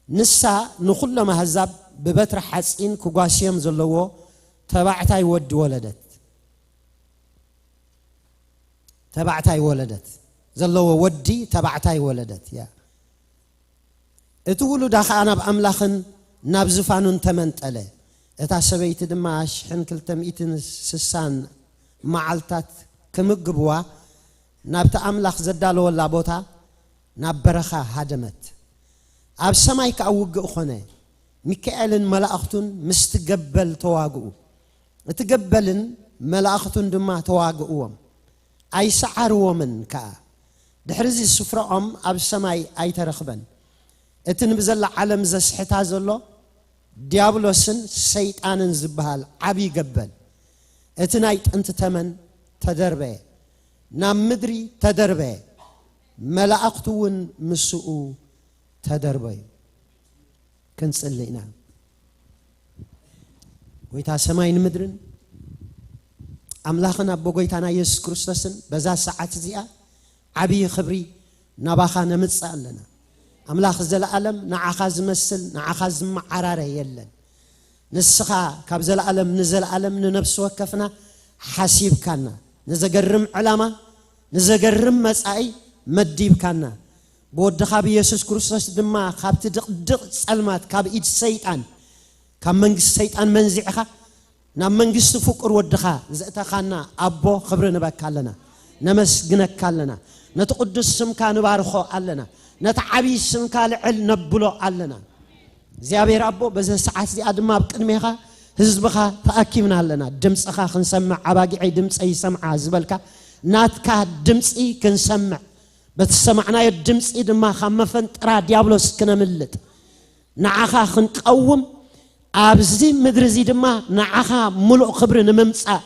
ንሳ ንኹሎም ኣህዛብ ብበትሪ ሓጺን ክጓስዮም ዘለዎ ተባዕታይ ወዲ ወለደት። ተባዕታይ ወለደት። ዘለዎ ወዲ ተባዕታይ ወለደት። ያ። እቲ ውሉዳ ኸኣ ናብ ኣምላኽን ናብ ዝፋኑን ተመንጠለ። እታ ሰበይቲ ድማ ሽሕን ክልተ ሚእትን ስሳን መዓልታት ክምግብዋ ናብቲ ኣምላኽ ዘዳለወላ ቦታ ናብ በረኻ ሃደመት። ኣብ ሰማይ ከኣ ውግእ ኾነ። ሚካኤልን መላእኽቱን ምስቲ ገበል ተዋግኡ። እቲ ገበልን መላእኽቱን ድማ ተዋግእዎም፣ ኣይሰዓርዎምን ከኣ። ድሕርዚ ስፍራኦም ኣብ ሰማይ ኣይተረኽበን። እቲ ንብዘላ ዓለም ዘስሕታ ዘሎ ዲያብሎስን ሰይጣንን ዝበሃል ዓብዪ ገበል፣ እቲ ናይ ጥንቲ ተመን ተደርበየ፣ ናብ ምድሪ ተደርበየ፣ መላእኽቱ እውን ምስኡ ተደርበዩ። ክንጽሊ ኢና። ጎይታ ሰማይን ምድርን ኣምላኽን ኣቦ ጎይታና የሱስ ክርስቶስን፣ በዛ ሰዓት እዚኣ ዓብዪ ክብሪ ናባኻ ነምጽእ ኣለና። ኣምላኽ ዘለኣለም ንዓኻ ዝመስል፣ ንዓኻ ዝመዓራረ የለን። ንስኻ ካብ ዘለኣለም ንዘለኣለም ንነፍሲ ወከፍና ሓሲብካና። ንዘገርም ዕላማ፣ ንዘገርም መጻኢ መዲብካና። ብወድኻ ብየሱስ ክርስቶስ ድማ ካብቲ ድቕድቕ ጸልማት፣ ካብ ኢድ ሰይጣን፣ ካብ መንግስቲ ሰይጣን መንዚዕኻ ናብ መንግስቲ ፍቁር ወድኻ ዘእተኻና ኣቦ፣ ክብሪ ንበካ ኣለና፣ ነመስግነካ ኣለና። ነቲ ቅዱስ ስምካ ንባርኾ ኣለና። ነቲ ዓብዪ ስምካ ልዕል ነብሎ ኣለና። እግዚኣብሔር ኣቦ፣ በዚ ሰዓት እዚኣ ድማ ኣብ ቅድሜኻ ህዝብኻ ተኣኪብና ኣለና። ድምፅኻ ክንሰምዕ፣ ኣባጊዐይ ድምፀይ ይሰምዓ ዝበልካ፣ ናትካ ድምፂ ክንሰምዕ፣ በቲ ዝሰማዕናዮ ድምፂ ድማ ካብ መፈንጥራ ዲያብሎስ ክነምልጥ፣ ንዓኻ ክንቀውም፣ ኣብዚ ምድሪ እዚ ድማ ንዓኻ ምሉእ ክብሪ ንምምፃእ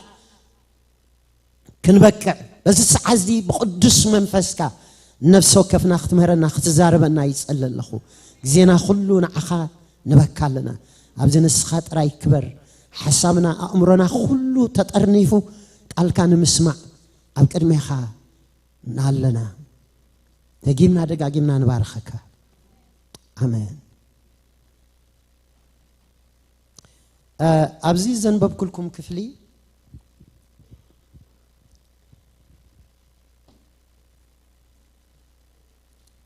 ክንበቅዕ፣ በዚ ሰዓት እዚ ብቅዱስ መንፈስካ ነፍሲ ወከፍና ክትምህረና፣ ክትዛረበና ይጸሊ ኣለኹ። ግዜና ኩሉ ንዓኻ ንበካ ኣለና። ኣብዚ ንስኻ ጥራይ ክበር። ሓሳብና፣ ኣእምሮና ኩሉ ተጠርኒፉ ቃልካ ንምስማዕ ኣብ ቅድሜኻ ኣለና። ደጊምና ደጋጊምና ንባርኸካ። ኣሜን። እ፣ ኣብዚ ዘንበብኩልኩም ክፍሊ፣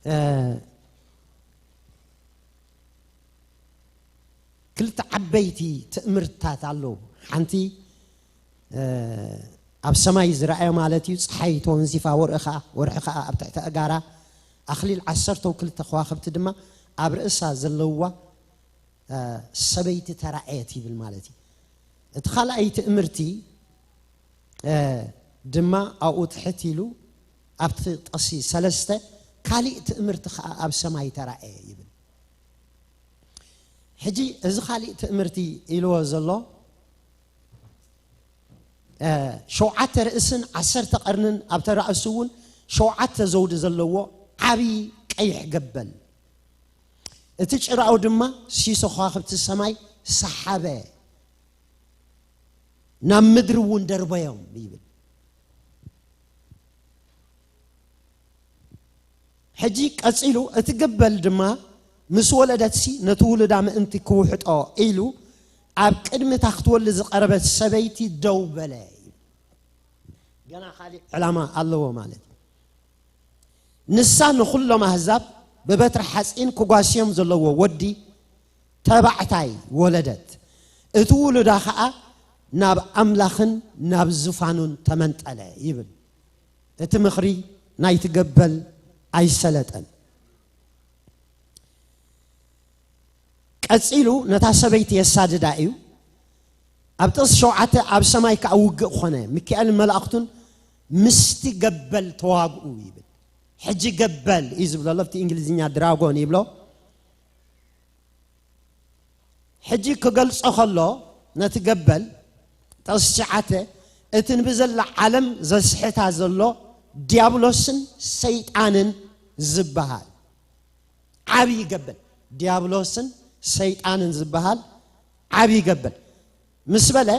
እ፣ ክልተ ዓበይቲ ትእምርትታት ኣለዉ። ሓንቲ፣ እ፣ ኣብ ሰማይ ዝረኣየ ማለት እዩ፣ ፀሓይ ተወንዚፋ፣ ወርሒ ኸዓ፣ ወርሒ ኸዓ ኣብ ትሕቲ ኣእጋራ፣ ኣኽሊል ዓሰርተው ክልተ ከዋኽብቲ ድማ ኣብ ርእሳ ዘለዋ፣ እ፣ ሰበይቲ ተራእየት ይብል ማለት እዩ። እቲ ካልኣይ ትእምርቲ፣ እ፣ ድማ ኣብኡ ትሕት ኢሉ ኣብቲ ጥቕሲ ሰለስተ ካሊእ ትእምርቲ ኸዓ ኣብ ሰማይ ተራእየ ይብል። ሕጂ እዚ ካሊእ ትእምርቲ ኢልዎ ዘሎ፣ እ፣ ሸውዓተ ርእስን ዓሰርተ ቀርንን ኣብቲ ራእሱ እውን ሸውዓተ ዘውዲ ዘለዎ ዓብዪ ቀይሕ ገበል፣ እቲ ጭራኡ ድማ ሲሶ ከዋኽብቲ ሰማይ ሰሓበ፣ ናብ ምድሪ እውን ደርበዮም ይብል። ሕጂ ቀጺሉ፣ እቲ ገበል ድማ ምስ ወለደትሲ ነቲ ውሉዳ ምእንቲ ክውሕጦ ኢሉ ኣብ ቅድሚ እታ ክትወልድ ዝቐረበት ሰበይቲ ደው በለ። ገና ካሊእ ዕላማ ኣለዎ ማለት እዩ። ንሳ ንኹሎም ኣህዛብ ብበትሪ ሓጺን ክጓስዮም ዘለዎ ወዲ ተባዕታይ ወለደት። እቲ ውሉዳ ኸኣ ናብ ኣምላኽን ናብ ዝፋኑን ተመንጠለ ይብል። እቲ ምኽሪ ናይቲ ገበል ኣይሰለጠን። ቀጺሉ ነታ ሰበይቲ የሳድዳ እዩ። ኣብ ጥቕሲ ሸውዓተ፣ ኣብ ሰማይ ከኣ ውግእ ኾነ፣ ሚካኤልን መላእኽቱን ምስቲ ገበል ተዋግኡ ይብል። ሕጂ ገበል እዩ ዝብሎ ኣሎ፣ ኣብቲ እንግሊዝኛ ድራጎን ይብሎ። ሕጂ ክገልጾ ከሎ ነቲ ገበል፣ ጥቕሲ ትሽዓተ፣ እቲ ንብዘላ ዓለም ዘስሕታ ዘሎ ዲያብሎስን ሰይጣንን ዝበሃል ዓብዪ ገበል፣ ዲያብሎስን ሰይጣንን ዝበሃል ዓብዪ ገበል ምስ በለ፣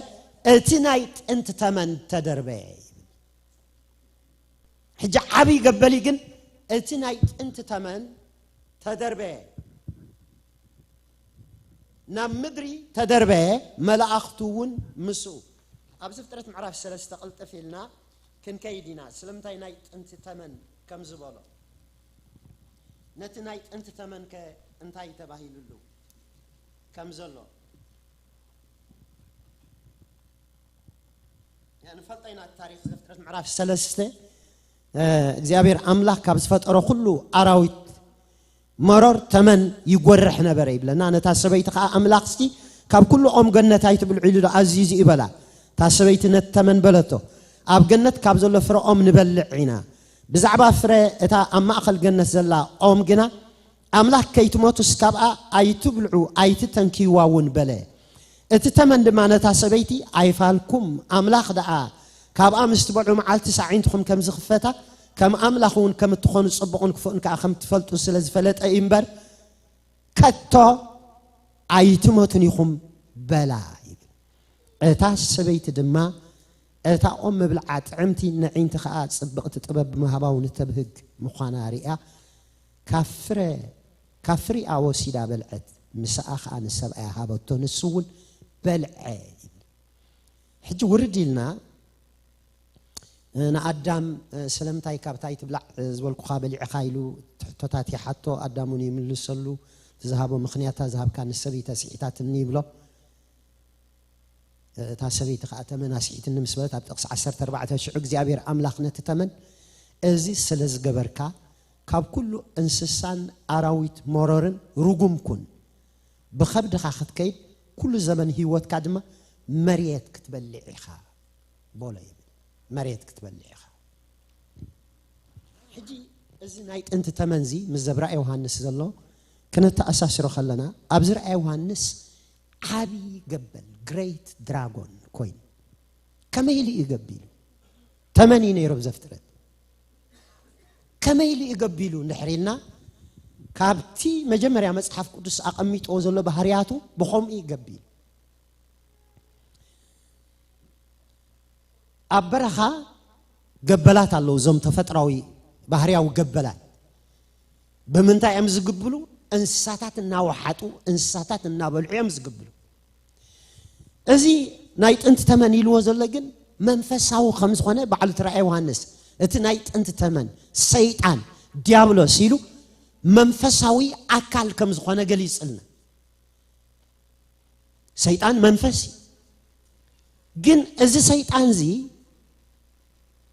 እቲ ናይ ጥንቲ ተመን ተደርበየ ይብል። ሕጂ ዓብዪ ገበል እዩ፣ ግን እቲ ናይ ጥንቲ ተመን ተደርበየ፣ ናብ ምድሪ ተደርበየ፣ መላእኽቱ እውን ምስኡ። ኣብዚ ፍጥረት ምዕራፍ ሰለስተ ቅልጥፍ ኢልና ክንከይድ ኢና። ስለምንታይ ናይ ጥንቲ ተመን ከም ዝበሎ፣ ነቲ ናይ ጥንቲ ተመን ከ እንታይ ተባሂሉሉ ከም ዘሎ ንፈልጦ ኢና። ታሪኽ ዘፍጥረት ምዕራፍ ሰለስተ፣ እ፣ እግዚኣብሔር ኣምላኽ ካብ ዝፈጠሮ ኩሉ ኣራዊት መሮር ተመን ይጎርሕ ነበረ ይብለና። ነታ ሰበይቲ ከዓ ኣምላኽ እስቲ ካብ ኩሉ ኦም ገነት ኣይትብልዑ ኢሉ ዶ ኣዚዙ ይበላ? እታ ሰበይቲ ነቲ ተመን በለቶ፣ ኣብ ገነት ካብ ዘሎ ፍረ ኦም ንበልዕ ኢና፣ ብዛዕባ ፍረ እታ ኣብ ማእኸል ገነት ዘላ ኦም ግና ኣምላኽ ከይትሞቱስ ካብኣ ኣይትብልዑ ኣይትተንክይዋ እውን በለ። እቲ ተመን ድማ ነታ ሰበይቲ ኣይፋልኩም፣ ኣምላኽ ደኣ ካብኣ ምስ ትበልዑ መዓልቲ ኣዒንትኹም ከም ዝኽፈታ ከም ኣምላኽ እውን ከም እትኾኑ ጽቡቕን ክፉእን ከኣ ከም ትፈልጡ ስለ ዝፈለጠ እዩ እምበር፣ ከቶ ኣይትሞቱን ኢኹም በላ ይብል። እታ ሰበይቲ ድማ እታ ኦም መብልዓ ጥዕምቲ፣ ንዕንቲ ኸኣ ጽብቕቲ ጥበብ ብምሃባ እውን እተብህግ ምዃና ርእያ፣ ካብ ፍረ፣ ካብ ፍሪኣ ወሲዳ በልዐት፣ ምስኣ ኸኣ ንሰብኣያ ሃበቶ፣ ንሱ እውን በልዐ ይብል። ሕጂ ውርድ ኢልና፣ እ፣ ንኣዳም፣ እ፣ ስለምንታይ ካብታ ኣይትብላዕ፣ እ፣ ዝበልኩኻ በሊዕኻ ኢሉ ትሕቶታት ይሓቶ፣ ኣዳም እውን ይምልሰሉ፣ እቲ ዝሃቦ ምኽንያታ ዝሃብካኒ ሰበይቲ ስሒታትኒ ይብሎ። እታ ሰበይቲ ኸዓ ተመን ኣስሒትኒ ምስ በለት ኣብ ጥቕሲ ዓሰርተ ኣርባዕተ ሽዑ እግዚኣብሔር ኣምላኽ ነቲ ተመን፣ "እዚ ስለ ዝገበርካ ካብ ኩሉ እንስሳን ኣራዊት መሮርን ርጉም ኩን። ብኸብድኻ ክትከይድ ኩሉ ዘመን ህይወትካ ድማ መሬት ክትበልዕ ኢኻ" በሎ ይብል። መሬት ክትበልዕ ኢኻ። ሕጂ እዚ ናይ ጥንቲ ተመንዚ ምስ ዘብራእ ዮሃንስ ዘሎ ክነተኣሳስሮ ከለና፣ ኣብዚ ራእይ ዮሃንስ ዓብዪ ገበል፣ ግሬት ድራጎን ኮይኑ፣ ከመይ ኢሉ እዩ ገቢሉ? ተመን እዩ ነይሩ ኣብ ዘፍጥረት። ከመይ ኢሉ እዩ ገቢሉ እንድሕር ኢልና፣ ካብቲ መጀመርያ መጽሓፍ ቅዱስ ኣቐሚጥዎ ዘሎ ባህርያቱ ብኸምኡ እዩ ገቢሉ። ኣብ በረኻ ገበላት ኣለዉ፣ እዞም ተፈጥራዊ ባህርያዊ ገበላት። ብምንታይ እዮም ዝግብሉ? እንስሳታት እናወሓጡ፣ እንስሳታት እናበልዑ እዮም ዝግብሉ። እዚ ናይ ጥንቲ ተመን ኢልዎ ዘሎ ግን መንፈሳዊ ከም ዝኾነ ባዕሉ እቲ ራእይ ዮሃንስ፣ እቲ ናይ ጥንቲ ተመን፣ ሰይጣን፣ ዲያብሎስ ኢሉ መንፈሳዊ ኣካል ከም ዝኾነ ገሊጽልና። ሰይጣን መንፈስ እዩ። ግን እዚ ሰይጣን እዚ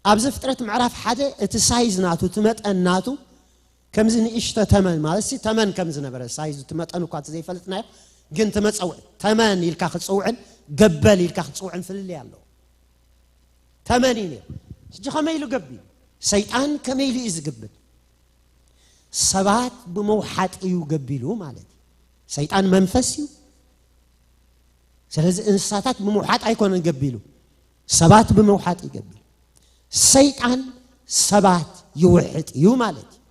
ኣብዚ ፍጥረት ምዕራፍ ሓደ እቲ ሳይዝ ናቱ፣ እቲ መጠን ናቱ ከምዚ ንእሽቶ ተመን ማለት ሲ ተመን ከም ዝነበረ፣ ሳይዝ እቲ መጠን እኳ እቲ ዘይፈልጥናዮ፣ ግን እቲ መጸውዒ ተመን ኢልካ ክጽውዕን ገበል ኢልካ ክጽውዕን ፍልልይ ኣለዎ። ተመን እዩ ነይሩ። ሕጂ ከመይ ኢሉ ገቢሉ? ሰይጣን ከመይ ኢሉ እዩ ዝግብል? ሰባት ብምውሓጥ እዩ ገቢሉ ማለት እዩ። ሰይጣን መንፈስ እዩ። ስለዚ እንስሳታት ብምውሓጥ ኣይኮነን ገቢሉ፣ ሰባት ብምውሓጥ እዩ ገቢሉ። ሰይጣን ሰባት ይውሕጥ እዩ ማለት እዩ።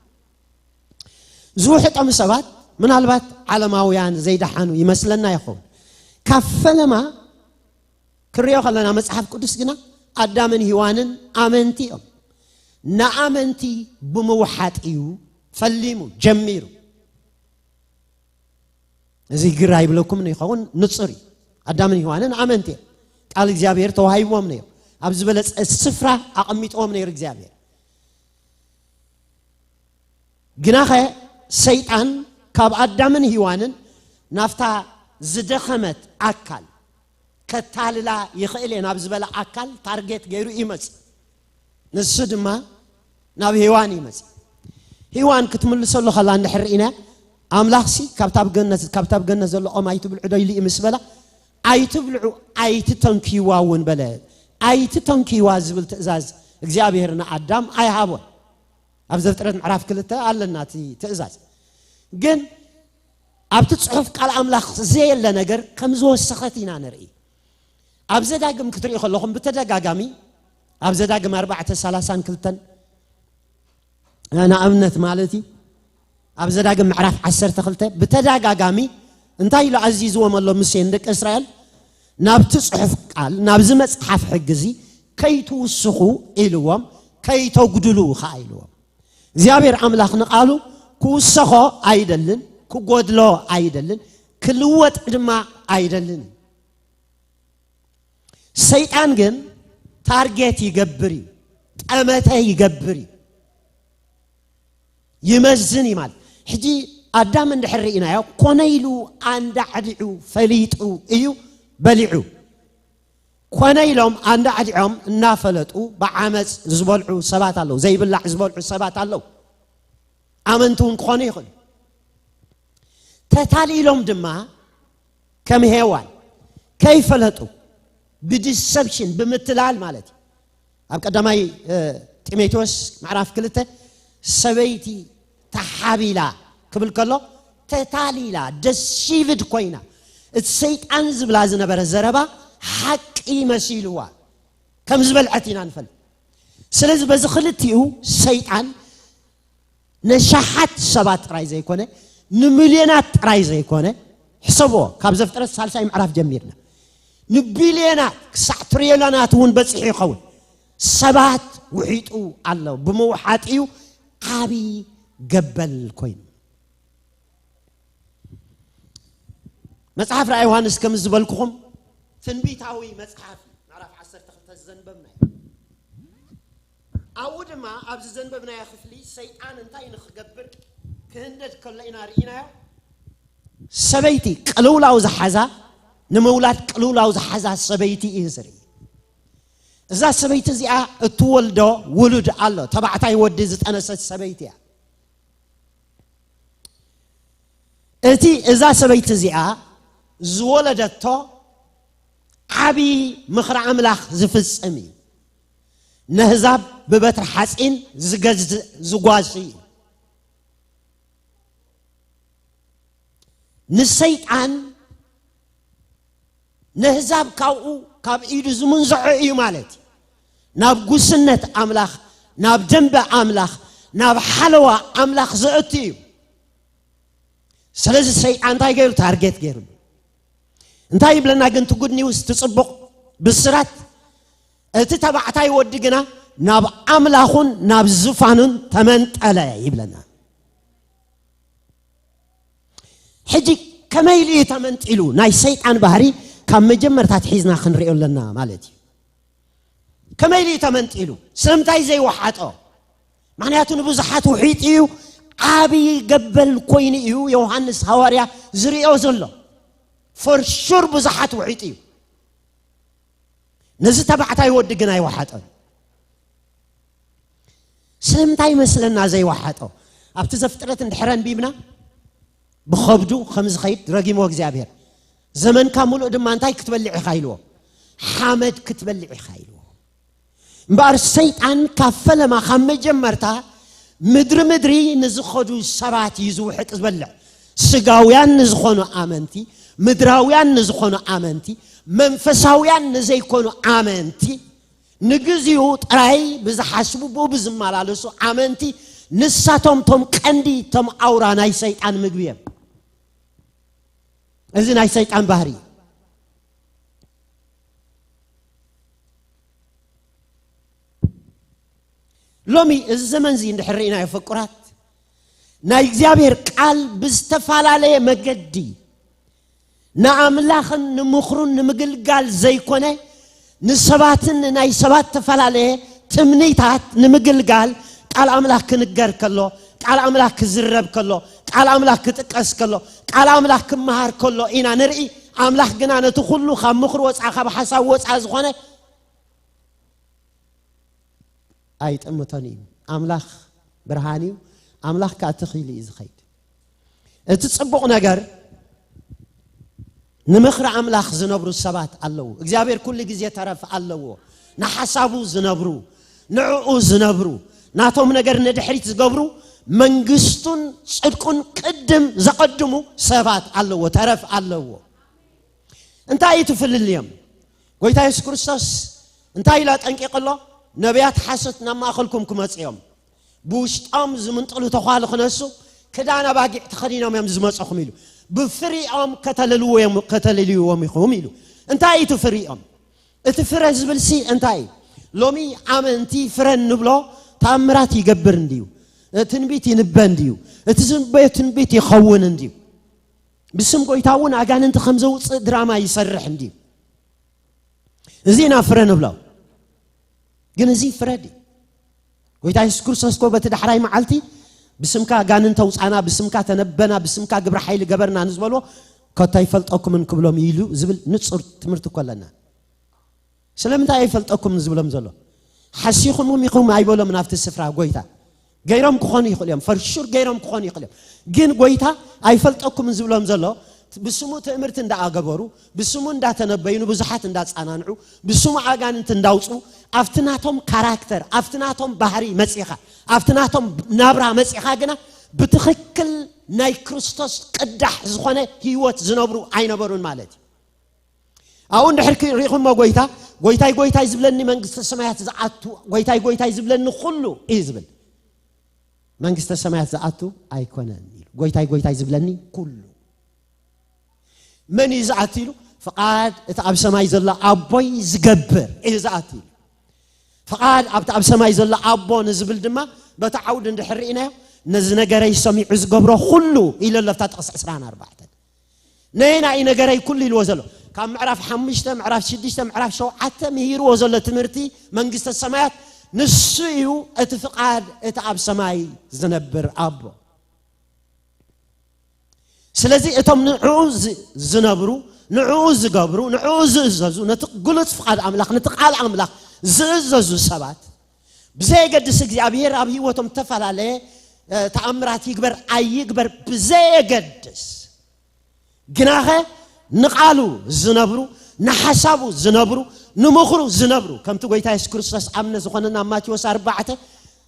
ዝውሕጦም ሰባት ምናልባት ዓለማውያን ዘይደሓኑ ይመስለና ይኸውን። ካብ ፈለማ ክንሪኦ ከለና መጽሓፍ ቅዱስ ግና ኣዳምን ሂዋንን ኣመንቲ እዮም። ንኣመንቲ ብምውሓጥ እዩ ፈሊሙ ጀሚሩ። እዚ ግር ኣይብለኩምን ይኸውን፣ ንጹር እዩ። ኣዳምን ሂዋንን ኣመንቲ እዮም። ቃል እግዚኣብሔር ተዋሂብዎም ነይሩ። ኣብ ዝበለጸ ስፍራ ኣቐሚጥዎም ነይሩ እግዚኣብሔር። ግናኸ ሰይጣን ካብ ኣዳምን ሂዋንን ናብታ ዝደኸመት ኣካል ከታልላ ይኽእል እየ ናብ ዝበለ ኣካል ታርጌት ገይሩ ይመጽእ። ንሱ ድማ ናብ ሄዋን ይመጽእ። ሄዋን ክትምልሰሉ ከላ እንድሕር ርኢና፣ ኣምላኽሲ ካብታ ኣብ ገነት፣ ካብታ ኣብ ገነት ዘሎ ኦም ኣይትብልዑ ዶ ኢሉ እዩ ምስ በላ፣ "ኣይትብልዑ፣ ኣይትተንክይዋ" እውን በለ። "ኣይትተንክይዋ" ዝብል ትእዛዝ እግዚኣብሔር ንኣዳም ኣይሃቦን። ኣብ ዘፍጥረት ምዕራፍ ክልተ ኣለና እቲ ትእዛዝ። ግን ኣብቲ ጽሑፍ ቃል ኣምላኽ ዘየለ ነገር ከም ዝወሰኸት ኢና ንርኢ። ኣብ ዘዳግም ክትርኢ ከለኹም ብተደጋጋሚ ኣብ ዘዳግም ኣርባዕተ ሰላሳን ክልተን ንኣብነት ማለት እዩ፣ ኣብ ዘዳግም ምዕራፍ ዓሰርተ ክልተ ብተደጋጋሚ እንታይ ኢሉ ኣዚዝዎም ኣሎ ሙሴ ንደቂ እስራኤል? ናብቲ ጽሑፍ ቃል፣ ናብዚ መጽሓፍ ሕጊ እዚ ከይትውስኹ ኢልዎም፣ ከይተጉድሉ ኸዓ ኢልዎም። እግዚኣብሔር ኣምላኽ ንቓሉ ክውሰኾ ኣይደልን፣ ክጎድሎ ኣይደልን፣ ክልወጥ ድማ ኣይደልን። ሰይጣን ግን ታርጌት ይገብር እዩ፣ ጠመተ ይገብር እዩ፣ ይመዝን እዩ ማለት። ሕጂ ኣዳም እንድሕር ርኢናዮ፣ ኮነ ኢሉ ኣንዳዕዲዑ ፈሊጡ እዩ በሊዑ። ኮነ ኢሎም ኣንዳዕዲዖም እናፈለጡ ብዓመፅ ዝበልዑ ሰባት ኣለዉ፣ ዘይብላዕ ዝበልዑ ሰባት ኣለዉ። ኣመንቲ እውን ክኾኑ ይኽእሉ። ተታሊሎም ድማ ከም ሄዋን ከይፈለጡ ብዲሰፕሽን፣ ብምትላል ማለት እዩ። ኣብ ቀዳማይ እ፣ ጢሞቴዎስ ምዕራፍ ክልተ ሰበይቲ ተሓቢላ ክብል ከሎ፣ ተታሊላ፣ ደሲቭድ ኮይና፣ እቲ ሰይጣን ዝብላ ዝነበረ ዘረባ ሓቂ መሲልዋ ከም ዝበልዐት ኢና ንፈልጥ። ስለዚ በዚ ክልቲኡ ሰይጣን ነሻሓት ሰባት ጥራይ ዘይኮነ፣ ንሚልዮናት ጥራይ ዘይኮነ፣ ሕሰብዎ፣ ካብ ዘፍጥረት ሳልሳይ ምዕራፍ ጀሚርና ንቢልዮናት ክሳዕ ትሪዮናት እውን በፂሑ ይኸውን። ሰባት ውሒጡ ኣሎ። ብምውሓጥ እዩ ዓብዪ ገበል ኮይኑ። መጽሓፍ ራእይ ዮሃንስ ከም ዝበልኩኹም ትንቢታዊ መጽሓፍ እዩ። ምዕራፍ ዓሰርተ ክልተ ዘንበብና እዩ። ኣብኡ ድማ ኣብዚ ዘንበብናዮ ክፍሊ ሰይጣን እንታይ ንኽገብር ክህንደድ ከሎ ኢና ርኢናዮ። ሰበይቲ ቅልውላው ዝሓዛ፣ ንምውላድ ቅልውላው ዝሓዛ ሰበይቲ እዩ ዝርኢ። እዛ ሰበይቲ እዚኣ እትወልዶ ውሉድ ኣሎ። ተባዕታይ ወዲ ዝጠነሰት ሰበይቲ እያ። እቲ እዛ ሰበይቲ እዚኣ ዝወለደቶ ዓብዪ ምኽሪ ኣምላኽ ዝፍጽም እዩ። ነህዛብ ብበትሪ ሓፂን ዝገዝእ ዝጓሲ እዩ። ንሰይጣን ነህዛብ ካብኡ ካብ ኢዱ ዝምንዝዖ እዩ ማለት እዩ። ናብ ጉስነት ኣምላኽ፣ ናብ ደንበ ኣምላኽ፣ ናብ ሓለዋ ኣምላኽ ዘእቱ እዩ። ስለዚ ሰይጣን እንታይ ገይሩ? ታርጌት ገይሩ። እንታይ ይብለና ግን እቲ ጉድ ኒውስ፣ እቲ ጽቡቕ ብስራት? እቲ ተባዕታይ ወዲ ግና ናብ ኣምላኹን ናብ ዝፋኑን ተመንጠለ ይብለና። ሕጂ ከመይ ኢሉ እዩ ተመንጢሉ? ናይ ሰይጣን ባህሪ ካብ መጀመርታ ኣትሒዝና ክንሪኦ ኣለና ማለት እዩ። ከመይ ኢሉ እዩ ተመንጢሉ? ስለምንታይ ዘይወሓጦ? ምኽንያቱ ንብዙሓት ውሒጡ እዩ። ዓብዪ ገበል ኮይኑ እዩ ዮሃንስ ሃዋርያ ዝሪኦ ዘሎ። ፎር ሹር ብዙሓት ውሒጡ እዩ። ነዚ ተባዕታይ ወዲ ግን ኣይወሓጦን። ስለምንታይ ይመስለና ዘይወሓጦ? ኣብቲ ዘፍጥረት እንድሕር ኣንቢብና ብኸብዱ ከም ዝኸይድ ረጊሞ እግዚኣብሔር፣ ዘመንካ ሙሉእ ድማ እንታይ ክትበልዕ ኢኻ ኢልዎ? ሓመድ ክትበልዕ ኢኻ ኢልዎ። እምበኣር ሰይጣን ካብ ፈለማ ካብ መጀመርታ ምድሪ ምድሪ ንዝኸዱ ሰባት እዩ ዝውሕጥ ዝበልዕ። ስጋውያን ንዝኾኑ ኣመንቲ፣ ምድራውያን ንዝኾኑ ኣመንቲ፣ መንፈሳውያን ንዘይኮኑ ኣመንቲ፣ ንግዚኡ ጥራይ ብዝሓስቡ ብኡ ብዝመላለሱ ኣመንቲ፣ ንሳቶም ቶም ቀንዲ ቶም ኣውራ ናይ ሰይጣን ምግቢ እዮም። እዚ ናይ ሰይጣን ባህሪ እዩ። ሎሚ እዚ ዘመን እዚ እንድሕር ርኢናዮ ፍቁራት፣ ናይ እግዚኣብሔር ቃል ብዝተፈላለየ መገዲ ንኣምላኽን ንምኽሩን ንምግልጋል ዘይኮነ፣ ንሰባትን ንናይ ሰባት ተፈላለየ ትምኒታት ንምግልጋል ቃል ኣምላኽ ክንገር ከሎ፣ ቃል ኣምላኽ ክዝረብ ከሎ፣ ቃል ኣምላኽ ክጥቀስ ከሎ፣ ቃል ኣምላኽ ክመሃር ከሎ ኢና ንርኢ። ኣምላኽ ግና ነቲ ኩሉ ካብ ምኽሪ ወፃ፣ ካብ ሓሳብ ወፃ ዝኾነ ኣይጥምቶን እዩ። ኣምላኽ ብርሃን እዩ። ኣምላኽ ከዓ ተኺሉ እዩ ዝኸይድ። እቲ ጽቡቕ ነገር ንምኽሪ ኣምላኽ ዝነብሩ ሰባት ኣለዉ። እግዚኣብሔር ኩሉ ግዜ ተረፍ ኣለዎ። ንሓሳቡ ዝነብሩ፣ ንዕኡ ዝነብሩ፣ ናቶም ነገር ንድሕሪት ዝገብሩ፣ መንግስቱን ጽድቁን ቅድም ዘቐድሙ ሰባት ኣለዎ፣ ተረፍ ኣለዎ። እንታይ እዩ እቲ ፍልልዮም? ጎይታ የሱስ ክርስቶስ እንታይ ኢሉ ኣጠንቂቑ ኣሎ? ነቢያት ሓሶት ናብ ማእኸልኩም ክመጹ እዮም። ብውሽጦም ዝምንጥሉ ተዃሉ ክነሱ፣ ክዳን ኣባጊዕ ተኸዲኖም እዮም ዝመፀኹም ኢሉ። ብፍሪኦም ከተለልዎም ኢኹም ኢሉ። እንታይ እዩ እቲ ፍሪኦም? እቲ ፍረ ዝብል ሲ እንታይ እዩ? ሎሚ ኣመንቲ ፍረ እንብሎ ተኣምራት ይገብር እንድዩ። ትንቢት ይንበ እንድዩ። እቲ ዝንበዮ ትንቢት ይኸውን እንድዩ። ብስም ጎይታ እውን ኣጋንንቲ ከም ዘውፅእ ድራማ ይሰርሕ እንድዩ። እዚ ኢና ፍረ ንብሎ። ግን እዚ ፍረ ድዩ? ጎይታ የሱስ ክርስቶስ ኮ በቲ ዳሕራይ መዓልቲ ብስምካ ኣጋንንት ኣውፃና፣ ብስምካ ተነበና፣ ብስምካ ግብረ ሓይሊ ገበርና ንዝበልዎ፣ ኮታ ኣይፈልጠኩምን ክብሎም ኢሉ ዝብል ንፁር ትምህርቲ እኮ ኣለና። ስለምንታይ ኣይፈልጠኩምን ዝብሎም ዘሎ? ሓሲኹምም ኢኹም ኣይበሎም ናብቲ ስፍራ ጎይታ። ገይሮም ክኾኑ ይኽእሉ እዮም፣ ፈርሹር ገይሮም ክኾኑ ይኽእሉ እዮም። ግን ጎይታ ኣይፈልጠኩምን ዝብሎም ዘሎ፣ ብስሙ ትእምርቲ እንዳኣገበሩ፣ ብስሙ እንዳተነበዩ፣ ንብዙሓት እንዳፃናንዑ፣ ብስሙ ኣጋንንት እንዳውፁ፣ ኣብቲ ናቶም ካራክተር፣ ኣብቲ ናቶም ባህሪ መፂኻ፣ ኣብቲ ናቶም ናብራ መፂኻ ግና ብትኽክል ናይ ክርስቶስ ቅዳሕ ዝኾነ ህይወት ዝነብሩ ኣይነበሩን ማለት እዩ። ኣብኡ እንድሕር ሪኢኹሞ ጎይታ፣ ጎይታይ ጎይታይ ዝብለኒ መንግስተ ሰማያት ዝኣቱ፣ ጎይታይ ጎይታይ ዝብለኒ ኩሉ እዩ ዝብል። መንግስተ ሰማያት ዝኣቱ ኣይኮነን ኢሉ። ጎይታይ ጎይታይ ዝብለኒ ኩሉ። መን እዩ ዝኣቱ ኢሉ? ፍቓድ እቲ ኣብ ሰማይ ዘሎ ኣቦይ ዝገብር እዩ ዝኣቱ ኢሉ። ፍቓድ ኣብቲ ኣብ ሰማይ ዘሎ ኣቦ ንዝብል ድማ በቲ ዓውዲ እንድሕር ርኢናዮ፣ ነዚ ነገረይ ሰሚዑ ዝገብሮ ኩሉ ኢሉ ኣሎ ኣብታ ጥቕሲ ዕስራን ኣርባዕተን። ነየናይ ነገረይ ኩሉ ኢልዎ ዘሎ? ካብ ምዕራፍ ሓሙሽተ፣ ምዕራፍ ሽዱሽተ፣ ምዕራፍ ሸውዓተ ምሂርዎ ዘሎ ትምህርቲ መንግስተ ሰማያት ንሱ እዩ እቲ ፍቓድ እቲ ኣብ ሰማይ ዝነብር ኣቦ። ስለዚ እቶም ንዕኡ ዝ-፣ ዝነብሩ፣ ንዕኡ ዝገብሩ፣ ንዕኡ ዝእዘዙ፣ ነቲ ግሉጽ ፍቓድ ኣምላኽ፣ ነቲ ቃል ኣምላኽ ዝእዘዙ ሰባት፣ ብዘየገድስ እግዚኣብሔር ኣብ ህይወቶም እተፈላለየ፣ እ፣ ተኣምራት ይግበር ኣይግበር ብዘየገድስ፣ ግናኸ ንቓሉ ዝነብሩ፣ ንሓሳቡ ዝነብሩ፣ ንምኽሩ ዝነብሩ፣ ከምቲ ጎይታ የሱስ ክርስቶስ ኣብነት ዝኾነና ኣብ ማቴዎስ ኣርባዕተ፣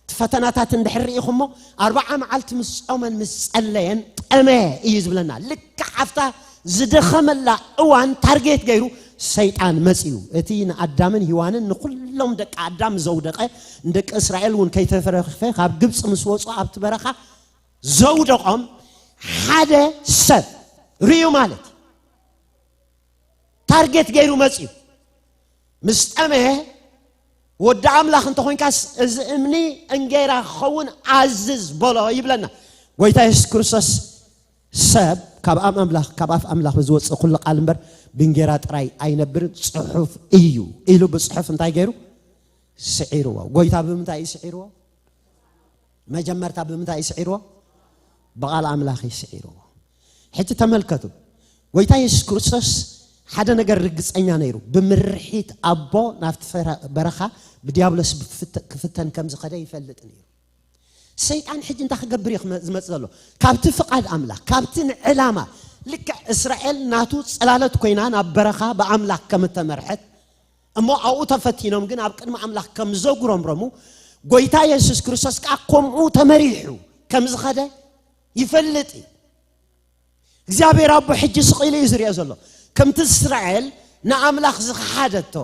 እቲ ፈተናታት እንድሕር ርኢኹሞ፣ ኣርብዓ መዓልቲ ምስ ጾመን ምስ ጸለየን ጠመ እዩ ዝብለና። ልክዕ ኣብታ ዝደኸመላ እዋን ታርጌት ገይሩ ሰይጣን መጺኡ። እቲ ንኣዳምን ሄዋንን ንኹሎም ደቂ ኣዳም ዘውደቐ፣ ንደቂ እስራኤል እውን ከይተረፈ ካብ ግብጺ ምስ ወጹ ኣብቲ በረኻ ዘውደቖም ሓደ ሰብ ርእዩ ማለት እዩ። ታርጌት ገይሩ መጺኡ። ምስ ጠመ፣ "ወዲ ኣምላኽ እንተኾይንካስ፣ እዚ እምኒ እንጌራ ክኸውን ኣዝዝ" በሎ ይብለና። ጎይታ የሱስ ክርስቶስ፣ "ሰብ ካብ ኣም ኣምላኽ፣ ካብ ኣፍ ኣምላኽ ብዝወጽእ ኩሉ ቃል እምበር፣ ብእንጌራ ጥራይ ኣይነብርን፣ ጽሑፍ እዩ" ኢሉ ብጽሑፍ እንታይ ገይሩ? ስዒርዎ። ጎይታ ብምንታይ እዩ ስዒርዎ? መጀመርታ ብምንታይ እዩ ስዒርዎ? ብቓል ኣምላኽ እዩ ስዒርዎ። ሕጂ ተመልከቱ፣ ጎይታ የሱስ ክርስቶስ ሓደ ነገር ርግጸኛ ነይሩ። ብምርሒት ኣቦ ናብቲ ፈረ-፣ በረኻ ብዲያብሎስ ብፍተ-፣ ክፍተን ከም ዝኸደ ይፈልጥ ነይሩ። ሰይጣን ሕጂ እንታይ ክገብር እዩ ክመ-፣ ዝመጽእ ዘሎ? ካብቲ ፍቓድ ኣምላኽ፣ ካብቲ ንዕላማ፣ ልክዕ እስራኤል ናቱ ጽላሎት ኮይና ናብ በረኻ ብኣምላኽ ከም እተመርሐት፣ እሞ ኣብኡ ተፈቲኖም ግን ኣብ ቅድሚ ኣምላኽ ከም ዘጉረምረሙ፣ ጎይታ የሱስ ክርስቶስ ከኣ ከምኡ ተመሪሑ ከም ዝኸደ ይፈልጥ እዩ። እግዚኣብሔር ኣቦ ሕጂ ስቕ ኢሉ እዩ ዝሪኦ ዘሎ። ከምቲ እስራኤል ንኣምላኽ ዝኸሓደቶ፣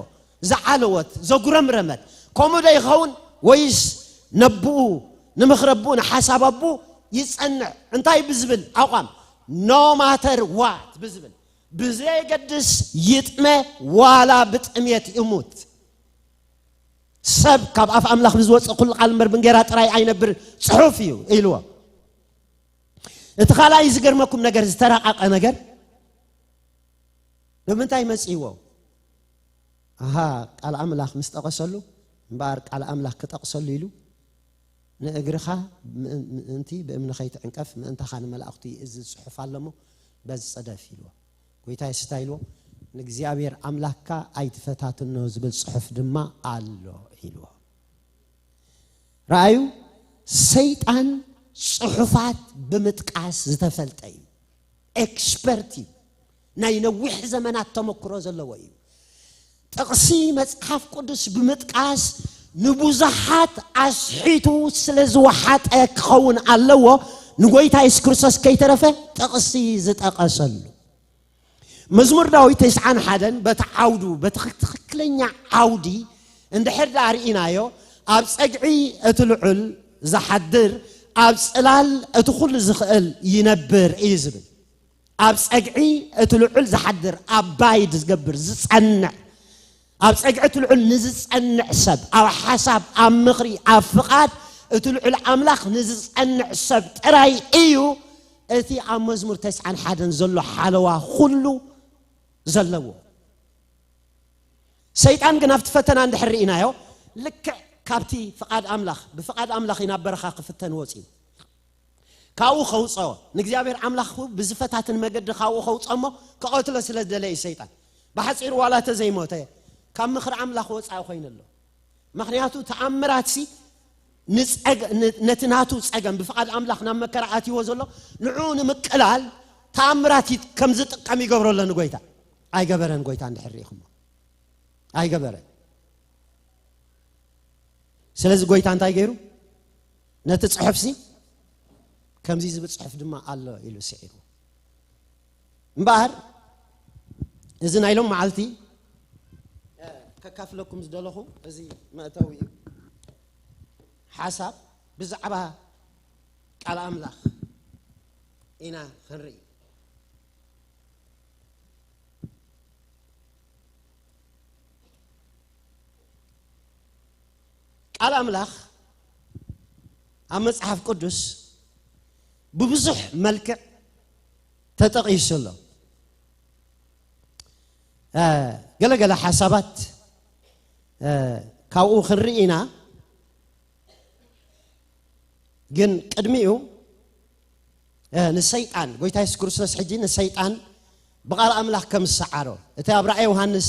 ዝዓለወት፣ ዘጉረምረመት፣ ከምኡ ዶ ይኸውን? ወይስ ነብኡ፣ ንምኽሪ ኣቦኡ፣ ንሓሳብ ኣቦኡ ይጸንዕ? እንታይ ብዝብል ኣቋም? No matter what ብዝብል፣ ብዘየገድስ ይጥመ ዋላ ብጥሜት ይሙት፣ ሰብ ካብ ኣፍ ኣምላኽ ብዝወፅእ ኩሉ ቃል እምበር ብእንጌራ ጥራይ ኣይነብርን፣ ጽሑፍ እዩ ኢልዎ። እቲ ካልኣይ ዝገርመኩም ነገር፣ ዝተራቐቐ ነገር፣ ንምንታይ መጺእዎ? ኣሃ፣ ቃል ኣምላኽ ምስ ጠቐሰሉ፣ እምበኣር ቃል ኣምላኽ ክጠቕሰሉ ኢሉ፣ "ንእግርኻ ምእን-፣ ምእንቲ ብእምኒ ኸይትዕንቀፍ፣ ምእንታኻ ንመላእኽቱ ይእዝዝ ጽሑፍ ኣሎ እሞ፣ በዚ ጽደፍ" ኢልዎ። ጎይታ የሱስ እንታይ ኢልዎ? "ንእግዚኣብሔር ኣምላኽካ ኣይትፈታትኖ ዝብል ጽሑፍ ድማ ኣሎ" ኢልዎ። ረኣዩ፣ ሰይጣን ጽሑፋት ብምጥቃስ ዝተፈልጠ እዩ። ኤክስፐርት እዩ። ናይ ነዊሕ ዘመናት ተመክሮ ዘለዎ እዩ። ጥቕሲ መጽሓፍ ቅዱስ ብምጥቃስ ንብዙሓት ኣስሒቱ ስለ ዝወሓጠ ክኸውን ኣለዎ፣ ንጎይታ የሱስ ክርስቶስ ከይተረፈ ጥቕሲ ዝጠቐሰሉ። መዝሙር ዳዊት ተስዓን ሓደን በቲ ዓውዱ፣ በቲ ትኽክለኛ ዓውዲ እንድሕር ደኣ ርኢናዮ፣ ኣብ ጸግዒ እቲ ልዑል ዝሓድር፣ ኣብ ጽላል እቲ ኩሉ ዝኽእል ይነብር እዩ ዝብል። ኣብ ጸግዒ እቲ ልዑል ዝሓድር፣ ኣባይድ ዝገብር፣ ዝጸንዕ፣ ኣብ ጸግዒ እቲ ልዑል ንዝጸንዕ ሰብ፣ ኣብ ሓሳብ፣ ኣብ ምኽሪ፣ ኣብ ፍቓድ እቲ ልዑል ኣምላኽ ንዝጸንዕ ሰብ ጥራይ እዩ እቲ ኣብ መዝሙር ተስዓን ሓደን ዘሎ ሓለዋ ኩሉ ዘለዎ። ሰይጣን ግን ኣብቲ ፈተና እንድሕር ርኢናዮ፣ ልክዕ ካብቲ ፍቓድ ኣምላኽ፣ ብፍቓድ ኣምላኽ እዩ ናብ በረኻ ክፍተን ወፂኡ። ካብኡ ከውፀኦ፣ ንእግዚኣብሔር ኣምላኽ ብዝፈታትን መገዲ ካብኡ ከውፀኦ እሞ፣ ክቐትሎ ስለ ዝደለየ እዩ ሰይጣን። ብሓፂሩ ዋላ ተዘይሞተ፣ ካብ ምኽሪ ኣምላኽ ወፃኢ ኮይኑ ኣሎ። ምኽንያቱ ተኣምራትሲ ንፀገ-፣ ን-፣ ነቲ ናቱ ፀገም፣ ብፍቓድ ኣምላኽ ናብ መከራ ኣትይዎ ዘሎ፣ ንዕኡ ንምቅላል ተኣምራት ይት-፣ ከም ዝጥቀም ይገብሮ ኣሎ ንጎይታ። ኣይገበረን ጎይታ እንድሕር ርኢኹሞ። ኣይገበረን። ስለዚ ጎይታ እንታይ ገይሩ? ነቲ ጽሑፍሲ ከምዚ ዝብል ጽሑፍ ድማ ኣሎ ኢሉ ስዒሩ። እምበኣር እዚ ናይ ሎም መዓልቲ፣ እ፣ ከካፍለኩም ዝደለኹ እዚ መእተዊ እዩ። ሓሳብ ብዛዕባ ቃል ኣምላኽ ኢና ክንርኢ። ቃል ኣምላኽ ኣብ መጽሓፍ ቅዱስ ብብዙሕ መልክዕ ተጠቒሱ ኣሎ። እ፣ ገለገለ ሓሳባት፣ እ፣ ካብኡ ክንርኢ ኢና። ግን ቅድሚኡ፣ እ፣ ንሰይጣን፣ ጎይታ የሱስ ክርስቶስ ሕጂ ንሰይጣን ብቓል ኣምላኽ ከም ዝሰዓሮ፣ እቲ ኣብ ራእይ ዮሃንስ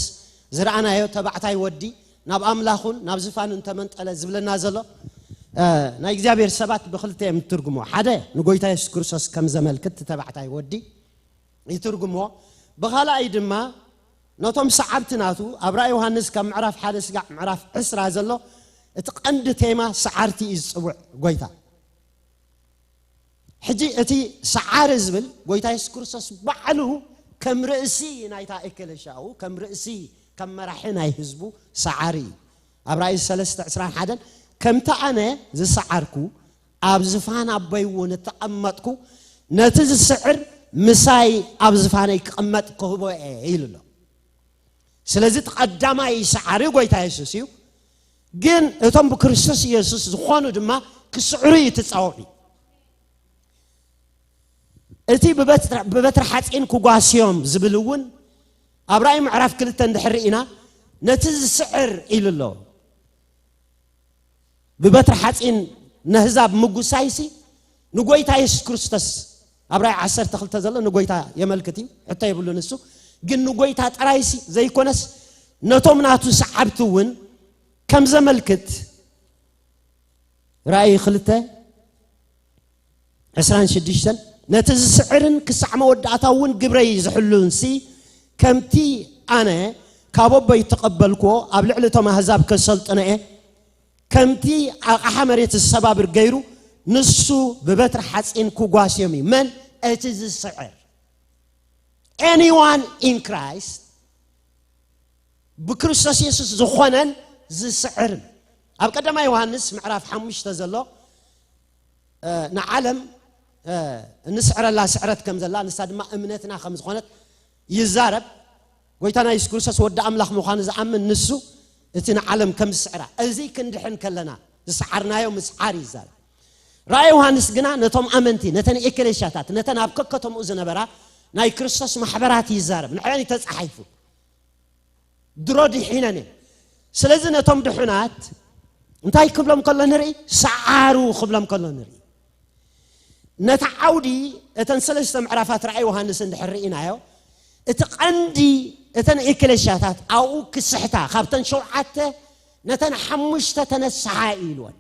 ዝረኣናዮ ተባዕታይ ወዲ ናብ ኣምላኹን ናብ ዝፋኑን ተመንጠለ ዝብለና ዘሎ፣ እ፣ ናይ እግዚኣብሔር ሰባት ብኽልተ እዮም ትርጉሞ። ሓደ ንጎይታ የሱስ ክርስቶስ ከም ዘመልክት እቲ ተባዕታይ ወዲ ይትርጉሞ። ብኻልኣይ ድማ ነቶም ሰዓብቲ ናቱ ኣብ ራእይ ዮሃንስ ካብ ምዕራፍ ሓደ ስጋዕ ምዕራፍ ዕስራ ዘሎ እቲ ቀንዲ ቴማ ሰዓርቲ እዩ ዝጽውዕ ጎይታ። ሕጂ እቲ ሰዓሪ ዝብል ጎይታ የሱስ ክርስቶስ ባዕሉ ከም ርእሲ ናይታ ኤክለሻኡ፣ ከም ርእሲ፣ ከም መራሒ ናይ ህዝቡ ሰዓሪ እዩ። ኣብ ራእይ ሰለስተ ዕስራን ሓደን፣ "ከምቲ ኣነ ዝሰዓርኩ ኣብ ዝፋን ኣቦይ እውን እተቐመጥኩ፣ ነቲ ዝስዕር ምሳይ ኣብ ዝፋነይ ክቕመጥ ክህቦ እየ" ኢሉ ኣሎ። ስለዚ እቲ ቀዳማይ ሰዓሪ ጎይታ የሱስ እዩ። ግን እቶም ብክርስቶስ የሱስ ዝኾኑ ድማ ክስዕሩ እዩ እቲ ጸውዒ። እቲ ብበትረ-፣ ብበትሪ ሓጺን ክጓስዮም ዝብል እውን ኣብ ራእይ ምዕራፍ ክልተ እንድሕር ርኢና ነቲ ዝስዕር ኢሉ ኣሎ። ብበትሪ ሓጺን ነህዛብ ምጉሳይሲ ንጎይታ የሱስ ክርስቶስ ኣብ ራእይ ዓሰርተ ክልተ ዘሎ ንጎይታ የመልክት እዩ፣ ሕቶ የብሉን እሱ። ግን ንጎይታ ጥራይሲ ዘይኮነስ ነቶም ናቱ ሰዓብቲ እውን ከም ዘመልክት ራእይ ክልተ ዕስራን ሽዱሽተን፣ "ነቲ ዝስዕርን ክሳዕ መወዳእታ እውን ግብረይ ዝሕሉንሲ፣ ከምቲ ኣነ ካብ ኣቦይ እተቐበልክዎ ኣብ ልዕሊ እቶም ኣህዛብ ከሰልጥኖ እየ። ከምቲ ኣቕሓ መሬት ዝሰባብር ገይሩ፣ ንሱ ብበትሪ ሓጺን ክጓስዮም እዩ።" መን? እቲ ዝስዕር። Anyone in Christ፣ ብክርስቶስ የሱስ ዝኾነን ዝስዕርን። ኣብ ቀዳማይ ዮሃንስ ምዕራፍ ሓሙሽተ ዘሎ፣ እ፣ ንዓለም፣ እ፣ እንስዕረላ ስዕረት ከም ዘላ፣ ንሳ ድማ እምነትና ከም ዝኾነት ይዛረብ። ጎይታና የሱስ ክርስቶስ ወዲ ኣምላኽ ምዃኑ ዝኣምን ንሱ፣ እቲ ንዓለም ከም ዝስዕራ፣ እዚ ክንድሕን ከለና ዝሰዓርናዮ ምስዓር ይዛረብ። ራእይ ዮሃንስ ግና ነቶም ኣመንቲ፣ ነተን ኤክሌሽያታት፣ ነተን ኣብ ከከተምኡ ዝነበራ ናይ ክርስቶስ ማሕበራት ይዛረብ። ንዕን እዩ ተጻሒፉ። ድሮ ድሒነን እየን። ስለዚ ነቶም ድሑናት እንታይ ክብሎም ከሎ ንርኢ? ሰዓሩ ክብሎም ከሎ ንርኢ። ነቲ ዓውዲ፣ እተን ሰለስተ ምዕራፋት ራእይ ዮሃንስ እንድሕር ርኢናዮ፣ እቲ ቀንዲ እተን ኤክሌሽያታት ኣብኡ ክስሕታ፣ ካብተን ሸውዓተ ነተን ሓሙሽተ ተነስሓ ኢልወን።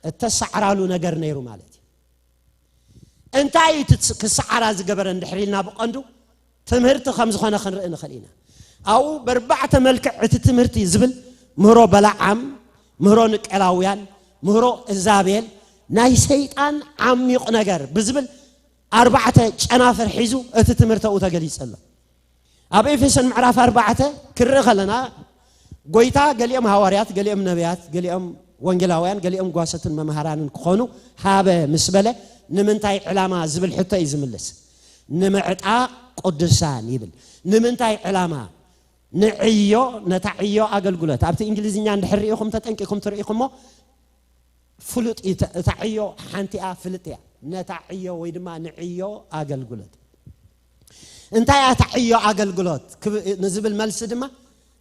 እተሰዕራሉ ነገር ነይሩ ማለት እዩ። እንታይ እዩ እቲ ክሰዓራ ዝገበረ እንድሕር ኢልና ብቐንዱ ትምህርቲ ከም ዝኾነ ክንርኢ ንኽእል ኢና። ኣብኡ በርባዕተ መልክዕ እቲ ትምህርቲ ዝብል ምህሮ በላዓም፣ ምህሮ ንቄላውያን፣ ምህሮ እዛቤል፣ ናይ ሰይጣን ዓሚቕ ነገር ብዝብል ኣርባዕተ ጨናፍር ሒዙ እቲ ትምህርቲ ኣብኡ ተገሊጹ ኣሎ። ኣብ ኤፌሶን ምዕራፍ ኣርባዕተ ክርኢ ከለና ጎይታ ገሊኦም ሃዋርያት፣ ገሊኦም ነቢያት፣ ገሊኦም ወንጌላውያን ገሊኦም ጓሰትን መምሃራንን ክኾኑ ሃበ ምስ በለ፣ ንምንታይ ዕላማ ዝብል ሕቶ እዩ ዝምልስ። ንምዕጣቕ ቅዱሳን ይብል። ንምንታይ ዕላማ? ንዕዮ፣ ነታ ዕዮ ኣገልግሎት። ኣብቲ እንግሊዝኛ እንድሕር ርኢኹም ተጠንቂኹም ትርኢኹሞ፣ ፍሉጥ እዩ። እታ ዕዮ ሓንቲ እያ፣ ፍልጥ እያ። ነታ ዕዮ ወይ ድማ ንዕዮ ኣገልግሎት። እንታይ እያ እታ ዕዮ ኣገልግሎት ክብ-፣ ንዝብል መልሲ ድማ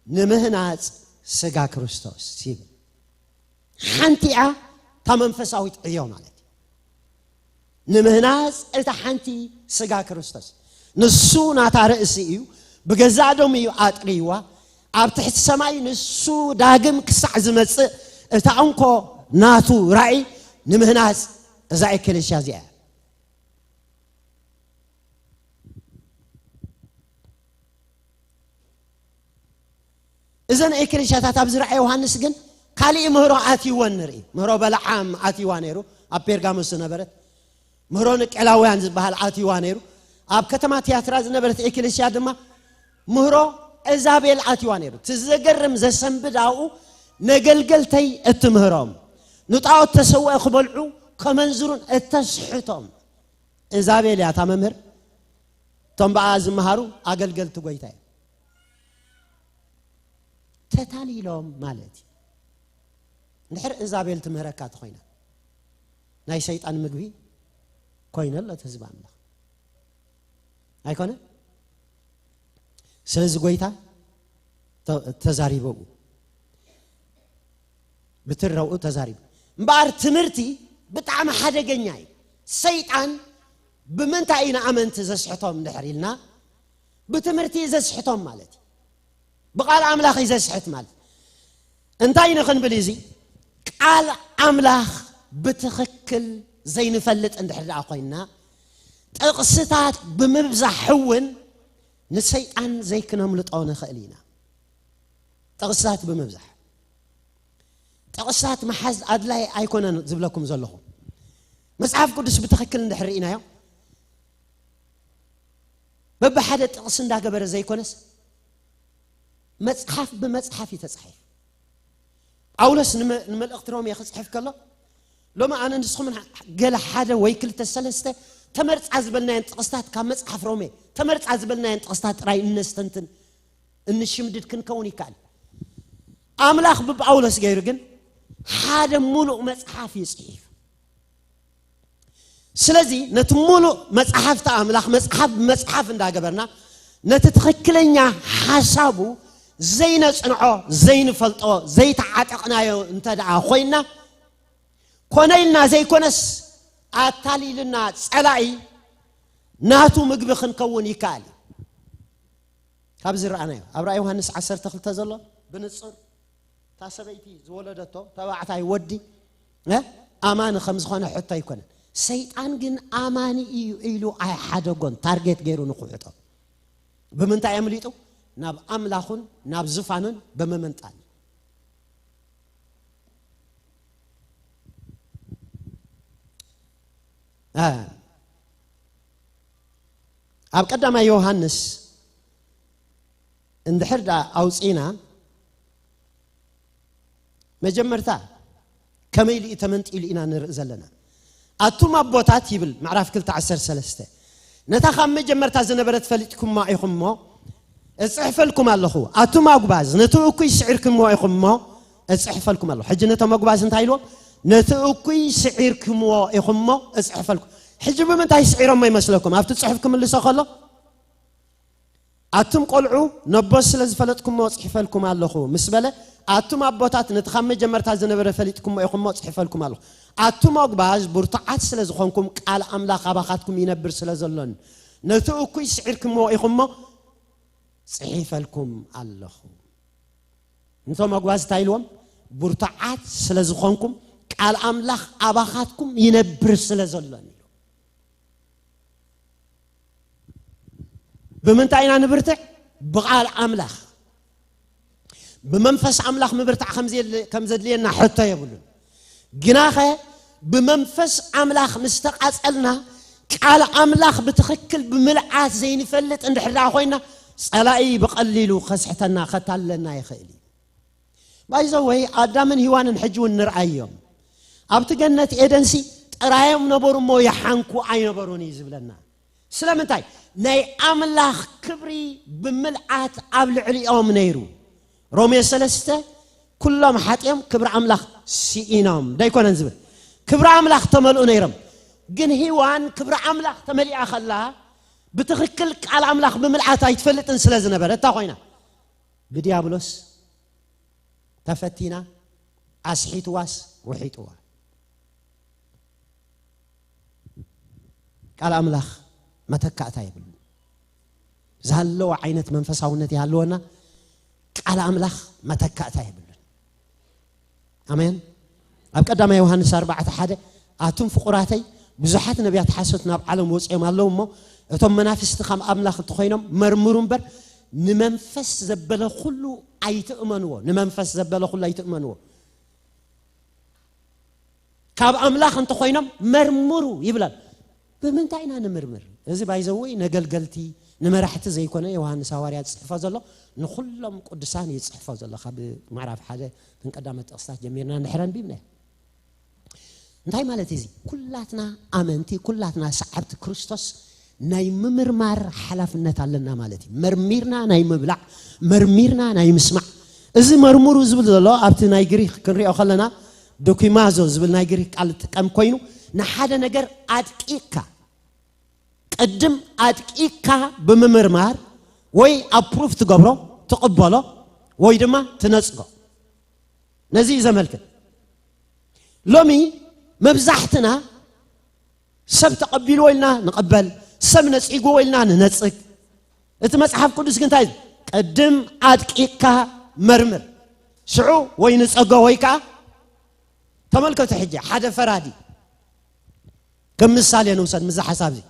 ንምህናጽ ስጋ ክርስቶስ ይብል። ሓንቲ እያ እታ መንፈሳዊት ዕዮ ማለት እዩ። ንምህናጽ እታ ሓንቲ ስጋ ክርስቶስ። ንሱ ናታ ርእሲ እዩ፣ ብገዛእ ደሙ እዩ ኣጥርይዋ። ኣብ ትሕቲ ሰማይ ንሱ ዳግም ክሳዕ ዝመጽእ እታ እንኮ ናቱ ራእይ ንምህናጽ እዛ ኤክሌስያ እዚኣ እያ። እዘን ኤክሌስያታት ኣብ ዝረኣየ ዮሃንስ ግን ካሊእ ምህሮ ኣትይወን ንርኢ። ምህሮ በለዓም ኣትይዋ ነይሩ፣ ኣብ ፔርጋሞስ ዝነበረት። ምህሮ ንቄላውያን ዝበሃል ኣትይዋ ነይሩ። ኣብ ከተማ ትያትራ ዝነበረት ኤክሌስያ ድማ ምህሮ እዛቤል ኣትይዋ ነይሩ። እቲ ዘገርም ዘሰንብድ ኣብኡ ነገልገልተይ እትምህሮም፣ ንጣዖት ተሰውአ ክበልዑ ከመንዝሩን እተስሕቶም። እዛቤል እያ እታ መምህር። እቶም ብኣ ዝመሃሩ ኣገልገልቲ ጎይታ እዮም። ተታሊሎም ማለት እዩ። እንድሕር እዛቤል ትምህረካ ተኾይና፣ ናይ ሰይጣን ምግቢ ኮይነ ኣሎ እቲ ህዝቢ ኣምላኽ። ኣይኮነ? ስለዚ ጎይታ ተ-፣ ተዛሪበ ብኡ። ብትረኡ ተዛሪቡ። እምበኣር ትምህርቲ ብጣዕሚ ሓደገኛ እዩ። ሰይጣን ብምንታይ እዩ ንኣመንቲ ዘስሕቶም እንድሕር ኢልና፣ ብትምህርቲ እዩ ዘስሕቶም ማለት እዩ። ብቃል ኣምላኽ እዩ ዘስሕት ማለት። እንታይ ንኽንብል እዚ? ቃል ኣምላኽ ብትኽክል ዘይንፈልጥ እንድሕር ደኣ ኮይንና፣ ጥቕስታት ብምብዛሕ እውን ንሰይጣን ዘይክነምልጦ ንኽእል ኢና። ጥቕስታት ብምብዛሕ። ጥቕስታት ምሓዝ ኣድላይ ኣይኮነን ዝብለኩም ዘለኹ። መጽሓፍ ቅዱስ ብትኽክል እንድሕር ርኢናዮ፣ በብሓደ ጥቕሲ እንዳገበረ ዘይኮነስ፣ መጽሓፍ ብመጽሓፍ እዩ ተጻሒፉ። ጳውሎስ ንመ-፣ ንመልእኽቲ ሮሜ ክጽሕፍ ከሎ፣ ሎሚ ኣነ ንስኹምን ገለ ሓደ ወይ ክልተ ሰለስተ ተመርጻ ዝበልናየን ጥቕስታት ካብ መጽሓፍ ሮሜ፣ ተመርጻ ዝበልናየን ጥቕስታት ጥራይ እነስተንትን፣ እንሽምድድ ክንከውን ይከኣል። ኣምላኽ ብጳውሎስ ገይሩ ግን ሓደ ሙሉእ መጽሓፍ እዩ ጽሒፉ። ስለዚ ነቲ ሙሉእ መጽሓፍቲ ኣምላኽ መጽሓፍ ብመጽሓፍ እንዳገበርና፣ ነቲ ትኽክለኛ ሓሳቡ ዘይነጽንዖ፣ ዘይንፈልጦ፣ ዘይተዓጠቕናዮ እንተ ደኣ ኮይንና፣ ኮነ ኢልና ዘይኮነስ ኣታሊልና ጸላኢ ናቱ ምግቢ ክንከውን ይከኣል እዩ። ካብ ዝረኣናዮ ኣብ ራእይ ዮሃንስ ዓሰርተ ክልተ ዘሎ ብንጹር እታ ሰበይቲ ዝወለደቶ ተባዕታይ ወዲ፣ እ፣ ኣማኒ ከም ዝኾነ ሕቶ ኣይኮነን። ሰይጣን ግን ኣማኒ እዩ ኢሉ ኣይሓደጎን፣ ታርጌት ገይሩ ንክውሕጦ። ብምንታይ ኣምሊጡ? ናብ ኣምላኹን ናብ ዝፋኑን ብምምንጣል። እ፣ ኣብ ቀዳማይ ዮሃንስ እንድሕር ደኣ ኣውጺእና፣ መጀመርታ ከመይ ኢሉ እዩ ተመንጢሉ ኢና ንርኢ ዘለና። ኣቱም ኣቦታት ይብል ምዕራፍ ክልተ ዓሰርተ ሰለስተ፣ ነታ ካብ መጀመርታ ዝነበረት ፈሊጥኩማ ኢኹም እሞ እጽሕፈልኩም ኣለኹ። ኣቱም ኣጉባዝ ነቲ እኩይ ስዒርኩምዎ ኢኹም እሞ እጽሕፈልኩም ኣለኹ። ሕጂ ነቶም ኣጉባዝ እንታይ ኢልዎም? ነቲ እኩይ ስዒርኩምዎ ኢኹም እሞ እጽሕፈልኩም። ሕጂ ብምንታይ ስዒሮሞ ይመስለኩም? ኣብቲ ጽሑፍ ክምልሶ ከሎ፣ ኣቱም ቆልዑ ነቦ ስለ ዝፈለጥኩሞ ጽሒፈልኩም ኣለኹ ምስ በለ፣ ኣቱም ኣቦታት ነቲ ካብ መጀመርታ ዝነበረ ፈሊጥኩሞ ኢኹሞ ጽሒፈልኩም ኣለኹ። ኣቱም ኣጉባዝ ብርቱዓት ስለ ዝኾንኩም ቃል ኣምላኽ ኣባኻትኩም ይነብር ስለ ዘሎን ነቲ እኩይ ስዒርኩሞ ኢኹሞ ጽሒፈልኩም ኣለኹ። ነቶም ኣጉባዝ እንታይ ኢልዎም? ብርቱዓት ስለ ዝኾንኩም ቃል ኣምላኽ ኣባኻትኩም ይነብር ስለ ዘሎን ኢሉ። ብምንታይ ኢና ንብርትዕ? ብቓል ኣምላኽ። ብመንፈስ ኣምላኽ ምብርታዕ ከም ዘየለ-፣ ከም ዘድልየና ሕቶ የብሉን። ግናኸ ብመንፈስ ኣምላኽ ምስ ተቓጸልና፣ ቃል ኣምላኽ ብትኽክል ብምልኣት ዘይንፈልጥ እንድሕር ደኣ ኮይና፣ ጸላኢ ብቐሊሉ ከስሕተና፣ ከታልለና ይኽእል እዩ። ባይዘወይ ኣዳምን ሂዋንን ሕጂ እውን ንርኣዮም። ኣብቲ ገነት ኤደንሲ ጥራዮም ነበሩ እሞ ይሓንኩ ኣይነበሩን እዩ ዝብለና። ስለምንታይ? ናይ ኣምላኽ ክብሪ ብምልዓት ኣብ ልዕሊኦም ነይሩ። ሮሜ ሰለስተ፣ ኩሎም ሓጢኦም ክብሪ ኣምላኽ ስኢኖም ዶ ኣይኮነን ዝብል? ክብሪ ኣምላኽ ተመልኡ ነይሮም። ግን ሂዋን ክብሪ ኣምላኽ ተመሊኣ ከላ ብትኽክል ቃል ኣምላኽ ብምልዓት ኣይትፈልጥን ስለ ዝነበረ እታ ኮይና ብዲያብሎስ ተፈቲና ኣስሒትዋስ ውሒጥዋ። ቃል ኣምላኽ መተካእታ የብሉን። ዝሃለወ ዓይነት መንፈሳውነት ይሃለወና፣ ቃል ኣምላኽ መተካእታ የብሉን። ኣሜን። ኣብ ቀዳማይ ዮሃንስ ኣርባዕተ ሓደ፣ ኣቱም ፍቑራተይ፣ ብዙሓት ነቢያት ሓሶት ናብ ዓለም ወፂኦም ኣለዉ እሞ፣ እቶም መናፍስቲ ካብ ኣምላኽ እንተኾይኖም መርምሩ እምበር፣ ንመንፈስ ዘበለ ኩሉ ኣይትእመንዎ። ንመንፈስ ዘበለ ኩሉ ኣይትእመንዎ። ካብ ኣምላኽ እንተኾይኖም መርምሩ ይብላል። ብምንታይ ኢና ንምርምር? እዚ ባይዘወይ ነገልገልቲ ንመራሕቲ ዘይኮነ ዮሃንስ ሃዋርያ ዝፅሕፎ ዘሎ ንኩሎም ቅዱሳን እዩ ዝፅሕፎ ዘሎ። ካብ ምዕራፍ ሓደ ክንቀዳመት ጥቕስታት ጀሚርና እንድሕር ኣንቢብና እንታይ ማለት እዚ? ኩላትና ኣመንቲ፣ ኩላትና ሰዓብቲ ክርስቶስ ናይ ምምርማር ሓላፍነት ኣለና ማለት እዩ። መርሚርና ናይ ምብላዕ፣ መርሚርና ናይ ምስማዕ። እዚ መርምሩ ዝብል ዘሎ ኣብቲ ናይ ግሪክ ክንሪኦ ከለና ዶኪማዞ ዝብል ናይ ግሪክ ቃል ዝጥቀም ኮይኑ ንሓደ ነገር ኣድቂቕካ ቅድም ኣድቂቕካ ብምምርማር ወይ ኣፕሩፍ ትገብሮ፣ ትቕበሎ ወይ ድማ ትነጽጎ። ነዚ እዩ ዘመልክት። ሎሚ መብዛሕትና ሰብ ተቐቢልዎ ኢልና ንቐበል፣ ሰብ ነጺግዎ ኢልና ንነጽግ። እቲ መጽሓፍ ቅዱስ ግን እንታይ እዩ? ቅድም ኣድቂቕካ መርምር፣ ሽዑ ወይ ንጸጎ ወይ ከዓ ተመልከቱ። ሕጂ ሓደ ፈራዲ ከም ምሳሌ ንውሰድ ምዚ ሓሳብ እዚ።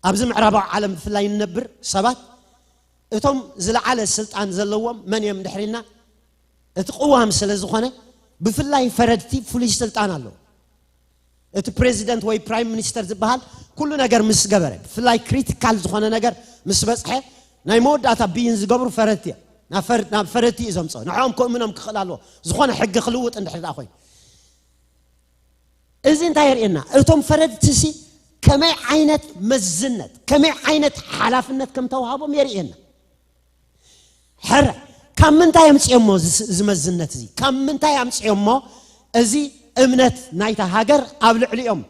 ኣብዚ ምዕራባዊ ዓለም ብፍላይ እንነብር ሰባት እቶም ዝለዓለ ስልጣን ዘለዎም መን እዮም እንድሕር ኢልና እቲ ቅዋም ስለ ዝኾነ ብፍላይ ፈረድቲ ፍሉይ ስልጣን ኣለዎ። እቲ ፕሬዚደንት ወይ ፕራይም ሚኒስተር ዝበሃል ኩሉ ነገር ምስ ገበረ ብፍላይ ክሪቲካል ዝኾነ ነገር ምስ በፅሐ ናይ መወዳእታ ብይን ዝገብሩ ፈረድቲ እዮም። ናብ ፈር- ናብ ፈረድቲ እዩ ዘምፅኦ ንዕኦም ክእምኖም ክኽእል ኣለዎ። ዝኾነ ሕጊ ክልውጥ እንድሕር ደኣ ኮይኑ እዚ እንታይ የርእየና? እቶም ፈረድትሲ ከመይ ዓይነት መዝነት ከመይ ዓይነት ሓላፍነት ከም ተዋሃቦም የርእየና። ሕረ ካብ ምንታይ ኣምፅኦሞ እዚ መዝነት እዚ? ካብ ምንታይ ኣምፅኦሞ እዚ እምነት ናይታ ሃገር ኣብ ልዕሊኦም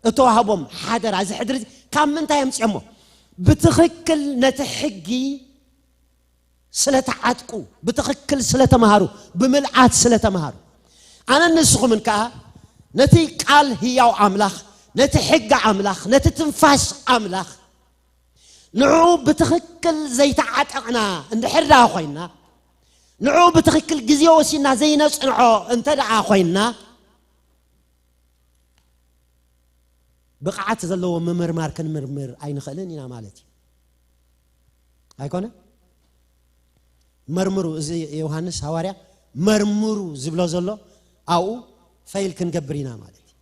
እተዋህቦም ሓደራ እዚ ሕድሪ እዚ ካብ ምንታይ ኣምፅኦሞ? ብትኽክል ነቲ ሕጊ ስለተዓጥቁ፣ ብትኽክል ስለተምሃሩ፣ ብምልዓት ስለተምሃሩ። ኣነን ንስኹምን ከኣ ነቲ ቃል ህያው ኣምላኽ፣ ነቲ ሕጊ ኣምላኽ፣ ነቲ ትንፋስ ኣምላኽ ንዕኡ ብትኽክል ዘይተዓጠቕና እንድሕር ደኣ ኮይንና፣ ንዕኡ ብትኽክል ግዜ ወሲድና ዘይነጽንዖ እንተ ደኣ ኮይንና፣ ብቕዓት ዘለዎ ምምርማር ክንምርምር ኣይንኽእልን ኢና ማለት እዩ። ኣይኮነ? መርምሩ፣ እዚ ዮሃንስ ሃዋርያ መርምሩ ዝብሎ ዘሎ ኣብኡ ፈይል ክንገብር ኢና ማለት እዩ።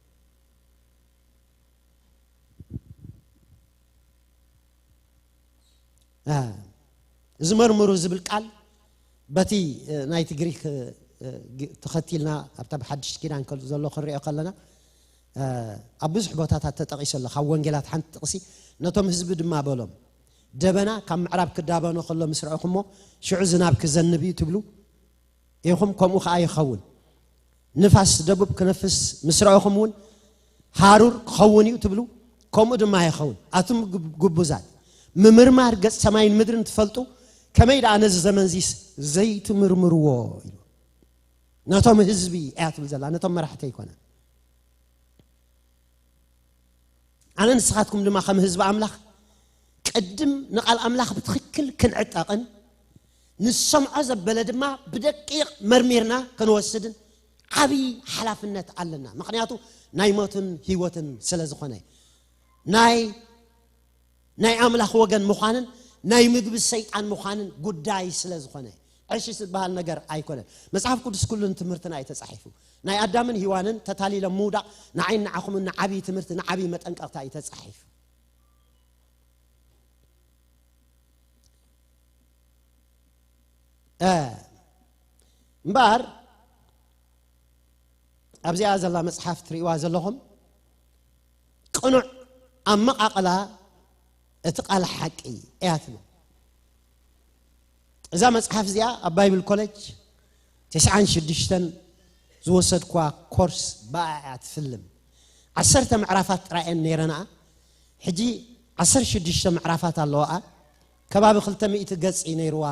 እ፣ እዚ መርምሩ ዝብል ቃል በቲ እ፣ ናይቲ ግሪክ እ፣ ግ- ተኸቲልና ኣብታ ብሓድሽ ኪዳን ከል- ዘሎ ክንሪኦ ከለና እ፣ ኣብ ብዙሕ ቦታታት ተጠቒሱ ኣሎ። ካብ ወንጌላት ሓንቲ ጥቕሲ ነቶም ህዝቢ ድማ በሎም፣ ደበና ካብ ምዕራብ ክዳበኖ ከሎ ምስ ረእኹሞ ሽዑ ዝናብ ክዘንብ እዩ ትብሉ ኢኹም፣ ከምኡ ከኣ ይኸውን። ንፋስ ደቡብ ክነፍስ ምስ ረእኹም እውን ሃሩር ክኸውን እዩ ትብሉ፣ ከምኡ ድማ ይኸውን። ኣቱም ግብ- ግቡዛት ምምርማር ገጽ ሰማይን ምድርን ትፈልጡ፣ ከመይ ደኣ ነዚ ዘመን እዚስ ዘይትምርምርዎ ኢሉ። ነቶም ህዝቢ እያ ትብል ዘላ፣ ነቶም መራሕቲ ኣይኮነን። ኣነ ንስኻትኩም ድማ ከም ህዝቢ ኣምላኽ ቅድም ንቓል ኣምላኽ ብትኽክል ክንዕጠቕን ንሰምዖ ዘበለ ድማ ብደቂቕ መርሚርና ክንወስድን ዓብዪ ሓላፍነት ኣለና። ምኽንያቱ ናይ ሞትን ህይወትን ስለ ዝኾነ፣ ናይ ናይ ኣምላኽ ወገን ምዃንን ናይ ምግቢ ሰይጣን ምዃንን ጉዳይ ስለ ዝኾነ፣ ዕሽሽ ዝበሃል ነገር ኣይኮነን። መጽሓፍ ቅዱስ ኩሉ ንትምህርትና እዩ ተጻሒፉ። ናይ ኣዳምን ሂዋንን ተታሊሎም ምውዳቕ ንዓይን ንዓኹምን ንዓብዪ ትምህርቲ፣ ንዓብዪ መጠንቀቕታ እዩ ተጻሒፉ። እ፣ እምበኣር ኣብዚኣ ዘላ መጽሓፍ ትርእይዋ ዘለኹም ቅኑዕ ኣመቓቕላ እቲ ቃል ሓቂ እያ ትብል። እዛ መጽሓፍ እዚኣ ኣብ ባይብል ኮሌጅ ተስዓን ሽዱሽተን ዝወሰድኩዋ ኮርስ ብኣ እያ ትፍልም። ዓሰርተ ምዕራፋት ጥራይ እየን ነይረንኣ። ሕጂ ዓሰርተ ሽዱሽተ ምዕራፋት ኣለዋኣ። ከባቢ ክልተ ሚእቲ ገጽ እዩ ነይርዋ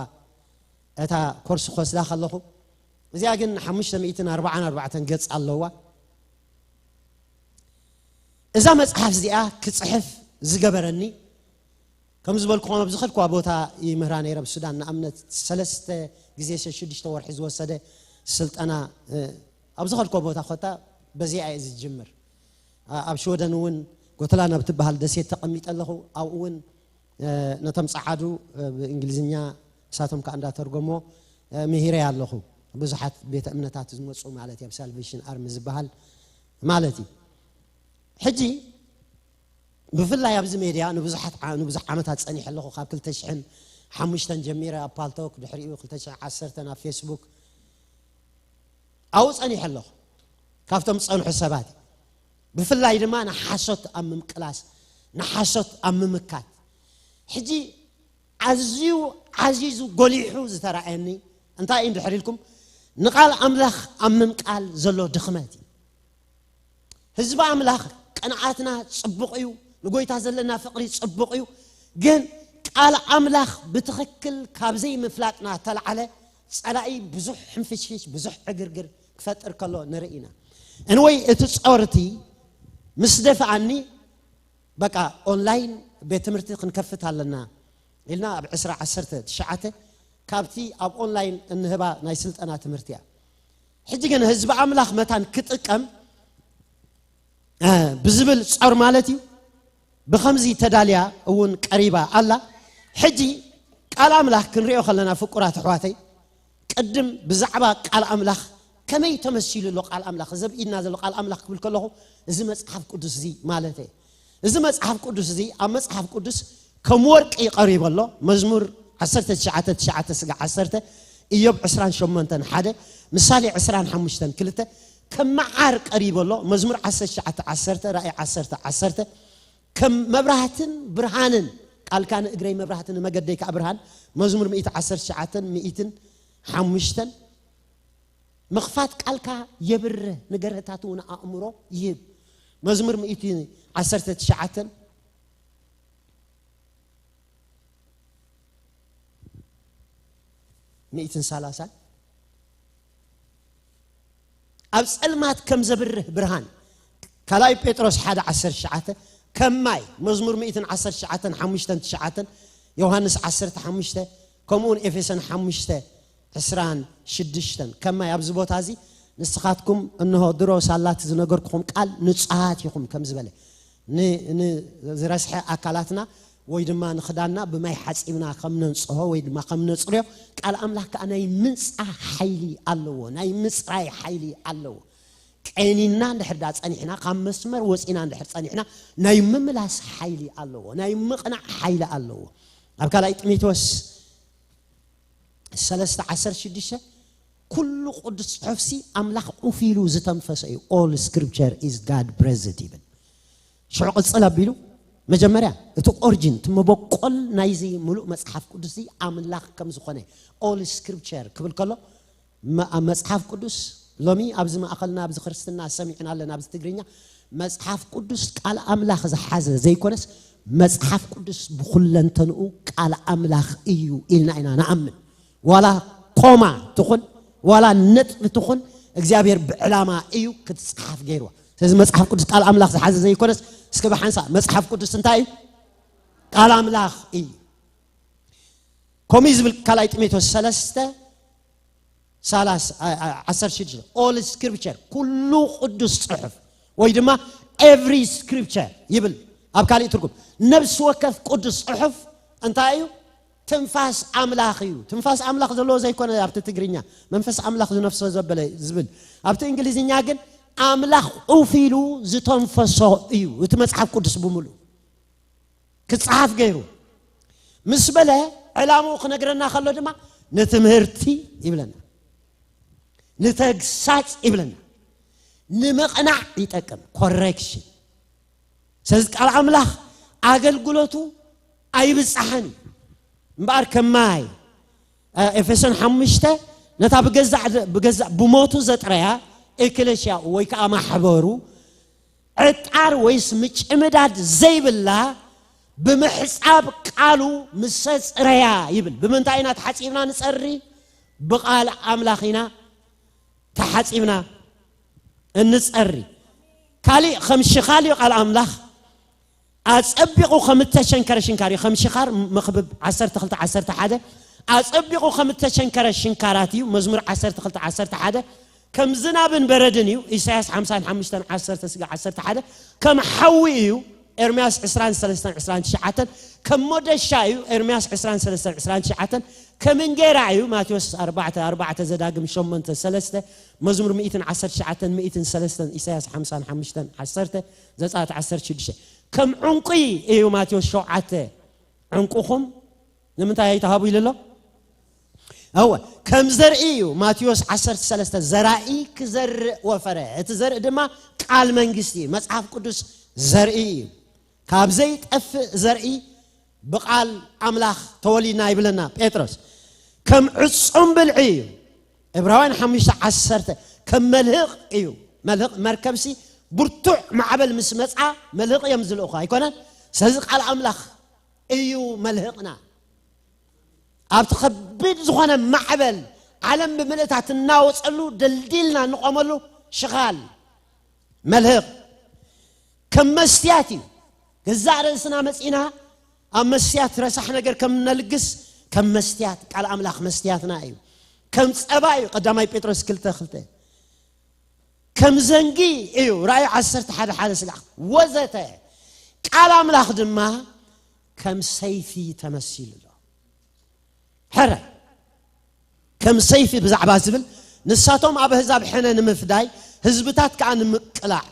እታ ኮርስ ክወስዳ ከለኹ። እዚኣ ግን ሓሙሽተ ሚእትን ኣርባዓን ኣርባዕተን ገጽ ኣለዋ። እዛ መጽሓፍ እዚኣ ክጽሕፍ ዝገበረኒ፣ ከም ዝበልኩኹም ኣብ ዝኸድኩዋ ቦታ ይምህራ ነይረ። ኣብ ሱዳን ንኣብነት ሰለስተ ግዜ ሸ-፣ ሽዱሽተ ወርሒ ዝወሰደ ስልጠና፣ እ፣ ኣብ ዝኸድኩዎ ቦታ ኮታ በዚኣ እየ ዝጅምር። ኣ-፣ ኣብ ሽወደን እውን ጎተላን ኣብ ትበሃል ደሴት ተቐሚጠ ኣለኹ። ኣብኡ እውን፣ እ፣ ነቶም ጸዓዱ፣ እ፣ ብእንግሊዝኛ እሳቶም ከኣ እንዳተርጎሞ፣ እ፣ ምሂረ ኣለኹ። ብዙሓት ቤተ እምነታት ዝመጹ ማለት እዩ፣ ኣብ ሳልቬሽን ኣርሚ ዝበሃል ማለት እዩ። ሕጂ ብፍላይ ኣብዚ ሜድያ ንብዙሓት ዓ-፣ ንብዙሕ ዓመታት ጸኒሐ ኣለኹ። ካብ ክልተ ሽሕን ሓሙሽተን ጀሚረ ኣብ ፓልቶክ፣ ድሕሪኡ ክልተ ሽሕን ዓሰርተን ኣብ ፌስቡክ ኣብኡ ጸኒሐ ኣለኹ። ካብቶም ዝጸንሑ ሰባት፣ ብፍላይ ድማ ንሓሶት ኣብ ምምቅላስ፣ ንሓሶት ኣብ ምምካት። ሕጂ ኣዝዩ ዓዚዙ ጎሊሑ ዝተራእየኒ እንታይ እዩ እንድሕር ኢልኩም፣ ንቓል ኣምላኽ ኣብ ምምቃል ዘሎ ድኽመት እዩ። ህዝቢ ኣምላኽ፣ ቅንዓትና ጽቡቕ እዩ፣ ንጎይታ ዘለና ፍቕሪ ጽቡቕ እዩ። ግን ቃል ኣምላኽ ብትኽክል ካብ ዘይምፍላጥና ተልዓለ፣ ጸላኢ ብዙሕ ሕንፍሽፍሽ፣ ብዙሕ ዕግርግር ክፈጥር ከሎ ንርኢ ኢና። እንወይ እቲ ጾርቲ ምስ ደፍኣኒ፣ በቃ ኦንላይን ቤት ትምህርቲ ክንከፍት ኣለና ኢልና ኣብ ዕስራ ዓሰርተ ትሽዓተ ካብቲ ኣብ ኦንላይን እንህባ ናይ ስልጠና ትምህርቲ እያ። ሕጂ ግን ህዝቢ ኣምላኽ መታን ክጥቀም፣ እ፣ ብዝብል ጾር ማለት እዩ። ብኸምዚ ተዳልያ እውን ቀሪባ ኣላ። ሕጂ ቃል ኣምላኽ ክንሪኦ ከለና፣ ፍቁራት ኣሕዋተይ፣ ቅድም ብዛዕባ ቃል ኣምላኽ ከመይ ተመሲሉ ኣሎ ቃል ኣምላኽ፣ እዚ ኣብ ኢድና ዘሎ ቃል ኣምላኽ ክብል ከለኹ፣ እዚ መጽሓፍ ቅዱስ እዚ ማለት እየ። እዚ መጽሓፍ ቅዱስ እዚ ኣብ መጽሓፍ ቅዱስ ከም ወርቂ ቀሪቡ ኣሎ። መዝሙር ዓሰርተ ትሽዓተ ትሽዓተ ስጋ ዓሰርተ፣ ኢዮብ ዕስራን ሸሞንተን ሓደ፣ ምሳሌ ዕስራን ሓሙሽተን ክልተ፣ ከም መዓር ቀሪቡ ኣሎ። መዝሙር ዓሰርተ ትሽዓተ ዓሰርተ፣ ራእይ ዓሰርተ ዓሰርተ፣ ከም መብራህትን ብርሃንን፣ ቃልካ ንእግረይ መብራህትን ንመገደይ ከኣ ብርሃን። መዝሙር ሚእቲ ዓሰርተ ትሽዓተን ሚእትን ሓሙሽተን፣ ምኽፋት ቃልካ የብርህ፣ ንገርህታት እውን ኣእምሮ ይህብ። መዝሙር ሚእቲ ዓሰርተ ትሽዓተን ሚእትን ሰላሳን፣ ኣብ ጸልማት ከም ዘብርህ ብርሃን፣ ካልኣይ ጴጥሮስ ሓደ ዓሰርተ ትሽዓተ፣ ከም ማይ፣ መዝሙር ሚእትን ዓሰርተ ትሽዓተን ሓሙሽተን ትሽዓተን፣ ዮሃንስ ዓሰርተ ሓሙሽተ፣ ከምኡውን ኤፌሶን ሓሙሽተ ዕስራን ሽዱሽተን፣ ከም ማይ። ኣብዚ ቦታ እዚ ንስኻትኩም እንሆ ድሮ ሳላት ዝነገርኩኹም ቃል ንጹሃት ኢኹም ከም ዝበለ፣ ን-፣ ን-፣ ዝረስሐ ኣካላትና ወይ ድማ ንኽዳንና ብማይ ሓጺብና ከም ነንጽሆ ወይ ድማ ከም ነጽርዮ፣ ቃል ኣምላኽ ከኣ ናይ ምንጻህ ሓይሊ ኣለዎ፣ ናይ ምጽራይ ሓይሊ ኣለዎ። ቀኒና እንድሕር ዳ ጸኒሕና፣ ካብ መስመር ወጺና እንድሕር ጸኒሕና፣ ናይ ምምላስ ሓይሊ ኣለዎ፣ ናይ ምቕናዕ ሓይሊ ኣለዎ። ኣብ ካልኣይ ጢሞቴዎስ ሰለስተ ዓሰርተ ሽዱሽተ፣ "ኩሉ ቅዱስ ጽሑፍሲ ኣምላኽ ኡፍ ኢሉ ዝተንፈሰ እዩ፣ all scripture is God breathed" ይብል። ሽዑ ቅጽል ኣቢሉ፣ መጀመርያ እቲ ኦሪጂን፣ እቲ መበቆል ናይዚ ምሉእ መጽሓፍ ቅዱስዚ ኣምላኽ ከም ዝኾነ፣ all scripture ክብል ከሎ፣ መ-፣ ኣብ መጽሓፍ ቅዱስ ሎሚ ኣብዚ ማእኸልና፣ ኣብዚ ክርስትና ሰሚዕና ኣለና፣ ኣብዚ ትግርኛ፣ መጽሓፍ ቅዱስ ቃል ኣምላኽ ዝሓዘ ዘይኮነስ፣ መጽሓፍ ቅዱስ ብኹለንተንኡ ቃል ኣምላኽ እዩ ኢልና ኢና ንኣምን። ዋላ ኮማ ትኹን፣ ዋላ ነጥቢ ትኹን፣ እግዚኣብሔር ብዕላማ እዩ ክትጽሓፍ ገይርዋ። ስለዚ መጽሓፍ ቅዱስ ቃል ኣምላኽ ዝሓዘ ዘይኮነስ፣ እስከ ብሓንሳእ መጽሓፍ ቅዱስ እንታይ እዩ? ቃል ኣምላኽ እዩ። ከምኡ እዩ ዝብል ካልኣይ ጢሞቴዎስ ሰለስተ ሰላሳ፣ ዓ-፣ ዓ-፣ ዓሰርተ ሽዱሽተ፣ all scripture፣ ኩሉ ቅዱስ ጽሑፍ ወይ ድማ every scripture ይብል ኣብ ካሊእ ትርጉም። ነብሲ ወከፍ ቅዱስ ጽሑፍ እንታይ እዩ? ትንፋስ ኣምላኽ እዩ። ትንፋስ ኣምላኽ ዘለዎ ዘይኮነ ኣብቲ ትግርኛ መንፈስ ኣምላኽ ዝነፍሶ ዘበለ ዝብል፣ ኣብቲ እንግሊዝኛ ግን ኣምላኽ ኡፍ ኢሉ ዝተንፈሶ እዩ እቲ መጽሓፍ ቅዱስ ብምሉእ ክጸሓፍ ገይሩ ምስ በለ፣ ዕላምኡ ክነግረና ከሎ ድማ ንትምህርቲ ይብለና። ንተግሳጽ ይብለና። ንምቕናዕ ይጠቅም፣ ኮሬክሽን። ስለዚ ቃል ኣምላኽ ኣገልግሎቱ ኣይብጻሕን እዩ። እምበኣር ከማይ ኤፌሶን ሓሙሽተ፣ ነታ ብገዛእ ብገዛእ ብሞቱ ዘጥረያ ኤክለሽያኡ ወይ ከዓ ማሕበሩ፣ ዕጣር ወይስ ምጭምዳድ ዘይብላ፣ ብምሕጻብ ቃሉ ምሰ ጽረያ ይብል። ብምንታይ ኢና ተሓጺብና ንጸሪ? ብቓል ኣምላኽ ኢና ተሓጺብና እንጸሪ። ካሊእ ከም ሽኻል እዩ ቃል ኣምላኽ። ኣጸቢቑ ከም እተሸንከረ ሽንካር እዩ። ከም ሽኻር መኽብብ ዓሰርተ ክልተ ዓሰርተ ሓደ፣ ኣጸቢቑ ከም እተሸንከረ ሽንካራት እዩ። መዝሙር ዓሰርተ ክልተ ዓሰርተ ሓደ፣ ከም ዝናብን በረድን እዩ። ኢሳያስ ሓምሳን ሓሙሽተን ዓሰርተ ስጋ ዓሰርተ ሓደ፣ ከም ሓዊ እዩ። ኤርምያስ ዕስራን ሰለስተን ዕስራን ትሽዓተን፣ ከም ሞደሻ እዩ። ኤርምያስ ዕስራን ሰለስተን ዕስራን ትሽዓተን፣ ከም እንጌራ እዩ። ማቴዎስ ኣርባዕተ ኣርባዕተ፣ ዘዳግም ሸሞንተ ሰለስተ፣ መዝሙር ሚእትን ዓሰርተ ትሽዓተን ሚእትን ሰለስተን፣ ኢሳያስ ሓምሳን ሓሙሽተን ዓሰርተ፣ ዘጸኣት ዓሰርተ ሽዱሽተ፣ ከም ዕንቁ እዩ። ማቴዎስ ሸውዓተ፣ ዕንቁኹም ንምንታይ ኣይትሃቡ ኢሉ ኣሎ? እወ፣ ከም ዘርኢ እዩ። ማቴዎስ ዓሰርተ ሰለስተ፣ ዘራኢ ክዘርእ ወፈረ። እቲ ዘርኢ ድማ ቃል መንግስቲ እዩ። መጽሓፍ ቅዱስ ዘርኢ እዩ። ካብ ዘይጠፍእ ዘርኢ ብቓል ኣምላኽ ተወሊድና ይብለና ጴጥሮስ። ከም ዕጹም ብልዒ እዩ። ዕብራውያን ሓሙሽተ ዓሰርተ፣ ከም መልህቕ እዩ። መልህቕ መርከብሲ ብርቱዕ ማዕበል ምስ መጻ መልህቕ እዮም ዝልእኹ ኣይኮነን? ስለዚ ቃል ኣምላኽ እዩ መልህቕና። ኣብቲ ከቢድ ዝኾነ ማዕበል ዓለም ብምልእታ ትናወጸሉ ደልዲልና እንቆመሉ ሽኻል መልህቕ ከም መስትያት እዩ። ገዛእ ርእስና መጺና ኣብ መስትያት ረሳሕ ነገር ከም ነልግስ ከም መስትያት ቃል ኣምላኽ መስትያትና እዩ። ከም ጸባ እዩ። ቀዳማይ ጴጥሮስ ክልተ ክልተ፣ ከም ዘንጊ እዩ። ራእይ ዓሰርተ ሓደ ሓደ ስጋዕ ወዘተ። ቃል ኣምላኽ ድማ ከም ሰይፊ ተመሲሉ ኣሎ። ሕረ ከም ሰይፊ ብዛዕባ ዝብል፣ ንሳቶም ኣብ ኣህዛብ ሕነ ንምፍዳይ፣ ህዝብታት ከኣ ንምቅላዕ፣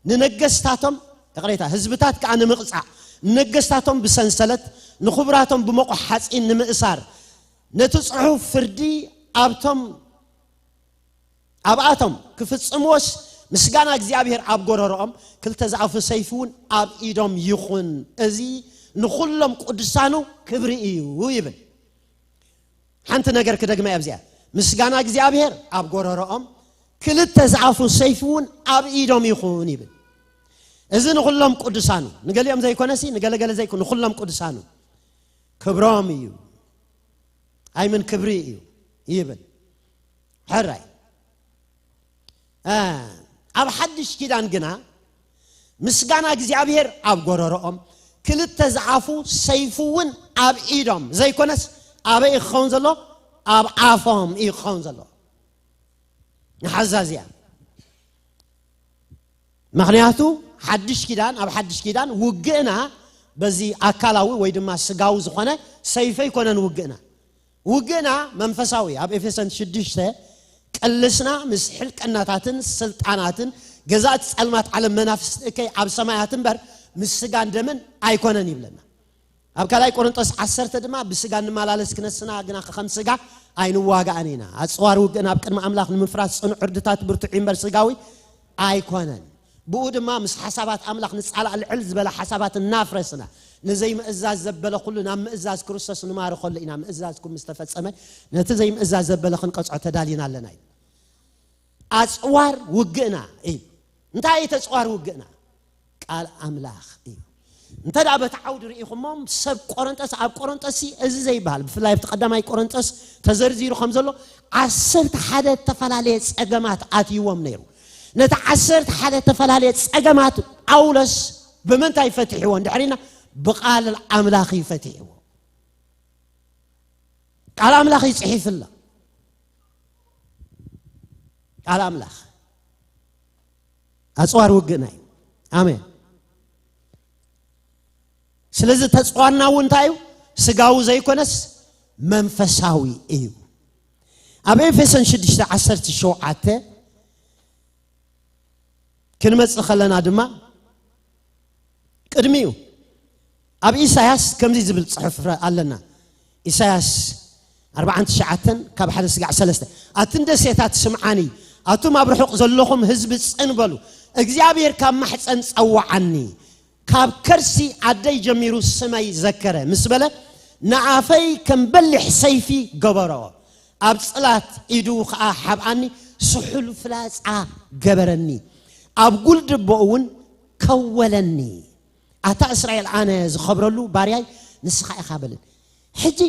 ንነገስታቶም፣ ይቕሬታ፣ ህዝብታት ከኣ ንምቕጻዕ፣ ንነገስታቶም ብሰንሰለት፣ ንኽቡራቶም ብመቑሕ ሓጺን ንምእሳር፣ ነቲ ጽሑፍ ፍርዲ ኣብቶም ኣብኣቶም ክፍጽምዎስ፣ ምስጋና እግዚኣብሔር ኣብ ጎረሮኦም፣ ክልተ ዝኣፉ ሰይፊ እውን ኣብ ኢዶም ይኹን። እዚ ንኹሎም ቅዱሳኑ ክብሪ እዩ ይብል። ሓንቲ ነገር ክደግማ እየ ኣብዚኣ። ምስጋና እግዚኣብሔር ኣብ ጎረሮኦም፣ ክልተ ዝኣፉ ሰይፊ እውን ኣብ ኢዶም ይኹን ይብል። እዚ ንኹሎም ቅዱሳኑ፣ ንገሊኦም ዘይኮነሲ፣ ንገለገለ ዘይኮነ፣ ንኹሎም ቅዱሳኑ ክብሮም እዩ። ኣይምን ክብሪ እዩ ይብል። ሕራይ። እ፣ ኣብ ሓድሽ ኪዳን ግና ምስጋና እግዚኣብሔር ኣብ ጎረሮኦም፣ ክልተ ዝኣፉ ሰይፉ እውን ኣብ ኢዶም ዘይኮነስ፣ ኣበይ ክኸውን ዘሎ? ኣብ ኣፎም እዩ ክኸውን ዘሎ። ንሓዛዝያ። ምኽንያቱ ሓድሽ ኪዳን፣ ኣብ ሓድሽ ኪዳን ውግእና በዚ ኣካላዊ ወይ ድማ ስጋዊ ዝኾነ ሰይፊ ኣይኮነን ውግእና። ውግእና መንፈሳዊ። ኣብ ኤፌሶን ሽዱሽተ፣ ቅልስና ምስ ሕልቅናታትን ስልጣናትን ገዛእቲ ጸልማት ዓለም መናፍስቲ እከይ ኣብ ሰማያት እምበር ምስ ስጋን ደምን ኣይኮነን ይብለና። ኣብ ካልኣይ ቆሮንጦስ ዓሰርተ ድማ፣ ብስጋ እንመላለስ ክነስና ግና ከም ስጋ ኣይንዋጋእን ኢና። ኣጽዋር ውግእና ኣብ ቅድሚ ኣምላኽ ንምፍራስ ጽኑዕ ዕርድታት ብርቱዕ እዩ እምበር ስጋዊ ኣይኮነን። ብኡ ድማ ምስ ሓሳባት ኣምላኽ ንጻላእ፣ ልዕል ዝበለ ሓሳባት እናፍረስና፣ ንዘይምእዛዝ ዘበለ ኩሉ ናብ ምእዛዝ ክርስቶስ ንማርኸሉ ኢና። ምእዛዝኩም ምስ ተፈጸመ፣ ነቲ ዘይምእዛዝ ዘበለ ክንቀጽዖ ተዳሊና ኣለና እዩ። ኣጽዋር ውግእና እዩ። እንታይ እዩ ተጽዋር ውግእና? ቃል ኣምላኽ እዩ። እንተ ደኣ በቲ ዓውዲ ርኢኹሞም፣ ሰብ ቆረንጠስ፣ ኣብ ቆረንጠስ እዚ ዘይበሃል፣ ብፍላይ ኣብቲ ቀዳማይ ቆረንጠስ ተዘርዚሩ ከም ዘሎ፣ ዓሰርተ ሓደ እተፈላለየ ጸገማት ኣትይዎም ነይሩ። ነቲ ዓሰርተ ሓደ እተፈላለየ ጸገማት ጳውሎስ ብምንታይ ፈቲሕዎ? እንድሕሪና ብቃል ኣምላኽ እዩ ፈቲሕዎ። ቃል ኣምላኽ እዩ ጽሒፉ ኣሎ። ቃል ኣምላኽ ኣጽዋር ውግእና እዩ። ኣሜን። ስለዚ ተጽዋርና እውን እንታይ እዩ? ስጋዊ ዘይኮነስ መንፈሳዊ እዩ። ኣብ ኤፌሶን ሽዱሽተ ዓሰርተ ሸውዓተ ክንመጽእ ከለና ድማ ቅድሚኡ ኣብ ኢሳያስ ከምዚ ዝብል ጽሑፍ ረ-፣ ኣለና። ኢሳያስ ኣርባዓን ትሽዓተን ካብ ሓደ ስጋዕ ሰለስተ። ኣትን ደሴታት ስምዓኒ፣ ኣቱም ኣብ ርሑቕ ዘለኹም ህዝቢ ጽን በሉ። እግዚኣብሔር ካብ ማሕፀን ጸዋዓኒ፣ ካብ ከርሲ ኣደይ ጀሚሩ ስመይ ዘከረ ምስ በለ፣ ንኣፈይ ከም በሊሕ ሰይፊ ገበሮ። ኣብ ጽላት ኢዱ ኸዓ ሓብኣኒ፣ ስሑል ፍላጻ ገበረኒ። ኣብ ጉልድቦ እውን ከወለኒ። ኣታ እስራኤል ኣነ ዝኸብረሉ ባርያይ ንስኻ ኢኻ በልን። ሕጂ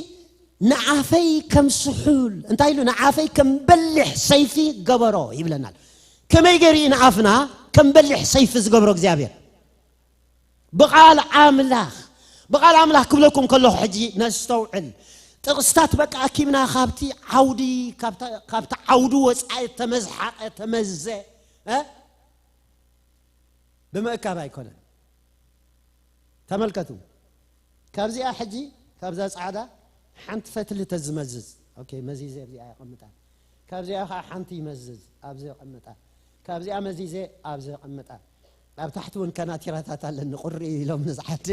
ንኣፈይ ከም ስሑል እንታይ ኢሉ ንኣፈይ ከም በሊሕ ሰይፊ ገበሮ ይብለናል። ከመይ ገይሩ እዩ ንኣፍና ከም በሊሕ ሰይፊ ዝገብሮ እግዚኣብሔር? ብቓል ኣምላኽ። ብቓል ኣምላኽ ክብለኩም ከለኹ ሕጂ ነስተውዕል። ጥቕስታት በቃ ኣኪብና ካብቲ ዓውዲ፣ ካብታ- ካብቲ ዓውዲ ወፃኢ ተመዝሓቐ፣ ተመዘ፣ እ? ብምእካብ ኣይኮነን። ተመልከቱ። ካብዚኣ ሕጂ፣ ካብዛ ፃዕዳ ሓንቲ ፈትሊ ተዝመዝዝ። ኦኬ፣ መዚዘ ኣብዚኣ የቐምጣ። ካብዚኣ ከዓ ሓንቲ ይመዝዝ፣ ኣብዚ የቐምጣ። ካብዚኣ መዚዘ፣ ኣብዚ የቐምጣ። ኣብ ታሕቲ እውን ከናቲራታት ኣለኒ፣ ቁሪ ኢሎም ንዝዓዲ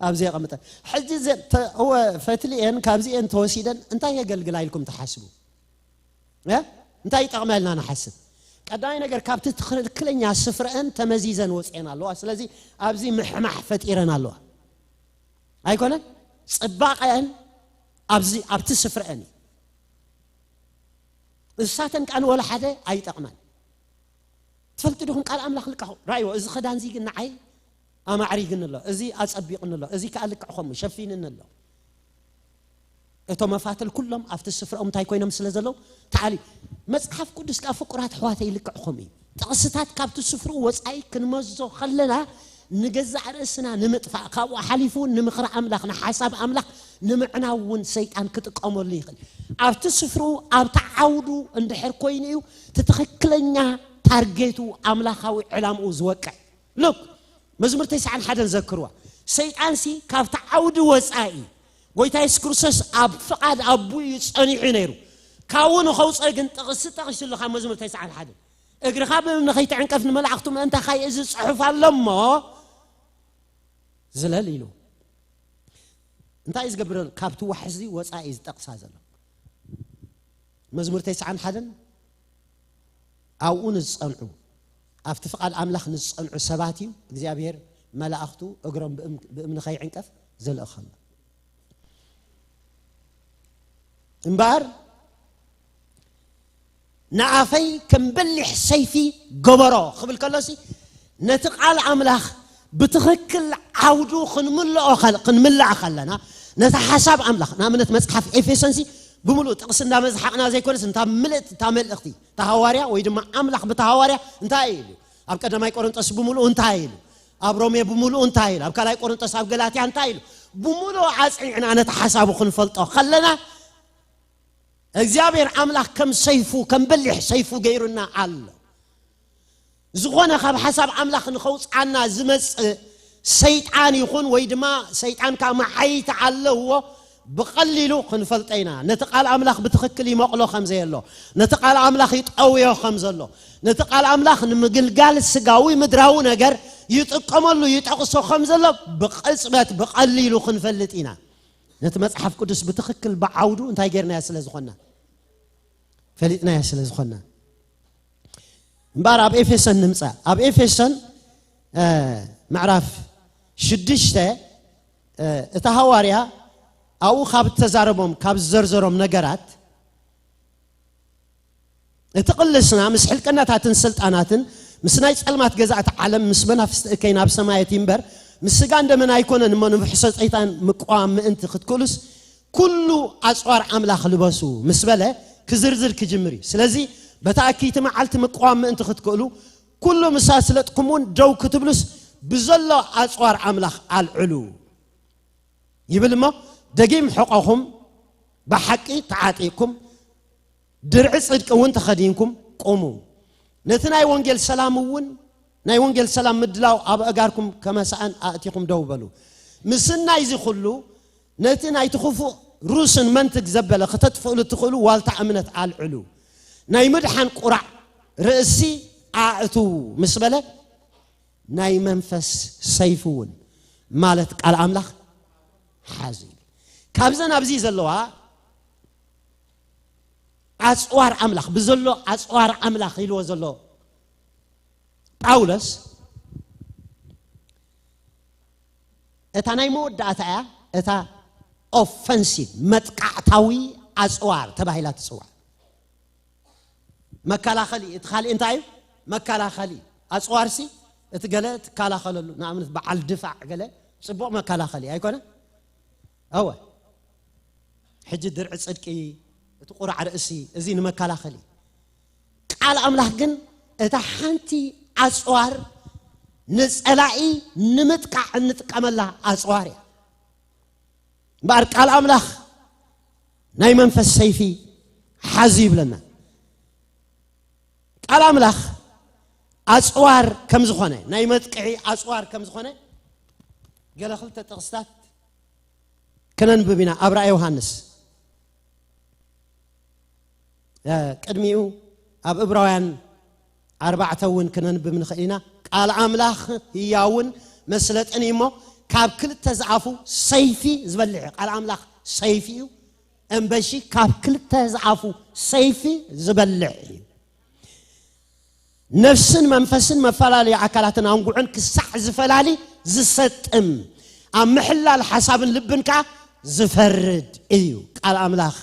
ኣብዚ የቐምጠ። ሕጂ ዘ- ተ- እወ፣ ፈትሊኤን ካብዚኤን ተወሲደን እንታይ የገልግላ ኢልኩም ትሓስቡ? እ? እንታይ ይጠቕመልና ንሓስብ? ቀዳማይ ነገር ካብቲ ትኽክለኛ ስፍረአን ተመዚዘን ወፅኤን ኣለዋ። ስለዚ ኣብዚ ምሕማሕ ፈጢረን ኣለዋ። ኣይኮነን? ፅባቐአን ኣብዚ ኣብቲ ስፍረአን እዩ። እሳተን ቃል ወላ ሓደ ኣይጠቕመን። ትፈልጡ ዲኹም? ቃል ኣምላኽ ልቃኹ ራእይዎ። እዚ ኸዳን እዚ ግን ንዓይ ኣማዕሪግን ኣሎ፣ እዚ ኣጸቢቕን ኣሎ፣ እዚ ከኣ ልክዕ ከምኡ ሸፊንን ኣሎ። እቶም መፋትል ኩሎም ኣብቲ ስፍራኦም እንታይ ኮይኖም ስለ ዘለዉ ተዓሊ መጽሓፍ ቅዱስ ከኣ ፍቁራት ኣሕዋተይ ልክዕ ከምኡ እዩ። ጥቕስታት ካብቲ ስፍርኡ ወጻኢ ክንመዞ ከለና ንገዛእ ርእስና ንምጥፋእ፣ ካብኡ ሓሊፉ እውን ንምኽሪ ኣምላኽ፣ ንሓሳብ ኣምላኽ ንምዕናው እውን ሰይጣን ክጥቀመሉ ይኽእል። ኣብቲ ስፍርኡ ኣብቲ ዓውዱ እንድሕር ኮይኑ እዩ እቲ ትኽክለኛ ታርጌቱ ኣምላኻዊ ዕላምኡ ዝወቅዕ። ሉክ መዝሙር ተስዓን ሓደን ዘክርዋ። ሰይጣንሲ ካብቲ ዓውዲ ወፃኢ ጎይታ የሱስ ክርስቶስ ኣብ ፍቓድ ኣቡ እዩ ጸኒሑ ነይሩ። ካብኡ ንኸውፀእ ግን ጥቕሲ ጠቒሱ ኣሎ ካብ መዝሙር ተስዓን ሓደን። እግርኻ ብእምኒ ከይትዕንቀፍ ንመላእኽቱ ምእንታኻ እዩ እዚ ጽሑፍ ኣሎ እሞ ዝለል ኢሉ። እንታይ እዩ ዝገብር ዘሎ? ካብቲ ዋሕዚ ወፃኢ እዩ ዝጠቕሳ ዘሎ። መዝሙር ተስዓን ሓደን ኣብኡ ንዝጸንዑ፣ ኣብቲ ፍቓድ ኣምላኽ ንዝጸንዑ ሰባት እዩ እግዚኣብሔር መላእኽቱ እግሮም ብእም- ብእምኒ ከይዕንቀፍ ዝልእኸሎም። እምበኣር ንኣፈይ ከም በሊሕ ሰይፊ ገበሮ ክብል ከሎሲ ነቲ ቃል ኣምላኽ ብትኽክል ዓውዱ ክንምልኦ ከል- ክንምልኣ ከለና ነቲ ሓሳብ ኣምላኽ ንኣብነት መጽሓፍ ኤፌሶንሲ ብምሉእ ጥቕሲ እንዳመዝሓቕና ዘይኮነስ እንታ ምልእቲ እታ መልእኽቲ እታ ሃዋርያ ወይ ድማ ኣምላኽ ብታ ሃዋርያ እንታይ ኢሉ ኣብ ቀዳማይ ቆሮንጦስ ብምሉእ እንታይ ኢሉ ኣብ ሮሜ ብምሉእ እንታይ ኢሉ ኣብ ካልኣይ ቆሮንጦስ ኣብ ገላትያ እንታይ ኢሉ ብምሉእ ኣጽኒዕና ነቲ ሓሳቡ ክንፈልጦ ከለና እግዚኣብሔር ኣምላኽ ከም ሰይፉ ከም በሊሕ ሰይፉ ገይሩና ኣሎ። ዝኾነ ካብ ሓሳብ ኣምላኽ ንኸውፅዓና ዝመፅእ ሰይጣን ይኹን ወይ ድማ ሰይጣን ካብ መሓይቲ ኣለዎ ብቐሊሉ ክንፈልጠ ኢና። ነቲ ቃል ኣምላኽ ብትኽክል ይመቕሎ ከም ዘየሎ፣ ነቲ ቃል ኣምላኽ ይጠውዮ ከም ዘሎ፣ ነቲ ቃል ኣምላኽ ንምግልጋል ስጋዊ ምድራዊ ነገር ይጥቀመሉ ይጠቕሶ ከም ዘሎ ብቕፅበት ብቐሊሉ ክንፈልጥ ኢና። ነቲ መጽሓፍ ቅዱስ ብትኽክል ብዓውዱ እንታይ ጌርናዮ ስለ ዝኾንና? ፈሊጥናዮ ስለ ዝኾንና። እምበኣር ኣብ ኤፌሶን ንምጻእ። ኣብ ኤፌሶን፣ እ፣ ምዕራፍ ሽዱሽተ፣ እ፣ እታ ሃዋርያ ኣብኡ ካብ እተዛረቦም፣ ካብ ዝዘርዘሮም ነገራት፣ እቲ ቅልስና ምስ ሕልቅናታትን ስልጣናትን ምስ ናይ ጸልማት ገዛእቲ ዓለም ምስ መናፍስቲ እከይ ናብ ሰማያት እምበር ምስ ስጋን ደምን ኣይኮነን እሞ ንፍሕሶ ጸይጣን ምቅዋም ምእንቲ ክትክእሉስ ኩሉ ኣጽዋር ኣምላኽ ልበሱ ምስ በለ ክዝርዝር ክጅምር እዩ። ስለዚ በታ እክይቲ መዓልቲ ምቅዋም ምእንቲ ክትክእሉ ኩሉ ምስ ኣስለጥኩም እውን ደው ክትብሉስ ብዘሎ ኣጽዋር ኣምላኽ ኣልዕሉ ይብል እሞ ደጊም ሕቆኹም ብሓቂ ተዓጢቕኩም ድርዒ ጽድቂ እውን ተኸዲንኩም ቁሙ። ነቲ ናይ ወንጌል ሰላም እውን ናይ ወንጌል ሰላም ምድላው ኣብ ኣእጋርኩም ከመሳእን ኣእቲኹም ደው በሉ። ምስናይ እዚ ኩሉ ነቲ ናይቲ ክፉእ ሩስን መንትግ ዘበለ ከተጥፍእሉ እትኽእሉ ዋልታ እምነት ኣልዕሉ። ናይ ምድሓን ቁራዕ ርእሲ ኣእትዉ ምስ በለ ናይ መንፈስ ሰይፊ እውን ማለት ቃል ኣምላኽ ሓዙ ይብል። ካብዘን ኣብዚ ዘለዋ ኣጽዋር ኣምላኽ፣ ብዘሎ ኣጽዋር ኣምላኽ ኢልዎ ዘሎ ጳውሎስ፣ እታ ናይ መወዳእታ እያ፣ እታ ኦፈንሲቭ፣ መጥቃዕታዊ ኣጽዋር ተባሂላ ትጽዋዕ። መከላኸሊ፣ እቲ ካልእ እንታይ እዩ? መከላኸሊ። ኣጽዋርሲ እቲ ገለ ትከላኸለሉ፣ ንኣብነት በዓል ድፋዕ ገለ ጽቡቕ መከላኸሊ ኣይኮነ? እወ። ሕጂ ድርዒ ጽድቂ፣ እቲ ቁራዕ ርእሲ፣ እዚ ንመከላኸሊ። ቃል ኣምላኽ ግን እታ ሓንቲ ኣጽዋር ንጸላኢ ንምጥቃዕ እንጥቀመላ ኣጽዋር እያ። እምበኣር ቃል ኣምላኽ ናይ መንፈስ ሰይፊ ሓዙ ይብለና። ቃል ኣምላኽ ኣጽዋር ከም ዝኾነ፣ ናይ መጥቅዒ ኣጽዋር ከም ዝኾነ ገለ ክልተ ጥቕስታት ክነንብብ ኢና። ኣብ ራእይ ዮሃንስ፣ እ፣ ቅድሚኡ ኣብ እብራውያን ኣርባዕተ እውን ክነንብብ ንኽእል ኢና። ቃል ኣምላኽ ህያውን መስለጥን እዩ እሞ፣ ካብ ክልተ ዝኣፉ ሰይፊ ዝበልዕ እዩ። ቃል ኣምላኽ ሰይፊ እዩ። እምበሺ ካብ ክልተ ዝኣፉ ሰይፊ ዝበልዕ እዩ። ነፍስን መንፈስን መፈላለዩ ኣካላትን ኣንጉዕን ክሳዕ ዝፈላሊ ዝሰጥም፣ ኣብ ምሕላል ሓሳብን ልብን ከኣ ዝፈርድ እዩ። ቃል ኣምላኽ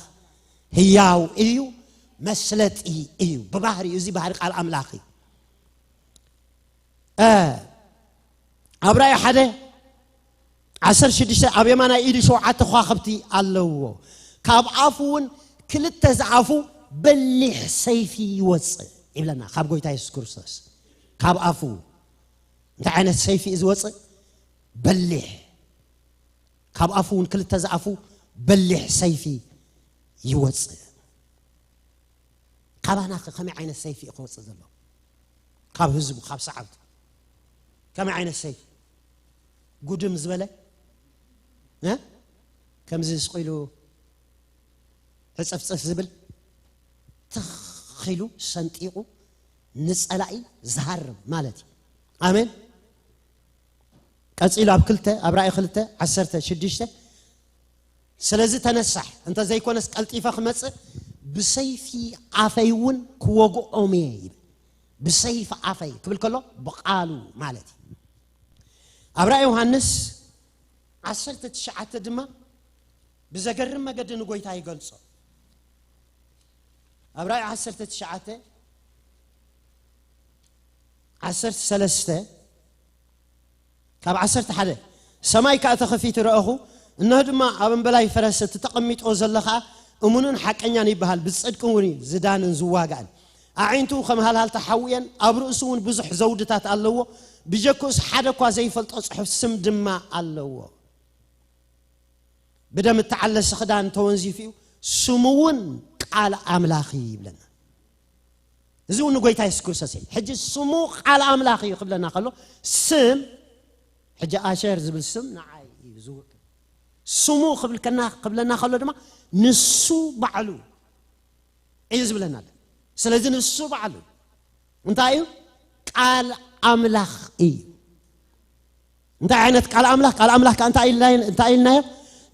ህያው እዩ፣ መስለጢ እዩ። ብባህሪኡ እዚ ባህሪ ቃል ኣምላኽ እዩ። እ፣ ኣብ ራእይ ሓደ ዓሰርተ ሽዱሽተ ኣብ የማናይ ኢዱ ሸውዓተ ከዋኽብቲ ኣለውዎ። ካብ ኣፉ እውን ክልተ ዝኣፉ በሊሕ ሰይፊ ይወፅእ ይብለና ካብ ጎይታ የሱስ ክርስቶስ። ካብ ኣፉ እንታይ ዓይነት ሰይፊ እዩ ዝወፅእ? በሊሕ። ካብ ኣፉ እውን ክልተ ዝኣፉ በሊሕ ሰይፊ ይወፅእ። ካባና ከ ከመይ ዓይነት ሰይፊ እዩ ክወፅእ ዘሎ? ካብ ህዝቡ፣ ካብ ሰዓብቱ ከመይ ዓይነት ሰይፊ? ጉድም ዝበለ፣ እ? ከምዚ ስቕ ኢሉ ዕፅፍፅፍ ዝብል፣ ትኽ ኢሉ ሰንጢቑ ንፀላኢ ዝሃርም ማለት እዩ። ኣሜን። ቀፂሉ ኣብ ክልተ፣ ኣብ ራእይ ክልተ ዓሰርተ ሽዱሽተ፣ ስለዚ ተነሳሕ፣ እንተ ዘይኮነስ ቀልጢፈ ክመፅእ፣ ብሰይፊ ኣፈይ እውን ክወግኦም እየ ይብል። ብሰይፊ ኣፈይ ክብል ከሎ ብቃሉ ማለት እዩ። ኣብ ራእይ ዮሃንስ ዓሰርተ ትሽዓተ ድማ ብዘገርም መገዲ ንጎይታ ይገልጾ። ኣብ ራእይ ዓሰርተ ትሽዓተ ዓሰርተ ሰለስተ ካብ ዓሰርተ ሓደ፣ ሰማይ ከኣ ተኸፊቱ ረኣኹ፣ እንሆ ድማ ኣብ እምበላይ ፈረስ እቲ ተቐሚጥዎ ዘሎ ኸኣ እሙንን ሓቀኛን ይበሃል፣ ብጽድቂ እውን እዩ ዝዳንን ዝዋጋእን። ኣዒንቱ ከም ሃልሃልታ ሓዊ እየን፣ ኣብ ርእሱ እውን ብዙሕ ዘውድታት ኣለዎ፣ ብጀክኡስ ሓደ እኳ ዘይፈልጦ ጽሑፍ ስም ድማ ኣለዎ። ብደም እተዓለሰ ክዳን ተወንዚፉ እዩ፣ ስሙ እውን ቃል ኣምላኽ እዩ ይብለና። እዚ እውን ንጎይታ የሱስ ክርስቶስ እዩ። ሕጂ ስሙ ቃል ኣምላኽ እዩ ክብለና ከሎ፣ ስም፣ ሕጂ ኣሸር ዝብል ስም ንዓይ እዩ ዝውክል። ስሙ ክብል ከና፣ ክብለና ከሎ ድማ ንሱ ባዕሉ እዩ ዝብለና ኣሎ። ስለዚ ንሱ ባዕሉ እንታይ እዩ? ቃል ኣምላኽ እዩ። እንታይ ዓይነት ቃል ኣምላኽ? ቃል ኣምላኽ ከኣ እንታይ ኢልና፣ እንታይ ኢልናዮ?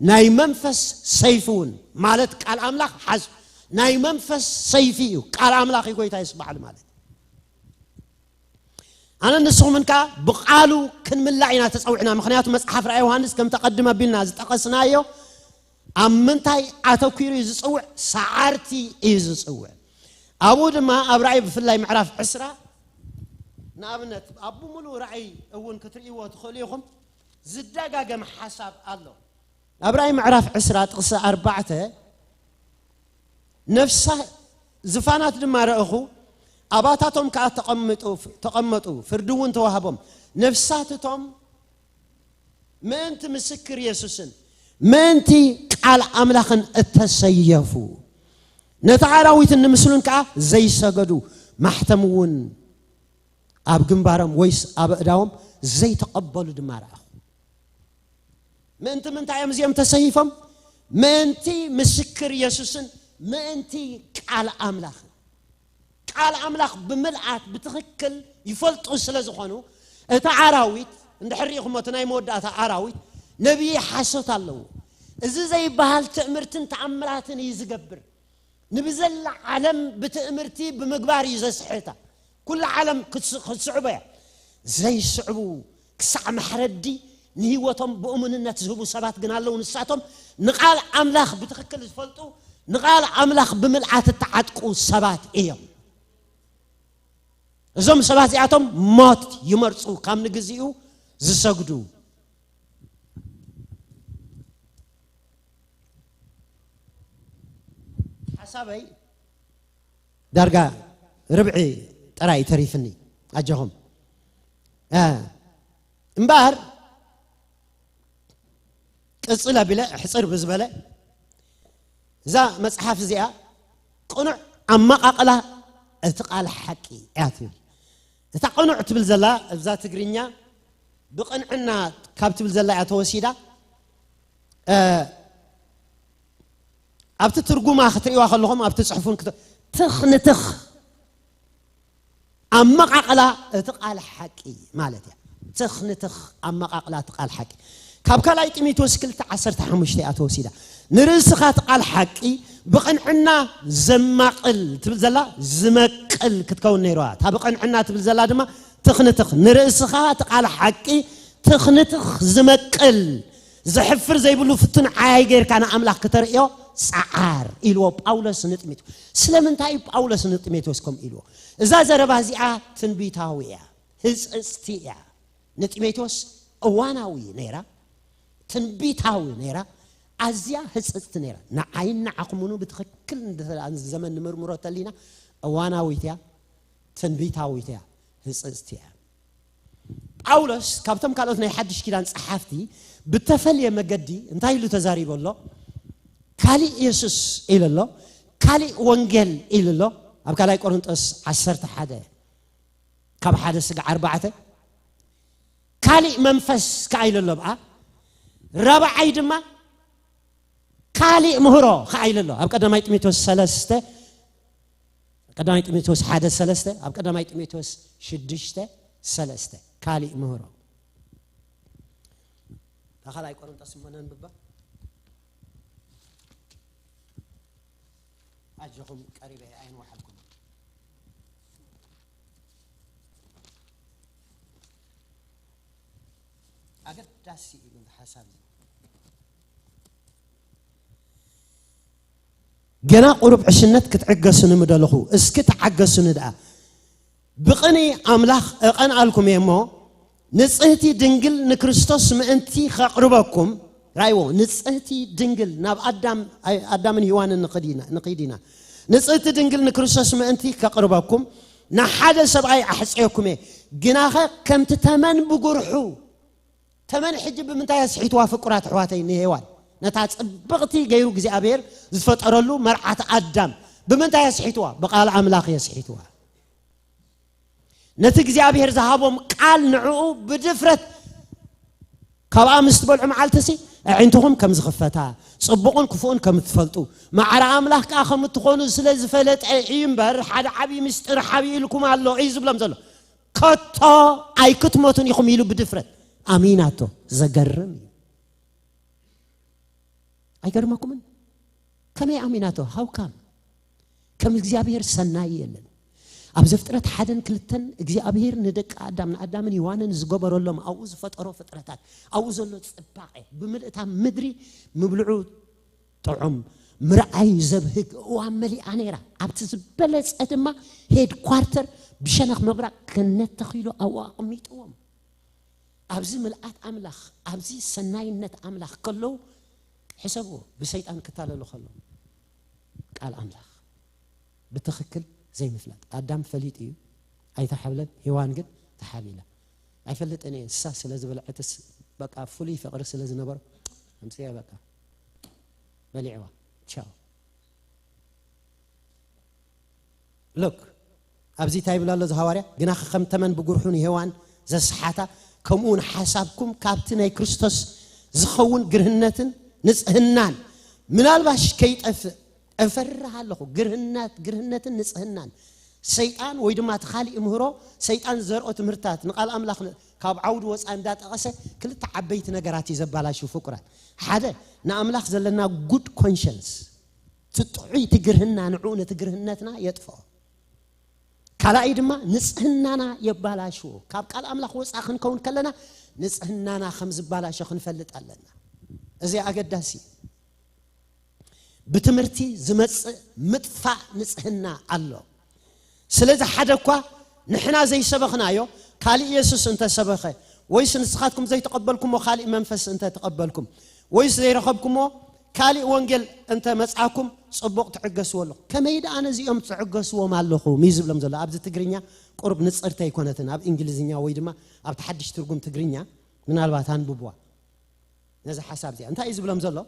ናይ መንፈስ ሰይፊ እውን ማለት ቃል ኣምላኽ ሓዝ፣ ናይ መንፈስ ሰይፊ እዩ። ቃል ኣምላኽ እዩ፣ ጎይታ የሱስ ባዕሉ ማለት። ኣነ ንስኹምን ከኣ ብቃሉ ክንምላእ ኢና ተጸዊዕና። ምኽንያቱ መጽሓፍ ራእይ ዮሃንስ ከም ተቐድመ ኣቢልና ዝጠቐስናዮ ኣብ ምንታይ ኣተኲሩ እዩ ዝጽውዕ? ሰዓርቲ እዩ ዝጽውዕ። ኣብኡ ድማ ኣብ ራእይ ብፍላይ ምዕራፍ ዕስራ፣ ንኣብነት ኣብ ብምሉእ ራእይ እውን ክትርእይዎ ትኽእሉ ኢኹም፣ ዝደጋገም ሓሳብ ኣሎ። ኣብ ራእይ ምዕራፍ ዕስራ ጥቕሲ ኣርባዕተ፣ ነፍሳ ዝፋናት ድማ ረእኹ፣ ኣባታቶም ከኣ ተቐምጡ፣ ተቐመጡ፣ ፍርዲ እውን ተዋህቦም። ነፍሳትቶም ምእንቲ ምስክር የሱስን ምእንቲ ቃል ኣምላኽን እተሰየፉ፣ ነቲ ኣራዊትን ንምስሉን ከኣ ዘይሰገዱ፣ ማሕተም እውን ኣብ ግንባሮም ወይስ ኣብ ኣእዳዎም ዘይተቐበሉ ድማ ረኣኹ። ምእንቲ ምንታይ እዮም እዚኦም ተሰይፎም? ምእንቲ ምስክር የሱስን ምእንቲ ቃል ኣምላኽን። ቃል ኣምላኽ ብምልኣት ብትኽክል ይፈልጡ ስለ ዝኾኑ፣ እቲ ኣራዊት፣ እንድሕር ርኢኹሞ፣ እቲ ናይ መወዳእታ ኣራዊት፣ ነቢይ ሓሶት ኣለዎ። እዚ ዘይበሃል ትእምርትን ተኣምራትን እዩ ዝገብር። ንብዘላ ዓለም ብትእምርቲ ብምግባር እዩ ዘስሕታ። ኩላ ዓለም ክትስ- ክትስዕቦ እያ። ዘይስዕቡ ክሳዕ መሕረዲ ንህይወቶም ብእሙንነት ዝህቡ ሰባት ግን ኣለዉ። ንሳቶም ንቓል ኣምላኽ ብትኽክል ዝፈልጡ፣ ንቓል ኣምላኽ ብምልኣት እተዓጥቁ ሰባት እዮም። እዞም ሰባት እዚኣቶም ሞት ይመርጹ፣ ካብ ንግዚኡ ዝሰግዱ። ሓሳበይ ዳርጋ ርብዒ ጥራይ ተሪፍኒ። ኣጆኹም። እ፣ እምበኣር ቅጽል ኣቢለ ሕጽር ብዝበለ፣ እዛ መጽሓፍ እዚኣ ቅኑዕ ኣመቓቕላ እቲ ቃል ሓቂ እያ ትብል። እታ ቅኑዕ ትብል ዘላ እዛ ትግርኛ ብቕንዕና ካብ ትብል ዘላ እያ ተወሲዳ። እ፣ ኣብቲ ትርጉማ ክትርእይዋ ከለኹም ኣብቲ ጽሑፍን ክት- ትኽ ንትኽ ኣመቓቕላ እቲ ቃል ሓቂ ማለት እያ። ትኽ ንትኽ ኣመቓቕላ እቲ ቃል ሓቂ ካብ ካልኣይ ጢሞቴዎስ ክልተ ዓሰርተ ሓሙሽተ እያ ተወሲዳ። ንርእስኻ እቲ ቃል ሓቂ ብቕንዕና ዘማቕል ትብል ዘላ ዝመቅል ክትከውን ነይርዋ። እታ ብቕንዕና ትብል ዘላ ድማ ትኽ ንትኽ ንርእስኻ እቲ ቃል ሓቂ ትኽ ንትኽ ዝመቅል ዘሕፍር ዘይብሉ ፍቱን ዓያይ ጌርካ ንኣምላኽ ክተርእዮ ጸዓር ኢልዎ ጳውሎስ ንጢሞቴዎስ። ስለምንታይ እዩ ጳውሎስ ንጢሞቴዎስ ከምኡ ኢልዎ? እዛ ዘረባ እዚኣ ትንቢታዊ እያ፣ ህጽጽቲ እያ። ንጢሞቴዎስ እዋናዊ ነይራ፣ ትንቢታዊ ነይራ፣ ኣዝያ ህጽጽቲ ነይራ። ንዓይን ንዓኹምን ብትኽክል እንተ ዘመን ንምርምሮ ተሊና እዋናዊት እያ፣ ትንቢታዊት እያ፣ ህጽጽቲ እያ። ጳውሎስ ካብቶም ካልኦት ናይ ሓድሽ ኪዳን ጸሓፍቲ ብተፈልየ መገዲ እንታይ ኢሉ ተዛሪቡ ኣሎ? ካሊእ የሱስ ኢሉ ኣሎ፣ ካሊእ ወንጌል ኢሉ ኣሎ። ኣብ ካልኣይ ቆሮንጦስ ዓሰርተ ሓደ ካብ ሓደ ስጋዕ ኣርባዕተ ካሊእ መንፈስ ከኣ ኢሉ ኣሎ ብኣ። ራብዓይ ድማ ካሊእ ምህሮ ከኣ ኢሉ ኣሎ። ኣብ ቀዳማይ ጢሞቴዎስ ሰለስተ፣ ቀዳማይ ጢሞቴዎስ ሓደ ሰለስተ፣ ኣብ ቀዳማይ ጢሞቴዎስ ሽዱሽተ ሰለስተ፣ ካሊእ ምህሮ። እታ ካልኣይ ቆሮንጦስ እሞ ነንብባ። ኣጆኹም ቀሪበ እየ፣ ኣይንወሓልኩም። ኣገዳሲ እዩ ግን ሓሳብ እዚ። ገና ቁሩብ ዕሽነት ክትዕገሱኒ ምደለኹ፣ እስኪ ተዓገሱኒ ደኣ። ብቕኒ ኣምላኽ እቐንኣልኩም እየ እሞ፣ ንጽህቲ ድንግል ንክርስቶስ ምእንቲ ኸቕርበኩም፣ ራእይዎ፣ ንጽህቲ ድንግል ናብ ኣዳም፣ ኣይ-፣ ኣዳምን ሄዋንን ንኽድ ኢና፣ ንኽድ ኢና። ንጽህቲ ድንግል ንክርስቶስ ምእንቲ ከቕርበኩም፣ ንሓደ ሰብኣይ ኣሕጽየኩም እየ። ግናኸ ከምቲ ተመን ብጉርሑ፣ ተመን ሕጂ ብምንታይ ኣስሒትዋ ፍቁራት ኣሕዋተይ ንሄዋን? ነታ ጽብቕቲ ገይሩ እግዚኣብሔር ዝፈጠረሉ መርዓት ኣዳም ብምንታይ ኣስሒትዋ? ብቓል ኣምላኽ የስሒትዋ። ነቲ እግዚኣብሔር ዝሃቦም ቃል ንዕኡ ብድፍረት ካብኣ ምስ ትበልዑ መዓልትሲ ኣዒንትኹም ከም ዝኽፈታ፣ ጽቡቕን ክፉእን ከም እትፈልጡ፣ ማዕረ ኣምላኽ ከኣ ከም እትኾኑ ስለ ዝፈለጠ እዩ እምበር፣ ሓደ ዓብዪ ምስጢር ሓቢእልኩም ኣሎ እዩ ዝብሎም ዘሎ። ከቶ ኣይክትሞቱን ኢኹም ኢሉ ብድፍረት ኣሚናቶ። ዘገርም እዩ። ኣይገርመኩምን? ከመይ ኣሚናቶ? ሃውካም ከም እግዚኣብሔር ሰናይ የለን። ኣብ ዘፍጥረት ሓደን ክልተን እግዚኣብሔር ንደቂ ኣዳም፣ ንኣዳምን ዮዋንን ዝገበረሎም፣ ኣብኡ ዝፈጠሮ ፍጥረታት፣ ኣብኡ ዘሎ ጽባቐ፣ ብምልእታ ምድሪ ምብልዑ ጥዑም፣ ምርኣዩ ዘብህግ እዋን መሊኣ ነይራ። ኣብቲ ዝበለጸ ድማ ሄድኳርተር ብሸነኽ ምብራቕ ገነት ተኺሉ ኣብኡ ኣቕሚጥዎም። ኣብዚ ምልኣት ኣምላኽ፣ ኣብዚ ሰናይነት ኣምላኽ ከለዉ፣ ሕሰብዎ፣ ብሰይጣን ክታለሉ ከለዉ፣ ቃል ኣምላኽ ብትኽክል ዘይምፍላጥ። ኣዳም ፈሊጡ እዩ፣ ኣይተሓብለን፣ ሄዋን ግን ተሓቢላ። "ኣይፈልጥን እየ፣ ንሳ ስለ ዝበልዐትስ፣ በቃ፣ ፍሉይ ፍቕሪ ስለ ዝነበሮ፣ ኣምፅያ፣ በቃ፣ በሊዕዋ፣ ቻው." ሉክ፣ ኣብዚ እንታይ ይብል ኣሎ እዚ ሃዋርያ? "ግናኸ ከም ተመን ብጉርሑ ንሄዋን ዘስሓታ፣ ከምኡ እውን ሓሳብኩም ካብቲ ናይ ክርስቶስ ዝኸውን ግርህነትን ንጽህናን ምናልባሽ ከይጠፍእ እፈርህ ኣለኹ።" ግርህነት፣ ግርህነትን ንጽህናን። ሰይጣን ወይ ድማ እቲ ካሊእ ምህሮ፣ ሰይጣን ዘርኦ ትምህርታት፣ ንቃል ኣምላኽ ን-፣ ካብ ዓውዲ ወጻኢ እንዳጠቐሰ ክልተ ዓበይቲ ነገራት እዩ ዘባላሹ ፍቁራት። ሓደ፣ ንኣምላኽ ዘለና ጉድ ኮንሸንስ፣ እቲ ጥዑይ ትግርህና ንዕኡ ነቲ ግርህነትና የጥፍኦ። ካልኣይ ድማ ንጽህናና የባላሽዎ። ካብ ቃል ኣምላኽ ወፃ ክንከውን ከለና ንጽህናና ከም ዝባላሾ ክንፈልጥ ኣለና። እዚ ኣገዳሲ እዩ። ብትምህርቲ ዝመጽእ ምጥፋእ ንጽህና ኣሎ። ስለዚ ሓደ እኳ ንሕና ዘይሰበኽናዮ ካልእ ኢየሱስ እንተሰበኸ፣ ወይስ ንስኻትኩም ዘይተቐበልኩሞ ካልእ መንፈስ እንተተቐበልኩም፣ ወይስ ዘይረኸብኩሞ ካልእ ወንጌል እንተመጻኩም ጽቡቕ ትዕገስዎ ኣለኹም። ከመይ ደኣ ነዚኦም ትዕገስዎም ኣለኹም እዩ ዝብሎም ዘሎ። ኣብዚ ትግርኛ ቁሩብ ንጽርቲ ኣይኮነትን። ኣብ እንግሊዝኛ ወይ ድማ ኣብቲ ሓድሽ ትርጉም ትግርኛ ምናልባት ኣንብብዋ ነዚ ሓሳብ እዚኣ። እንታይ እዩ ዝብሎም ዘሎ?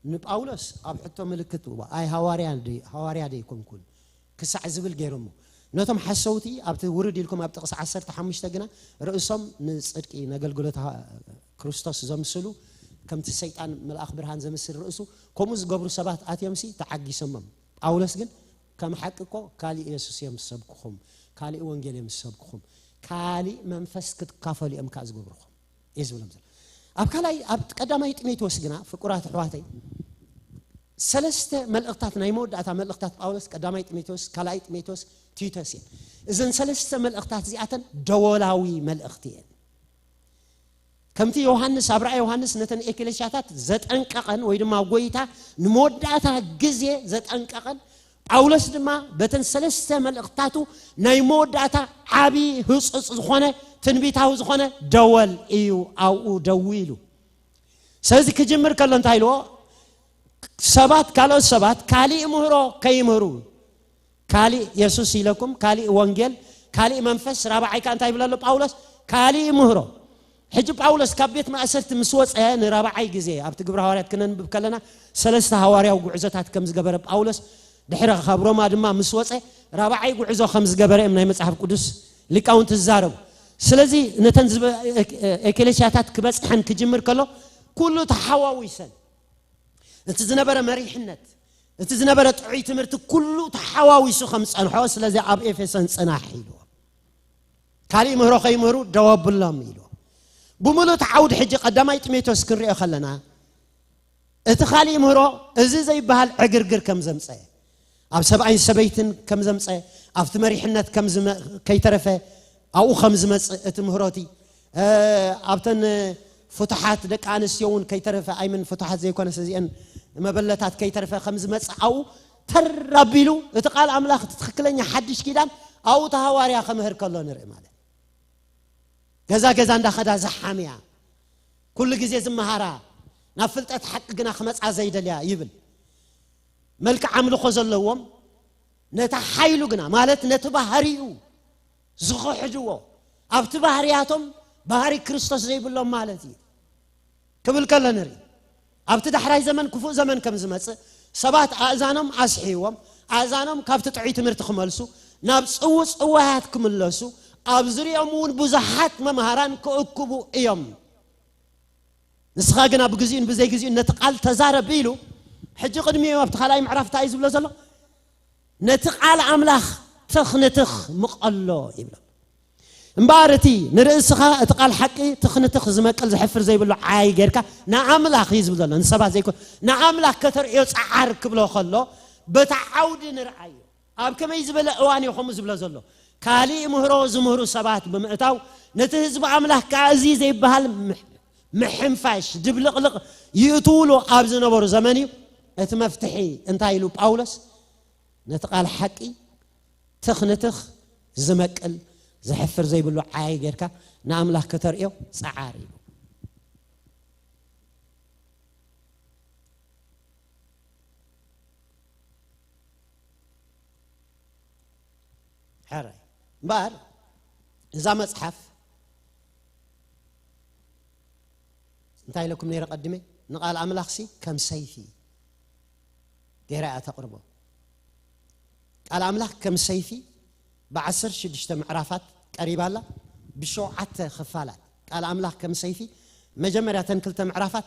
ንጳውሎስ ኣብ ሕቶ ምልክት እዋ ኣይ ሃዋርያ ደ- ሃዋርያ ደይኮንኩን ክሳዕ ዝብል ገይሮሞ። ነቶም ሓሰውቲ ኣብቲ ውርድ ኢልኩም ኣብ ጥቕሲ ዓሰርተ ሓሙሽተ ግና ርእሶም ንጽድቂ ነገልግሎት ሃ- ክርስቶስ ዘምስሉ ከምቲ ሰይጣን መልኣኽ ብርሃን ዘምስል ርእሱ ከምኡ ዝገብሩ ሰባት ኣትዮምሲ ተዓጊሶሞም። ጳውሎስ ግን ከም ሓቂ እኮ ካሊእ የሱስ እዮም ዝሰብኩኹም፣ ካሊእ ወንጌል እዮም ዝሰብኩኹም፣ ካሊእ መንፈስ ክትካፈሉ እዮም ከኣ ዝገብርኹም እዩ ዝብሎም ዘሎ። ኣብ ካልኣይ ኣብ ቀዳማይ ጢሞቴዎስ ግና ፍቁራት ኣሕዋተይ ሰለስተ መልእኽታት ናይ መወዳእታ መልእኽታት ጳውሎስ ቀዳማይ ጢሞቴዎስ፣ ካልኣይ ጢሞቴዎስ፣ ቲቶስ እየን። እዘን ሰለስተ መልእኽታት እዚኣተን ደወላዊ መልእኽቲ እየን። ከምቲ ዮሃንስ ኣብ ራእይ ዮሃንስ ነተን ኤክሌሽያታት ዘጠንቀቐን ወይ ድማ ጎይታ ንመወዳእታ ግዜ ዘጠንቀቐን ጳውሎስ ድማ በተን ሰለስተ መልእኽታቱ ናይ መወዳእታ ዓቢ ህጹጽ ዝኾነ ትንቢታዊ ዝኾነ ደወል እዩ ኣብኡ ደዊሉ። ስለዚ ክጅምር ከሎ እንታይ ኢልዎ? ሰባት ካልኦት ሰባት ካሊእ ምህሮ ከይምህሩ፣ ካሊእ የሱስ ኢለኩም፣ ካሊእ ወንጌል፣ ካሊእ መንፈስ፣ ራብዓይ ከኣ እንታይ ይብል ኣሎ ጳውሎስ? ካሊእ ምህሮ። ሕጂ ጳውሎስ ካብ ቤት ማእሰርቲ ምስ ወጸ ንራብዓይ ግዜ ኣብቲ ግብረ ሃዋርያት ክነንብብ ከለና ሰለስተ ሃዋርያዊ ጉዕዞታት ከም ዝገበረ ጳውሎስ ድሕሪ ካብ ሮማ ድማ ምስ ወጸ ራብዓይ ጉዕዞ ከም ዝገበረ እዮም ናይ መጽሓፍ ቅዱስ ሊቃውንቲ ዝዛረቡ። ስለዚ ነተን ዝበ- ኤክሌሽያታት ክበጽሐን ክጅምር ከሎ ኩሉ ተሓዋዊሰን እቲ ዝነበረ መሪሕነት እቲ ዝነበረ ጥዑይ ትምህርቲ ኩሉ ተሓዋዊሱ ከም ዝጸንሖ ስለዚ ኣብ ኤፌሶን ጽናሕ ኢልዎ። ካሊእ ምህሮ ከይምህሩ ደው ኣብሎም ኢልዎ። ብምሉእ እቲ ዓውዲ ሕጂ ቀዳማይ ጢሞቴዎስ ክንሪኦ ከለና እቲ ካሊእ ምህሮ እዚ ዘይበሃል ዕግርግር ከም ዘምፀ ኣብ ሰብኣይን ሰበይትን ከም ዘምፀ ኣብቲ መሪሕነት ከም ዝመ- ከይተረፈ ኣብኡ ከም ዝመፅእ እቲ ምህሮቲ ኣብተን ፍቱሓት ደቂ ኣንስትዮ እውን ከይተረፈ ኣይምን ፍቱሓት ዘይኮነስ እዚአን መበለታት ከይተረፈ ከም ዝመፅእ ኣብኡ ተር ኣቢሉ እቲ ቃል ኣምላኽ እቲ ትኽክለኛ ሓድሽ ኪዳን ኣብኡ እቲ ሃዋርያ ከምህር ከሎ ንርኢ ማለት ገዛ ገዛ እንዳኸዳ ዝሓምያ ኩሉ ግዜ ዝመሃራ ናብ ፍልጠት ሓቂ ግና ክመፃ ዘይደልያ ይብል። መልክዕ ኣምልኾ ዘለዎም ነታ ሓይሉ ግና ማለት ነቲ ባህሪኡ ዝኽሕድዎ ኣብቲ ባህርያቶም ባህሪ ክርስቶስ ዘይብሎም ማለት እዩ ክብል ከሎ ንርኢ። ኣብቲ ዳሕራይ ዘመን ክፉእ ዘመን ከም ዝመፅእ ሰባት ኣእዛኖም ኣስሒዎም ኣእዛኖም ካብቲ ጥዑይ ትምህርቲ ክመልሱ ናብ ፅውፅዋያት ክምለሱ ኣብ ዝሪኦም እውን ብዙሓት መምሃራን ክእክቡ እዮም። ንስኻ ግና ብግዚኡን ብዘይግዚኡን ነቲ ቃል ተዛረብ ኢሉ ሕጂ ቅድሚኡ ኣብቲ ካልኣይ ምዕራፍ እንታይ እዩ ዝብሎ ዘሎ? ነቲ ቃል ኣምላኽ ትኽንትኽ ምቐሎ ይብሎ። እምበኣር እቲ ንርእስኻ እቲ ቃል ሓቂ ትኽንትኽ ዝመቅል ዝሕፍር ዘይብሉ ዓይ ጌርካ ንኣምላኽ እዩ ዝብል ዘሎ ንሰባት ዘይኮን ንኣምላኽ ከተርእዮ ጸዓር ክብሎ ከሎ በታ ዓውዲ ንርኣዮ። ኣብ ከመይ ዝበለ እዋን እዩ ከምኡ ዝብሎ ዘሎ? ካሊእ ምህሮ ዝምህሩ ሰባት ብምእታው ነቲ ህዝቢ ኣምላኽ ከዓ እዚ ዘይበሃል ምሕ- ምሕንፋሽ ድብልቕልቕ ይእትውሉ ኣብ ዝነበሩ ዘመን እዩ። እቲ መፍትሒ እንታይ ኢሉ ጳውሎስ? ነቲ ቃል ሓቂ ትኽ ንትኽ ዝመቅል ዘሕፍር ዘይብሉ ዓያይ ጌርካ ንኣምላኽ ከተርእዮ ጸዓር ኢሉ። ሕራይ እምበኣር እዛ መጽሓፍ እንታይ ኢለኩም ነይረ ቀድሜ? ንቓል ኣምላኽሲ ከም ሰይፊ ገይራ እያ ተቕርቦ። ቃል ኣምላኽ ከም ሰይፊ ብዓሰርተ ሽዱሽተ ምዕራፋት ቀሪባ ኣላ፣ ብሸውዓተ ክፋላት። ቃል ኣምላኽ ከም ሰይፊ መጀመርያ እተን ክልተ ምዕራፋት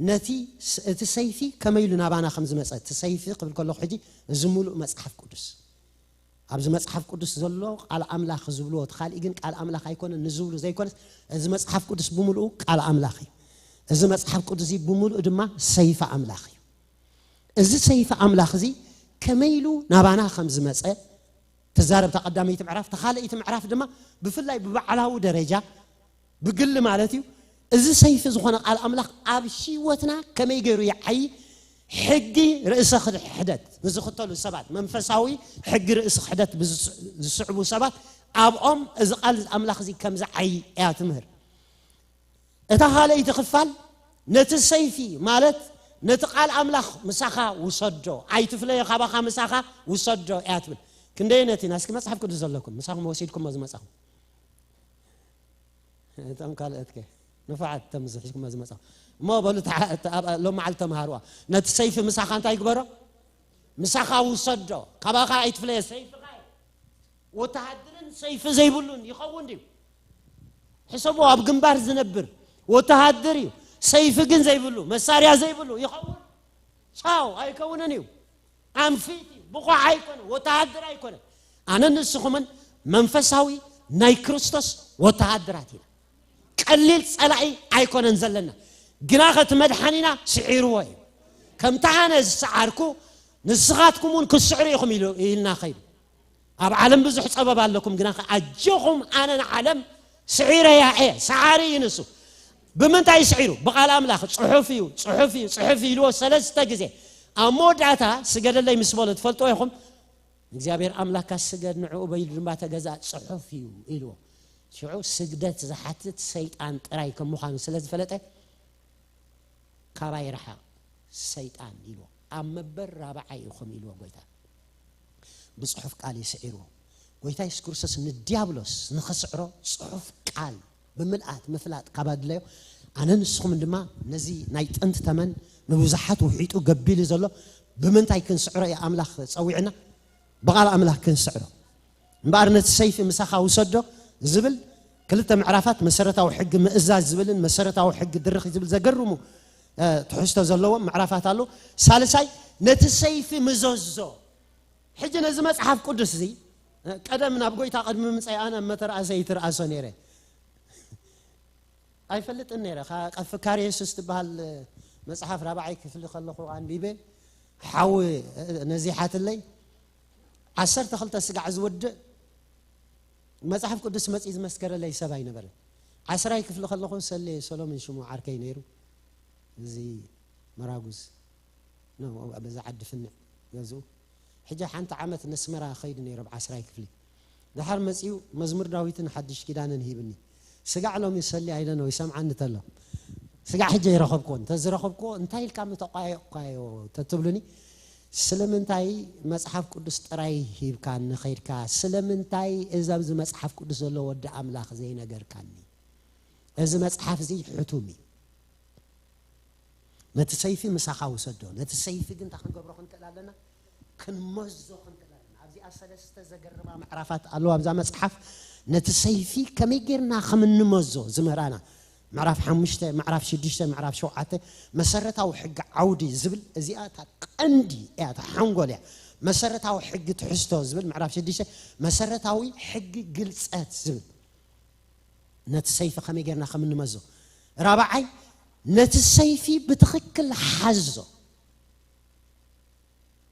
ነቲ ስ- እቲ ሰይፊ ከመይ ኢሉ ናባና ከም ዝመፀ እቲ ሰይፊ ክብል ከለኹ ሕጂ እዚ ሙሉእ መፅሓፍ ቅዱስ ኣብዚ መፅሓፍ ቅዱስ ዘሎ ቃል ኣምላኽ ዝብልዎ እቲ ካሊእ ግን ቃል ኣምላኽ ኣይኮነን ንዝብሉ ዘይኮነስ እዚ መፅሓፍ ቅዱስ ብምሉኡ ቃል ኣምላኽ እዩ። እዚ መፅሓፍ ቅዱስ እዚ ብምሉኡ ድማ ሰይፊ ኣምላኽ እዩ። እዚ ሰይፊ ኣምላኽ እዚ ከመይ ኢሉ ናባና ከም ዝመጸ ትዛረብ እታ ቀዳመይቲ ምዕራፍ። እታ ካልኣይቲ ምዕራፍ ድማ ብፍላይ ብባዕላዊ ደረጃ፣ ብግሊ ማለት እዩ፣ እዚ ሰይፊ ዝኾነ ቃል ኣምላኽ ኣብ ህይወትና ከመይ ገይሩ ይዓዪ? ሕጊ ርእሰ ክሕደት ንዝኽተሉ ሰባት፣ መንፈሳዊ ሕጊ ርእሰ ክሕደት ብዝስ- ዝስዕቡ ሰባት፣ ኣብኦም እዚ ቃል ኣምላኽ እዚ ከም ዝዓዪ እያ ትምህር። እታ ካልኣይቲ ክፋል ነቲ ሰይፊ ማለት ነቲ ቃል ኣምላኽ ምሳኻ ውሰዶ፣ ኣይትፍለዮ፣ ካባኻ ምሳኻ ውሰዶ እያ ትብል። ክንደየነት ኢና እስኪ መጽሓፍ ቅዱስ ዘለኩም ምሳኹም ወሲድኩሞ ዝመጻኹም? እቶም ካልኦት ከ ንፉዓት እቶም ዝሒዝኩሞ ዝመጻኹም እሞ በሉ ተዓ- ተ- ኣብ- ሎም መዓልቲ ተምሃርዋ። ነቲ ሰይፊ ምሳኻ እንታይ ይግበሮ? ምሳኻ ውሰዶ፣ ካባኻ ኣይትፍለዮ፣ ሰይፍኻ እዩ። ወተሃደርን ሰይፊ ዘይብሉን ይኸውን ድዩ? ሕሰቡ፣ ኣብ ግንባር ዝነብር ወተሃደር እዩ፣ ሰይፊ ግን ዘይብሉ፣ መሳርያ ዘይብሉ ይኸውን? ቻው፣ ኣይከውንን እዩ። ኣንፊት እዩ፣ ብቑዕ ኣይኮነ፣ ወተሃደር ኣይኮነ። ኣነ ንስኹምን መንፈሳዊ ናይ ክርስቶስ ወተሃደራት ኢና። ቀሊል ጸላኢ ኣይኮነን ዘለና፣ ግና ከቲ መድሓኒና ስዒርዎ እዩ። ከምቲ ኣነ ዝሰዓርኩ ንስኻትኩም እውን ክትስዕሩ ኢኹም ኢሉ ኢልና ኸይዱ። ኣብ ዓለም ብዙሕ ጸበብ ኣለኩም፣ ግና ከ ኣጆኹም፣ ኣነ ንዓለም ስዒረያ እየ። ሰዓሪ እዩ ንሱ። ብምንታይ ስዒሩ? ብቓል ኣምላኽ። ጽሑፍ እዩ፣ ጽሑፍ እዩ፣ ጽሑፍ እዩ ኢልዎ ሰለስተ ግዜ። ኣብ መወዳእታ ስገደለይ ምስ በሎ ትፈልጥዎ ኢኹም። እግዚኣብሔር ኣምላኽካ ስገድ፣ ንዕኡ በይኑ ድማ ተገዛእ፣ ጽሑፍ እዩ ኢልዎ። ሽዑ ስግደት ዝሓትት ሰይጣን ጥራይ ከም ምዃኑ ስለ ዝፈለጠ፣ ካባይ ርሓቕ ሰይጣን ኢልዎ። ኣብ መበል ራብዓይ ኢኹም ኢልዎ ጎይታ። ብጽሑፍ ቃል እዩ ስዒርዎ። ጎይታ የሱስ ክርስቶስ ንዲያብሎስ ንኸስዕሮ ጽሑፍ ቃል ብምልኣት ምፍላጥ ካብ ኣድለዮ፣ ኣነ ንስኹምን ድማ ነዚ ናይ ጥንቲ ተመን ንብዙሓት ውሒጡ ገቢሉ ዘሎ ብምንታይ ክንስዕሮ እዩ ኣምላኽ ጸዊዕና? ብቓል ኣምላኽ ክንስዕሮ። እምበኣር ነቲ ሰይፊ ምሳኻ ውሰዶ ዝብል ክልተ ምዕራፋት፣ መሰረታዊ ሕጊ ምእዛዝ ዝብልን መሰረታዊ ሕጊ ድርኺ ዝብል ዘገርሙ እ፣ ትሕዝቶ ዘለዎም ምዕራፋት ኣለዉ። ሳልሳይ፣ ነቲ ሰይፊ ምዘዞ። ሕጂ ነዚ መጽሓፍ ቅዱስ እዚ እ፣ ቀደም ናብ ጎይታ ቅድሚ ምምጻይ ኣነ ኣብ መተርኣሰ ይትርኣሶ ነይረ። ኣይፈልጥን ነይረ። ካ- ቀፍካርዮስ ትበሃል መጽሓፍ ራብዓይ ክፍሊ ከለኹ ኣንቢበ፣ ሓዊ እ፣ ነዚሓትለይ። ዓሰርተ ክልተ ስጋዕ ዝወድእ መጽሓፍ ቅዱስ መጺኡ ዝመስከረለይ ሰብ ኣይነበረን። ዓስራይ ክፍሊ ከለኹ ሰሌ ሰሎምን ሽሙ ዓርከይ ነይሩ። እዚ መራጉዝ ነው፣ በዛ ዓዲ ፍንዕ ገዝኡ። ሕጂ ሓንቲ ዓመት ነስመራ ኸይዱ ነይሩ ኣብ ዓስራይ ክፍሊ። ድሓር መጺኡ መዝሙር ዳዊትን ሓድሽ ኪዳንን ሂብኒ። ስጋዕ ሎሚ ሰሊ ኣይደነ ወይ ሰምዓኒ ተሎ። ስጋዕ ሕጂ ይረኸብክዎ። እንተዝረኸብክዎ እንታይ ኢልካ ምተቋየቕኳዮ ተትብሉኒ፣ ስለምንታይ መጽሓፍ ቅዱስ ጥራይ ሂብካኒ ኸይድካ? ስለምንታይ እዚ ኣብዚ መጽሓፍ ቅዱስ ዘሎ ወዲ ኣምላኽ ዘይነገርካኒ? እዚ መጽሓፍ እዚ ሕቱም እዩ። ነቲ ሰይፊ ምሳኻ ውሰዶ። ነቲ ሰይፊ ግን እንታይ ክንገብሮ ክንክእል ኣለና? ክንመዞ ክንክእል ኣለና። ኣብዚኣ ሰለስተ ዘገርማ ምዕራፋት ኣለዋ ኣብዛ መጽሓፍ። ነቲ ሰይፊ ከመይ ጌርና ከም እንመዞ ዝምህራና። ምዕራፍ ሓሙሽተ፣ ምዕራፍ ሽዱሽተ፣ ምዕራፍ ሸውዓተ፣ መሰረታዊ ሕጊ ዓውዲ ዝብል፣ እዚኣ እታ ቀንዲ እያ፣ እታ ሓንጎል እያ። መሰረታዊ ሕጊ ትሕዝቶ ዝብል ምዕራፍ ሽዱሽተ፣ መሰረታዊ ሕጊ ግልጸት ዝብል። ነቲ ሰይፊ ከመይ ጌርና ከም እንመዞ። ራብዓይ፣ ነቲ ሰይፊ ብትኽክል ሓዞ።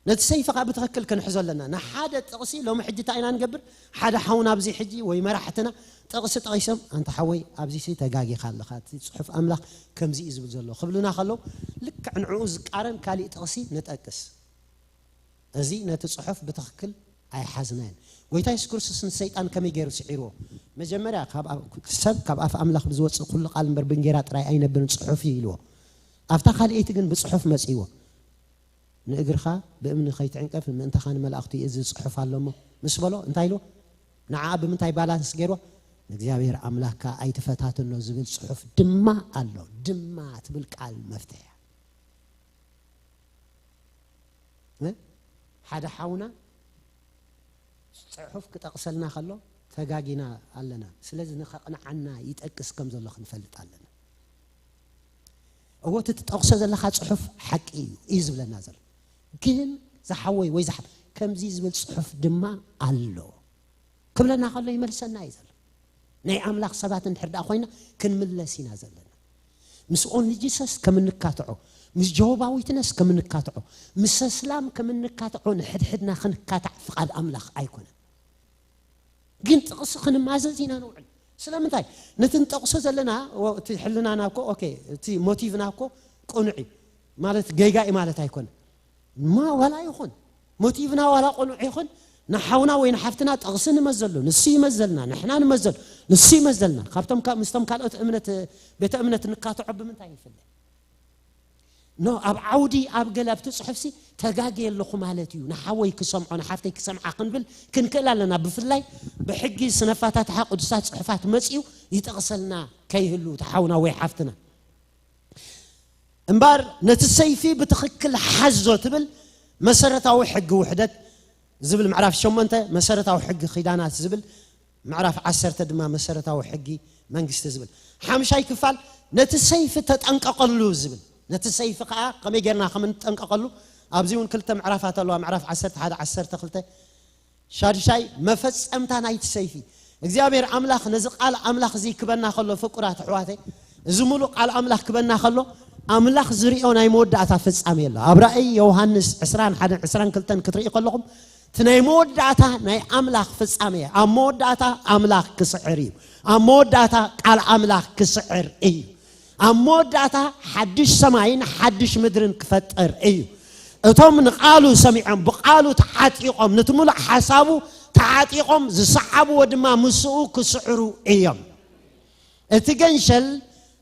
ነቲ ሰይፊ ኸኣ ብትኽክል ክንሕዞ ኣለና። ንሓደ ጥቕሲ ሎሚ ሕጂ እንታይ ኢና ንገብር? ሓደ ሓውና ኣብዚ ሕጂ ወይ መራሕትና ጥቕሲ ጠቒሶም፣ "ኣንታ ሓወይ፣ ኣብዚሲ ተጋጊኻ ኣለኻ፣ እቲ ጽሑፍ ኣምላኽ ከምዚ እዩ ዝብል ዘሎ" ክብሉና ከለዉ፣ ልክዕ ንዕኡ ዝቃረን ካሊእ ጥቕሲ ንጠቅስ። እዚ ነቲ ጽሑፍ ብትኽክል ኣይሓዝናዮን። ጎይታ የሱስ ክርስቶስ ንሰይጣን ከመይ ገይሩ ስዒርዎ? መጀመርያ ካብ ኣብ-፣ ሰብ ካብ ኣፍ ኣምላኽ ብዝወጽእ ኩሉ ቃል እምበር ብእንጌራ ጥራይ ኣይነብርን ጽሑፍ እዩ ኢልዎ። ኣብታ ካልኣይቲ ግን ብጽሑፍ መጺእዎ። "ንእግርኻ ብእምኒ ከይትዕንቀፍ ምእንታኻ ንመላእኽቱ ይእዝዝ ጽሑፍ ኣሎ እሞ" ምስ በሎ እንታይ ኢልዎ? ንዓኣ ብምንታይ ባላንስ ገይርዎ? "ንእግዚኣብሔር ኣምላኽካ ኣይትፈታትኖ" ዝብል ጽሑፍ ድማ ኣሎ። ድማ ትብል ቃል መፍትሕ እያ። እ? ሓደ ሓውና ጽሑፍ ክጠቕሰልና ከሎ ተጋጊና ኣለና። ስለዚ ንኸቕንዓና ይጠቅስ ከም ዘሎ ክንፈልጥ ኣለና። እዎ እቲ ትጠቕሶ ዘለኻ ጽሑፍ ሓቂ እዩ፣ እዩ ዝብለና ዘሎ። ግን ዝሓወይ ወይ ዝሓ-፣ ከምዚ ዝብል ጽሑፍ ድማ ኣሎ ክብለና ከሎ ይመልሰና እዩ ዘሎ። ናይ ኣምላኽ ሰባት እንድሕር ደኣ ኮይና ክንምለስ ኢና ዘለና። ምስ ኦንሊ ጂሰስ ከም እንካትዖ፣ ምስ ጀሆባ ዊትነስ ከም እንካትዖ፣ ምስ ኣስላም ከም እንካትዖ፣ ንሕድሕድና ክንካታዕ ፍቓድ ኣምላኽ ኣይኮነን። ግን ጥቕሲ ክንማዘዝ ኢና ንውዕል። ስለምንታይ? ነቲ ንጠቕሶ ዘለና፣ ወ-፣ እቲ ሕልናና እኮ፣ ኦኬ፣ እቲ ሞቲቭና እኮ ቅኑዕ እዩ። ማለት ጌጋ እዩ ማለት ኣይኮነ። ማ ዋላ ይኹን፣ ሞቲቭና ዋላ ቅኑዕ ይኹን፣ ንሓውና ወይ ንሓፍትና ጥቕሲ ንመዘሉ፣ ንሱ ይመዘልና፣ ንሕና ንመዘሉ፣ ንሱ ይመዘልና። ካብቶም ካ-፣ ምስቶም ካልኦት እምነት፣ ቤተ እምነት ንካትዖ ብምንታይ ይፍለ? ኖ፣ ኣብ ዓውዲ፣ ኣብ ገለ ኣብቲ ጽሑፍሲ ተጋግየ ኣለኹ ማለት እዩ። ንሓወይ ክሰምዖ፣ ንሓፍተይ ክሰምዓ ክንብል ክንክእል ኣለና። ብፍላይ ብሕጊ ስነፋታትሓ ቅዱሳት ጽሑፋት መጺኡ ይጠቕሰልና ከይህሉ፣ እቲ ሓውና ወይ ሓፍትና። እምበር ነቲ ሰይፊ ብትኽክል ሓዞ ትብል መሰረታዊ ሕጊ ውሕደት ዝብል ምዕራፍ ሸሞንተ፣ መሰረታዊ ሕጊ ኪዳናት ዝብል ምዕራፍ ዓሰርተ ድማ መሰረታዊ ሕጊ መንግስቲ ዝብል። ሓምሻይ ክፋል ነቲ ሰይፊ ተጠንቀቐሉ ዝብል። ነቲ ሰይፊ ከዓ ከመይ ጌርና ከም እንጠንቀቐሉ ኣብዚ እውን ክልተ ምዕራፋት ኣለዋ። ምዕራፍ ዓሰርተ ሓደ፣ ዓሰርተ ክልተ። ሻድሻይ መፈጸምታ ናይቲ ሰይፊ። እግዚኣብሔር ኣምላኽ ነዚ ቃል ኣምላኽ እዚ ክበና ከሎ፣ ፍቁራት ኣሕዋተይ፣ እዚ ሙሉእ ቃል ኣምላኽ ክበና ከሎ፣ ኣምላኽ ዝሪኦ ናይ መወዳእታ ፍጻሜ ኣሎ። ኣብ ራእይ ዮሃንስ ዕስራን ሓደን ዕስራን ክልተን ክትርኢ ከለኹም፣ እቲ ናይ መወዳእታ ናይ ኣምላኽ ፍጻሜ፣ ኣብ መወዳእታ ኣምላኽ ክስዕር እዩ። ኣብ መወዳእታ ቃል ኣምላኽ ክስዕር እዩ። ኣብ መወዳእታ ሓድሽ ሰማይን ሓድሽ ምድርን ክፈጥር እዩ። እቶም ንቃሉ ሰሚዖም፣ ብቃሉ ተዓጢቖም፣ ነቲ ሙሉእ ሓሳቡ ተዓጢቖም ዝሰዓብዎ ድማ ምስኡ ክስዕሩ እዮም። እቲ ገንሸል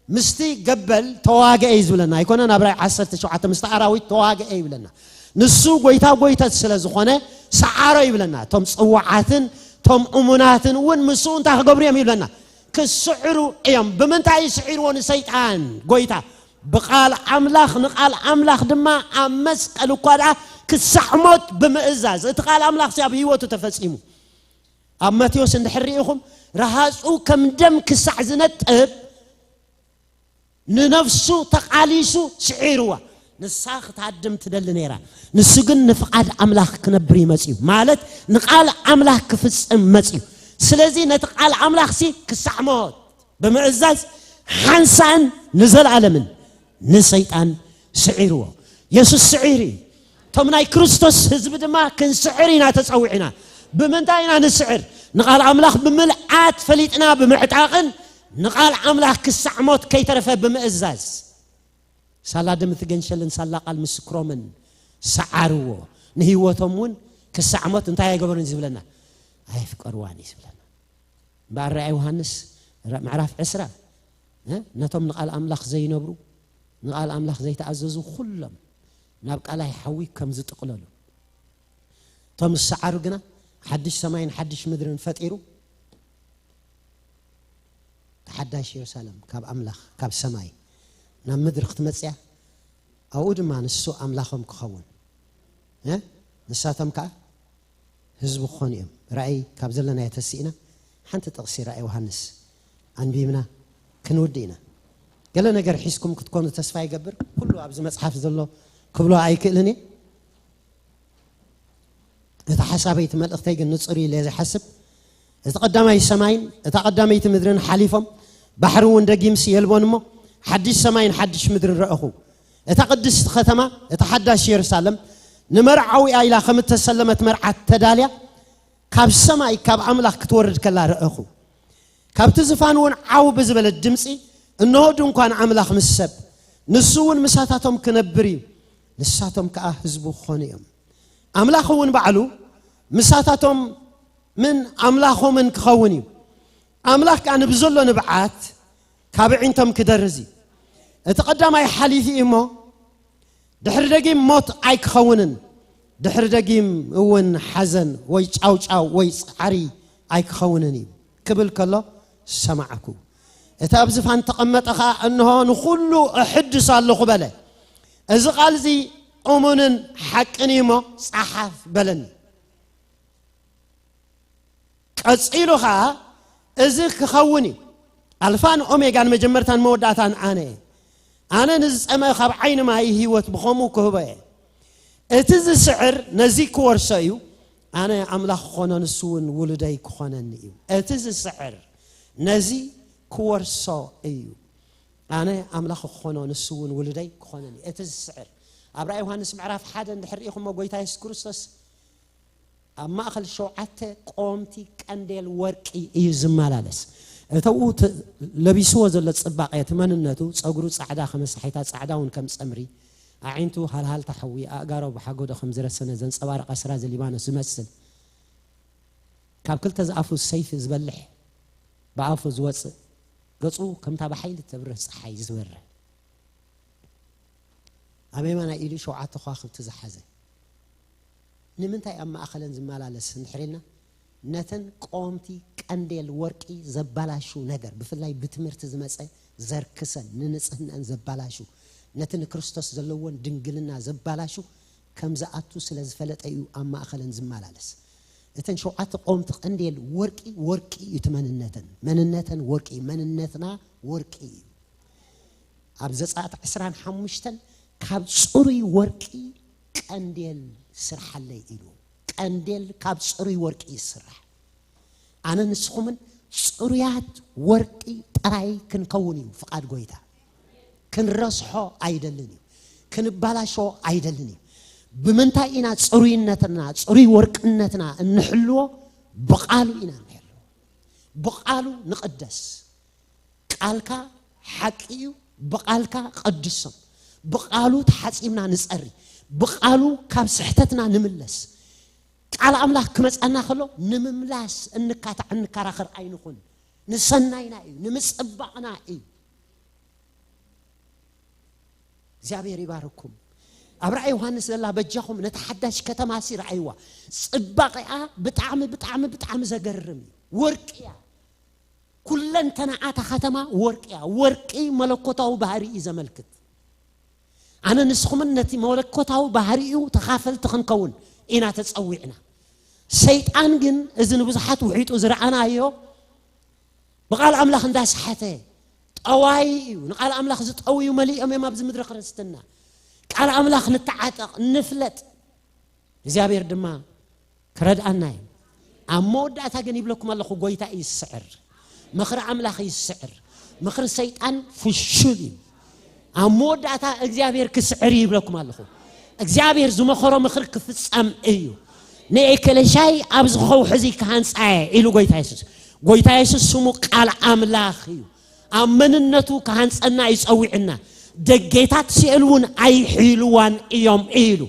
ምስቲ ገበል ተዋግአ እዩ ዝብለና። ኣይኮነን? ኣብ ራእይ ዓሰርተ ሸውዓተ ምስቲ ኣራዊት ተዋግአ ይብለና። ንሱ ጎይታ ጎይታት ስለ ዝኾነ ሰዓሮ ይብለና። እቶም ጽዋዓትን እቶም እሙናትን እውን ምስኡ እንታይ ክገብሩ እዮም ይብለና? ክስዕሩ እዮም። ብምንታይ እዩ ስዒርዎ ንሰይጣን ጎይታ? ብቃል ኣምላኽ። ንቃል ኣምላኽ ድማ ኣብ መስቀል እኳ ደኣ ክሳዕ ሞት ብምእዛዝ። እቲ ቃል ኣምላኽ ሲ ኣብ ህይወቱ ተፈጺሙ። ኣብ ማቴዎስ እንድሕር ርኢኹም፣ ረሃጹ ከም ደም ክሳዕ ዝነጥብ ንነፍሱ ተቓሊሱ ስዒርዋ። ንሳ ክትሃድም ትደሊ ነይራ። ንሱ ግን ንፍቓድ ኣምላኽ ክነብር እዩ መጺኡ። ማለት ንቃል ኣምላኽ ክፍጽም መጺኡ። ስለዚ ነቲ ቃል ኣምላኽሲ ክሳዕ ሞት ብምእዛዝ ሓንሳእን ንዘለኣለምን ንሰይጣን ስዒርዎ። የሱስ ስዒሩ እዩ። እቶም ናይ ክርስቶስ ህዝቢ ድማ ክንስዕር ኢና ተጸዊዕና። ብምንታይ ኢና ንስዕር? ንቃል ኣምላኽ ብምልኣት ፈሊጥና ብምዕጣቕን ንቃል ኣምላኽ ክሳዕ ሞት ከይተረፈ ብምእዛዝ። ሳላ ደም እቲ ገንሸልን ሳላ ቃል ምስክሮምን ሰዓርዎ። ንህይወቶም እውን ክሳዕ ሞት እንታይ ኣይገበሩን ዝብለና? ኣየፍቀርዋን እዩ ዝብለና። እምበኣር ራእይ ዮሃንስ ራ-፣ ምዕራፍ ዕስራ፣ እ፣ ነቶም ንቃል ኣምላኽ ዘይነብሩ፣ ንቃል ኣምላኽ ዘይተኣዘዙ ኩሎም ናብ ቃላይ ሓዊ ከም ዝጥቕለሉ፣ እቶም ዝሰዓሩ ግና ሓድሽ ሰማይን ሓድሽ ምድርን ፈጢሩ፣ ሓዳሽ የሩሳሌም ካብ ኣምላኽ፣ ካብ ሰማይ ናብ ምድሪ ክትመጽእ እያ። ኣብኡ ድማ ንሱ ኣምላኾም ክኸውን፣ እ፣ ንሳቶም ከኣ ህዝቡ ክኾኑ እዮም። ራእይ ካብ ዘለናዮ ተሲእና ሓንቲ ጥቕሲ ራእይ ዮሃንስ ኣንቢብና ክንውድእ ኢና። ገለ ነገር ሒዝኩም ክትኮኑ ተስፋ ይገብር። ኩሉ ኣብዚ መጽሓፍ ዘሎ ክብሎ ኣይክእልን እየ። እቲ ሓሳበይ፣ እቲ መልእኽተይ ግን ንጹር እዩ ኢለ ዝሓስብ። እቲ ቀዳማይ ሰማይን እታ ቀዳመይቲ ምድርን ሓሊፎም፣ ባሕሪ እውን ደጊምሲ የልቦን እሞ፣ ሓድሽ ሰማይን ሓድሽ ምድርን ረእኹ። እታ ቅድስቲ ከተማ፣ እታ ሓዳሽ የሩሳሌም፣ ንመርዓዊኣ ኢላ ከም እተሰለመት መርዓት ተዳልያ፣ ካብ ሰማይ ካብ ኣምላኽ ክትወርድ ከላ ረእኹ። ካብቲ ዝፋን እውን ዓው ብዝበለት ድምፂ፣ እንሆ ድንኳን ኣምላኽ ምስ ሰብ፣ ንሱ እውን ምሳታቶም ክነብር እዩ፣ ንሳቶም ከዓ ህዝቡ ክኾኑ እዮም። ኣምላኽ እውን ባዕሉ ምሳታቶም ምን ኣምላኾምን ክኸውን እዩ። ኣምላኽ ከዓ ንብዘሎ ንብዓት ካብ ኣዒንቶም ክደርዝ እዩ። እቲ ቀዳማይ ሓሊፉ እዩ እሞ፣ ድሕሪ ደጊም ሞት ኣይክኸውንን፣ ድሕሪ ደጊም እውን ሓዘን ወይ ጫውጫው ወይ ጻዕሪ ኣይክኸውንን እዩ ክብል ከሎ ሰማዕኩ። እቲ ኣብ ዝፋን ተቐመጠ ኸኣ፣ እንሆ ንኹሉ እሕድስ ኣለኹ በለ። እዚ ቃል እዚ እሙንን ሓቅን እዩ እሞ ጸሓፍ በለኒ። ቀጺሉ ኸኣ፣ እዚ ክኸውን እዩ፣ ኣልፋን ኦሜጋን መጀመርታን መወዳእታን ኣነ እየ። ኣነ ንዝጸምአ ካብ ዓይኒ ማይ ህይወት ብኸምኡ ክህቦ እየ። እቲ ዝስዕር ነዚ ክወርሶ እዩ፣ ኣነ ኣምላኽ ክኾኖ፣ ንሱ እውን ውሉደይ ክኾነኒ እዩ። እቲ ዝስዕር ነዚ ክወርሶ እዩ። ኣነ ኣምላኽ ክኾኖ፣ ንሱ እውን ውሉደይ ክኾነኒ። እቲ ዝስዕር፣ ኣብ ራእይ ዮሃንስ ምዕራፍ ሓደ እንድሕር ኢኹሞ፣ ጎይታ የሱስ ክርስቶስ ኣብ ማእኸል ሸውዓተ ቆምቲ ቀንዴል ወርቂ እዩ ዝመላለስ። እተኡ ት-፣ ለቢስዎ ዘሎ ጽባቐ፣ እቲ መንነቱ፣ ጸጉሩ ጻዕዳ ከመ ሳሒታ፣ ጻዕዳ እውን ከም ጸምሪ፣ ኣዒንቱ ሃልሃልታ ሓዊ፣ ኣእጋሮ ብሓጎዶ ከም ዝረሰነ ዘንጸባርቕ ኣስራዚ ሊባኖስ ዝመስል፣ ካብ ክልተ ዝኣፉ ሰይፊ ዝበልሕ ብኣፉ ዝወጽእ፣ ገጹ ከምታ ብሓይሊ እተብርህ ጸሓይ ዝበርህ፣ ኣብ የማናይ ኢዱ ሸውዓተ ከዋኽብቲ ዝሓዘ፣ ንምንታይ ኣብ ማእኸለን ዝመላለስ እንድሕር ኢልና፣ ነተን ቀወምቲ ቀንዴል ወርቂ ዘባላሹ ነገር፣ ብፍላይ ብትምህርቲ ዝመጸ ዘርክሰን ንንጽህናን ዘባላሹ፣ ነቲ ንክርስቶስ ዘለዎን ድንግልና ዘባላሹ፣ ከም ዝኣቱ ስለ ዝፈለጠ እዩ ኣብ ማእኸለን ዝመላለስ። እተን ሸውዓተ ቀወምቲ ቀንዴል ወርቂ፣ ወርቂ እዩ እቲ መንነተን። መንነተን ወርቂ፣ መንነትና ወርቂ እዩ። ኣብ ዘጸኣት ዕስራን ሓሙሽተን፣ ካብ ጽሩይ ወርቂ ቀንዴል ስርሓለይ ኢሉ። ቀንዴል ካብ ጽሩይ ወርቂ ይስራሕ። ኣነ ንስኹምን ጽሩያት ወርቂ ጥራይ ክንከውን እዩ ፍቓድ ጎይታ። ክንረስሖ ኣይደልን እዩ። ክንባላሾ ኣይደልን እዩ። ብምንታይ ኢና ጽሩይነትና፣ ጽሩይ ወርቅነትና እንሕልዎ? ብቓሉ ኢና እንሕልዎ። ብቓሉ ንቕደስ። ቃልካ ሓቂ እዩ። ብቃልካ ቀድሶም። ብቃሉ ተሓጺብና ንጸሪ። ብቃሉ ካብ ስሕተትና ንምለስ። ቃል ኣምላኽ ክመጻና ከሎ ንምምላስ እንካታዕ እንከራኸር ኣይንኹን። ንሰናይና እዩ፣ ንምጽባቕና እዩ። እግዚኣብሔር ይባርኩም። ኣብ ራእይ ዮሃንስ ዘላ በጃኹም ነቲ ሓዳሽ ከተማ ሲ ረኣይዋ። ጽባቐኣ ብጣዕሚ ብጣዕሚ ብጣዕሚ ዘገርም እዩ። ወርቂ እያ። ኩለንተናኣ እታ ከተማ ወርቂ እያ። ወርቂ መለኮታዊ ባህሪ እዩ ዘመልክት። ኣነ ንስኹምን ነቲ መለኮታዊ ባህሪኡ ተኻፈልቲ ክንከውን ኢና ተጸዊዕና። ሰይጣን ግን እዚ ንብዙሓት ውሒጡ ዝረኣናዮ ብቃል ኣምላኽ እንዳሰሓተ ጠዋይ እዩ። ንቃል ኣምላኽ ዝጠውዩ መሊኦም እዮም ኣብዚ ምድሪ ክርስትና። ቃል ኣምላኽ ንተዓጠቕ፣ ንፍለጥ። እግዚኣብሔር ድማ ክረድኣና እዩ። ኣብ መወዳእታ ግን ይብለኩም ኣለኹ፣ ጎይታ እዩ ዝስዕር። ምኽሪ ኣምላኽ እዩ ዝስዕር። ምኽሪ ሰይጣን ፍሹል እዩ። ኣብ መወዳእታ እግዚኣብሔር ክስዕር እዩ ይብለኩም ኣለኹ። እግዚኣብሔር ዝመኸሮ ምኽሪ ክፍጸም እዩ። ንኤከለሻይ ኣብዚ ከውሒ እዚ ክሃንጻ እየ ኢሉ ጎይታ የሱስ። ጎይታ የሱስ ስሙ ቃል ኣምላኽ እዩ። ኣብ መንነቱ ክሃንጸና እዩ ጸዊዕና። ደጌታት ሲኦል እውን ኣይሕይልዋን እዮም ኢሉ።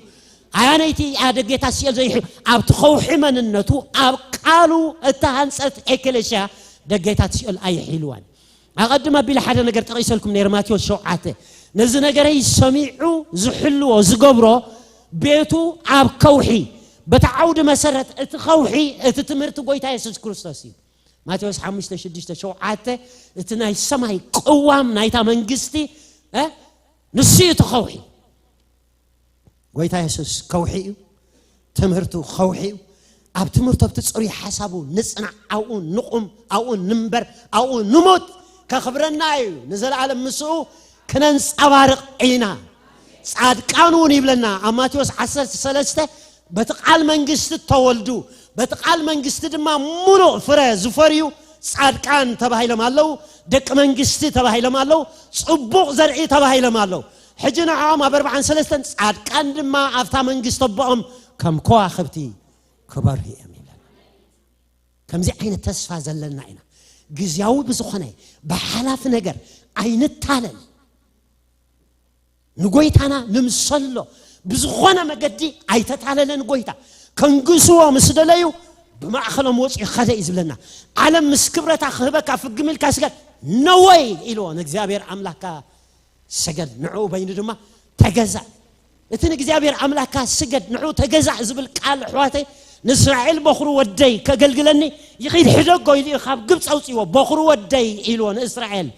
ኣያነይቲ እያ ደጌታት ሲኦል ዘይሕ-፣ ኣብቲ ከውሒ መንነቱ፣ ኣብ ቃሉ እተሃንጸት ኤክሌሽያ ደጌታት ሲኦል ኣይሕይልዋን። ኣቐድም ኣቢለ ሓደ ነገር ጠቒሰልኩም ነይረ፣ ማቴዎስ ሸውዓተ። ነዚ ነገረይ ሰሚዑ ዝሕልዎ፣ ዝገብሮ፣ ቤቱ ኣብ ከውሒ፣ በቲ ዓውዲ መሰረት እቲ ከውሒ፣ እቲ ትምህርቲ ጎይታ የሱስ ክርስቶስ እዩ። ማቴዎስ ሓሙሽተ ሽዱሽተ ሸውዓተ፣ እቲ ናይ ሰማይ ቅዋም ናይታ መንግስቲ፣ እ፣ ንሱ እዩ እቲ ከውሒ። ጎይታ የሱስ ከውሒ እዩ። ትምህርቱ ከውሒ እዩ። ኣብ ትምህርቱ ኣብቲ ጽሩይ ሓሳቡ ንጽናዕ፣ ኣብኡ ንቑም፣ ኣብኡ ንንበር፣ ኣብኡ ንሞት፣ ከኽብረና እዩ። ንዘለኣለም ምስኡ ክነንጸባርቕ ኢና። ጻድቃን እውን ይብለና ኣብ ማቴዎስ ዓሰርተ ሰለስተ፣ በቲ ቃል መንግስቲ እተወልዱ፣ በቲ ቃል መንግስቲ ድማ ሙሉእ ፍረ ዝፈርዩ ጻድቃን ተባሂሎም ኣለዉ። ደቂ መንግስቲ ተባሂሎም ኣለዉ። ጽቡቕ ዘርኢ ተባሂሎም ኣለዉ። ሕጂ ንዕኦም ኣብ ኣርባዓን ሰለስተን ጻድቃን ድማ ኣብታ መንግስቲ ኣቦኦም ከም ከዋኽብቲ ክበርሁ እዮም ይብለና። ከምዚ ዓይነት ተስፋ ዘለና ኢና። ግዝያዊ ብዝኾነ ብሓላፊ ነገር ኣይንታለል። ንጎይታና ንምሰሎ። ብዝኾነ መገዲ ኣይተታለለን ጎይታ። ከንግስዎ ምስ ደለዩ ብማእኸሎም ወፂኡ ኸደ እዩ ዝብለና። ዓለም ምስ ክብረታ ክህበካ ፍግም ኢልካ ስገድ፣ ነወይ ኢልዎ ንእግዚኣብሔር ኣምላክካ ስገድ፣ ንዕኡ በይኑ ድማ ተገዛእ። እቲ ንእግዚኣብሔር ኣምላክካ ስገድ፣ ንዕኡ ተገዛእ ዝብል ቃል፣ ኣሕዋተይ፣ ንእስራኤል በኹሪ ወደይ ከገልግለኒ ይኺድ፣ ሕደጎ ኢሉ እዩ ካብ ግብፂ ኣውፅዎ። በኹሪ ወደይ ኢልዎ ንእስራኤል፣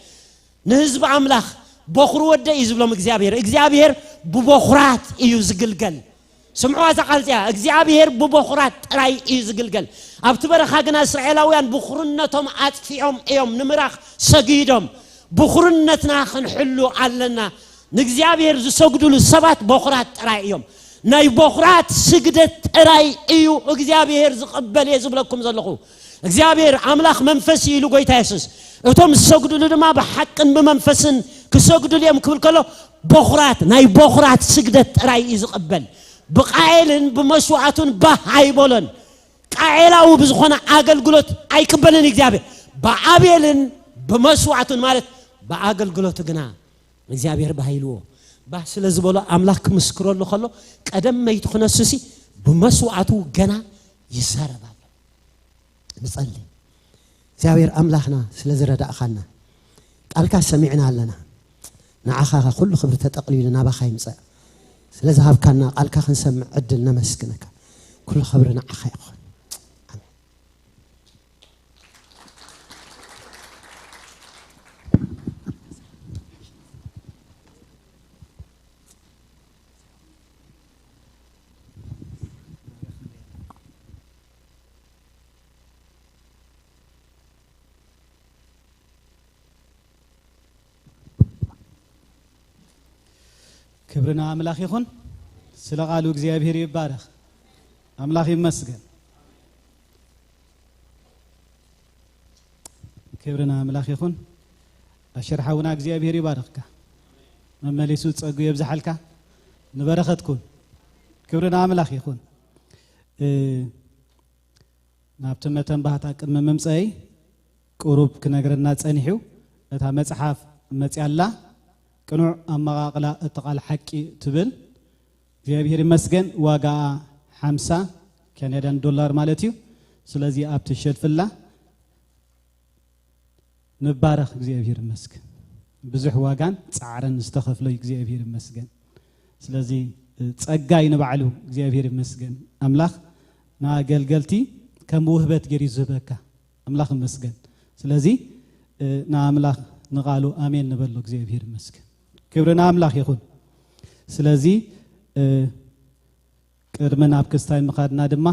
ንህዝቢ ኣምላኽ በኹሪ ወደይ እዩ ዝብሎም እግዚኣብሔር። እግዚኣብሔር ብበኹራት እዩ ዝግልገል። ስምዑዋ እዛ ቃል እዚኣ፣ እግዚኣብሔር ብበኹራት ጥራይ እዩ ዝግልገል። ኣብቲ በረኻ ግና እስራኤላውያን ብኹርነቶም ኣጥፊኦም እዮም ንምራኽ ሰጊዶም። ብኹርነትና ክንሕሉ ኣለና። ንእግዚኣብሔር ዝሰግዱሉ ሰባት በኹራት ጥራይ እዮም። ናይ በኹራት ስግደት ጥራይ እዩ እግዚኣብሔር ዝቕበል እየ ዝብለኩም ዘለኹ። እግዚኣብሔር ኣምላኽ መንፈስ እዩ ኢሉ ጎይታ የሱስ። እቶም ዝሰግዱሉ ድማ ብሓቅን ብመንፈስን ክሰግዱሉ እዮም ክብል ከሎ፣ በኹራት፣ ናይ በኹራት ስግደት ጥራይ እዩ ዝቕበል። ብቃኤልን ብመስዋዕቱን ባህ ኣይበሎን። ቃኤላዊ ብዝኾነ ኣገልግሎት ኣይቅበልን እግዚኣብሔር። ብኣቤልን ብመስዋዕቱን ማለት ብኣገልግሎቱ ግና እግዚኣብሔር ባህ ኢልዎ። ባህ ስለ ዝበሎ ኣምላኽ ክምስክረሉ ከሎ፣ ቀደም መይቱ ክነሱሲ ብመስዋዕቱ ገና ይዛረብ ኣሎ። ንጸሊ። እግዚኣብሔር ኣምላኽና ስለ ዝረዳእኻና፣ ቃልካ ሰሚዕና ኣለና። ንዓኻ ኩሉ ክብሪ ተጠቕሊሉ ናባኻ ይምጸእ። ስለ ዝሃብካና ቃልካ ክንሰምዕ ዕድል ነመስግነካ። ኩሉ ክብሪ ንዓኻ ይኹን። ኣሜን። ክብሪ ንኣምላኽ ይኹን። ስለ ቃሉ እግዚኣብሔር ይባረኽ። ኣምላኽ ይመስገን። ክብሪ ንኣምላኽ ይኹን። ኣሸር ሓውና እግዚኣብሔር ይባርኽካ። መመሊሱ ጸጉ የብዝሓልካ። ንበረኸት ኩን። ክብሪ ንኣምላኽ ይኹን። እ፣ ናብቲ መተንባህታ ቅድሚ ምምጸይ ቁሩብ ክነግረና ጸኒሑ። እታ መጽሓፍ መጽያ ኣላ። ቅኑዕ ኣመቓቕላ እቲ ቃል ሓቂ ትብል። እግዚኣብሔር ይመስገን። ዋጋኣ ሓምሳ ካናዳን ዶላር ማለት እዩ። ስለዚ ኣብቲ ሸልፍላ ንባረኽ። እግዚኣብሔር ይመስገን። ብዙሕ ዋጋን ጻዕርን ዝተኸፍሎ እዩ። እግዚኣብሔር ይመስገን። ስለዚ ጸጋ እዩ ንባዕሉ። እግዚኣብሔር ይመስገን። ኣምላኽ ንኣገልገልቲ ከም ውህበት ገይሩ እዩ ዝህበካ። ኣምላኽ ይመስገን። ስለዚ፣ እ፣ ንኣምላኽ ንቓሉ ኣሜን ንበሎ። እግዚኣብሔር ይመስገን። ክብሪ ንኣምላኽ ይኹን። ስለዚ፣ እ፣ ቅድሚ ናብ ክስታይ ምኻድና ድማ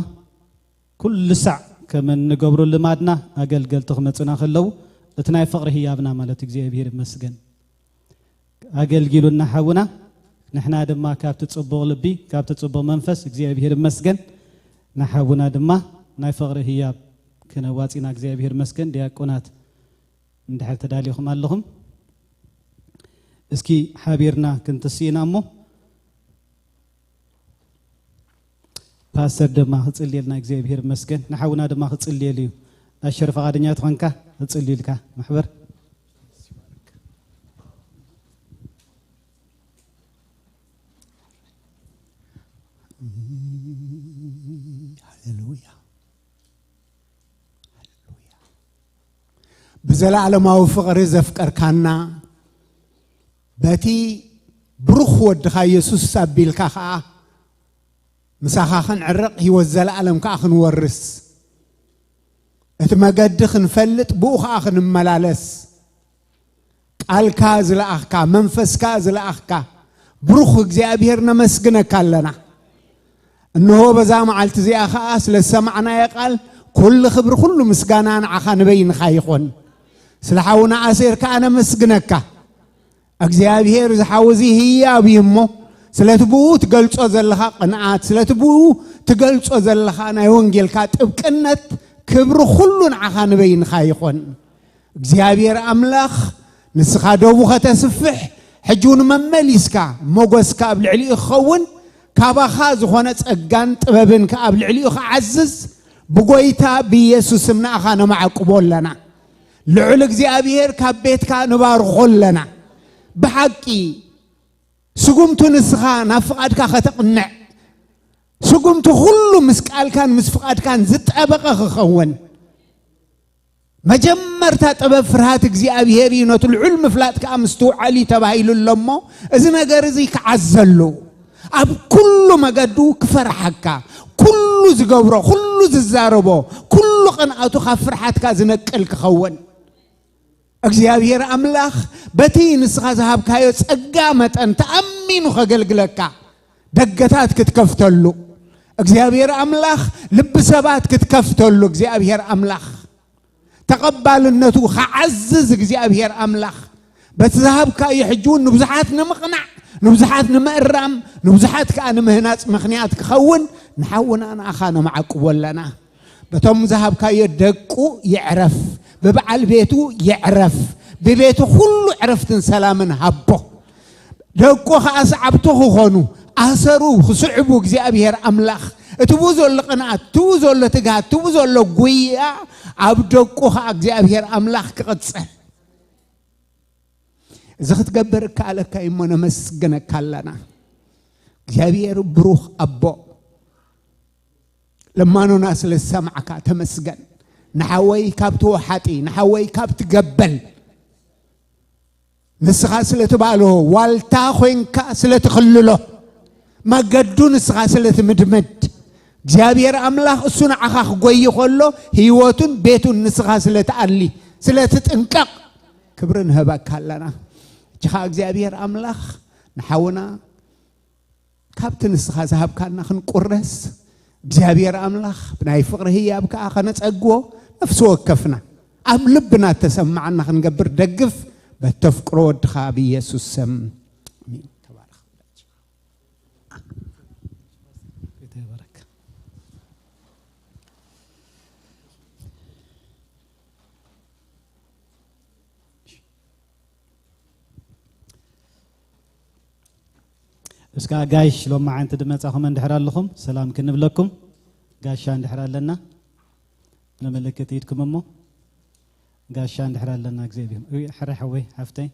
ኩሉ ሳዕ ከም እንገብሮ ልማድና ኣገልገልቲ ክመጹና ከለዉ እቲ ናይ ፍቕሪ ህያብና ማለት እግዚኣብሔር ይመስገን። ኣገልጊሉና ሓውና፣ ንሕና ድማ ካብቲ ጽቡቕ ልቢ፣ ካብቲ ጽቡቕ መንፈስ እግዚኣብሔር ይመስገን። ንሓውና ድማ ናይ ፍቕሪ ህያብ ክነዋጺና እግዚኣብሔር ይመስገን። ዲያቆናት እንድሕር ተዳሊኹም ኣለኹም፣ እስኪ ሓቢርና ክንትስኢና እሞ ፓስተር ድማ ክጽልየልና እግዚኣብሔር ይመስገን። ንሓውና ድማ ክጽልየሉ እዩ። ኣሸር ፈቓደኛ ትኾንካ ክጽልዩልካ ማሕበር። ሃሌሉያ፣ ሃሌሉያ። ብዘለዓለማዊ ፍቕሪ ዘፍቀርካና፣ በቲ ብሩኽ ወድኻ የሱስ ኣቢልካ ኸኣ ምሳኻ ክንዕረቕ፣ ህይወት ዘለኣለም ከኣ ክንወርስ፣ እቲ መገዲ ክንፈልጥ፣ ብኡ ኸኣ ክንመላለስ፣ ቃልካ ዝለኣኽካ፣ መንፈስካ ዝለኣኽካ ብሩኽ እግዚኣብሔር ነመስግነካ ኣለና። እንሆ በዛ መዓልቲ እዚኣ ኸኣ ስለ ዝሰማዕናዮ ቃል ኩሉ ክብሪ፣ ኩሉ ምስጋና ንዓኻ ንበይንኻ ይኹን። ስለ ሓውና ኣሴር ከኣ ነመስግነካ። እግዚኣብሔር ዝሓው እዚ ህያብ እዩ እሞ፣ ስለቲ ብኡ ትገልጾ ዘለኻ ቅንኣት፣ ስለቲ ብኡ ትገልጾ ዘለኻ ናይ ወንጌልካ ጥብቅነት፣ ክብሪ ኩሉ ንዓኻ ንበይንኻ ይኹን። እግዚኣብሔር ኣምላኽ፣ ንስኻ ደቡ ኸተስፍሕ፣ ሕጂ እውን መመሊስካ ሞገስካ ኣብ ልዕሊኡ ክኸውን፣ ካባኻ ዝኾነ ጸጋን ጥበብን ከኣ ኣብ ልዕሊኡ ክዓዝዝ፣ ብጎይታ ብኢየሱስ ስም ንኣኻ ነማዕቁቦ ኣለና። ልዑል እግዚኣብሔር፣ ካብ ቤትካ ንባርኾ ኣለና። ብሓቂ ስጉምቱ ንስኻ ናብ ፍቓድካ ከተቕንዕ፣ ስጉምቱ ኩሉ ምስ ቃልካን ምስ ፍቓድካን ዝጠበቐ ክኸውን፣ መጀመርታ ጥበብ ፍርሃት እግዚኣብሔር እዩ፣ ነቲ ልዑል ምፍላጥ ከኣ ምስትውዓል እዩ ተባሂሉ ኣሎ እሞ፣ እዚ ነገር እዚ ክዓዘሉ፣ ኣብ ኩሉ መገዱ ክፈርሓካ፣ ኩሉ ዝገብሮ፣ ኩሉ ዝዛረቦ፣ ኩሉ ቅንኣቱ ካብ ፍርሓትካ ዝነቅል ክኸውን። እግዚኣብሔር ኣምላኽ በቲ ንስኻ ዝሃብካዮ ጸጋ መጠን ተኣሚኑ ከገልግለካ፣ ደገታት ክትከፍተሉ፣ እግዚኣብሔር ኣምላኽ ልቢ ሰባት ክትከፍተሉ፣ እግዚኣብሔር ኣምላኽ ተቐባልነቱ ክዓዝዝ፣ እግዚኣብሔር ኣምላኽ በቲ ዝሃብካዮ ሕጂ እውን ንብዙሓት ንምቕናዕ፣ ንብዙሓት ንምእራም፣ ንብዙሓት ከኣ ንምህናጽ ምኽንያት ክኸውን ንሓውና ንኣኻ ነማዕቁቦ ኣለና። በቶም ዝሃብካዮ ደቁ ይዕረፍ፣ ብበዓል ቤቱ ይዕረፍ፣ ብቤቱ ኩሉ ዕረፍትን ሰላምን ሃቦ። ደቁ ኸኣ ሰዓብቱ ክኾኑ፣ ኣሰሩ ክስዕቡ እግዚኣብሔር ኣምላኽ፣ እቲ ብኡ ዘሎ ቅንኣት፣ እቲ ብኡ ዘሎ ትግሃት፣ እቲ ብኡ ዘሎ ጉያ ኣብ ደቁ ኸኣ እግዚኣብሔር ኣምላኽ ክቕጽል። እዚ ክትገብር እከኣለካ እዩ እሞ ነመስግነካ ኣለና። እግዚኣብሔር ብሩኽ ኣቦ፣ ልማኖና ስለ ዝሰማዕካ ተመስገን። ንሓወይ ካብቲ ወሓጢ፣ ንሓወይ ካብቲ ገበል፣ ንስኻ ስለ ትባሎ፣ ዋልታ ኮይንካ ስለ ትኽልሎ፣ መገዱ ንስኻ ስለ ትምድምድ፣ እግዚኣብሔር ኣምላኽ እሱ ንዓኻ ክጎይ ከሎ፣ ህይወቱን ቤቱን ንስኻ ስለ ትኣሊ፣ ስለ ትጥንቀቕ፣ ክብሪ ንህበካ ኣለና። እጅኻ እግዚኣብሔር ኣምላኽ ንሓውና ካብቲ ንስኻ ዝሃብካና ክንቁረስ፣ እግዚኣብሔር ኣምላኽ ብናይ ፍቕሪ ህያብ ከኣ ከነጸግቦ፣ ነፍሲ ወከፍና ኣብ ልብና እተሰማዓና ክንገብር ደግፍ፣ በተፍቅሮ ወድኻ ብኢየሱስ ስም። ኣሜን። ተባረኽ። ጌታ ይባረክ። እስካ ጋሽ ሎማዓንቲ ድመጻኹም እንድሕር ኣለኹም፣ ሰላም ክንብለኩም። ጋሻ እንድሕር ኣለና፣ ንምልክት ኢድኩም እሞ። ጋሻ እንድሕር ኣለና፣ እግዚኣብሔር። እይ፣ ሕረ ሓወይ፣ ሓፍተይ።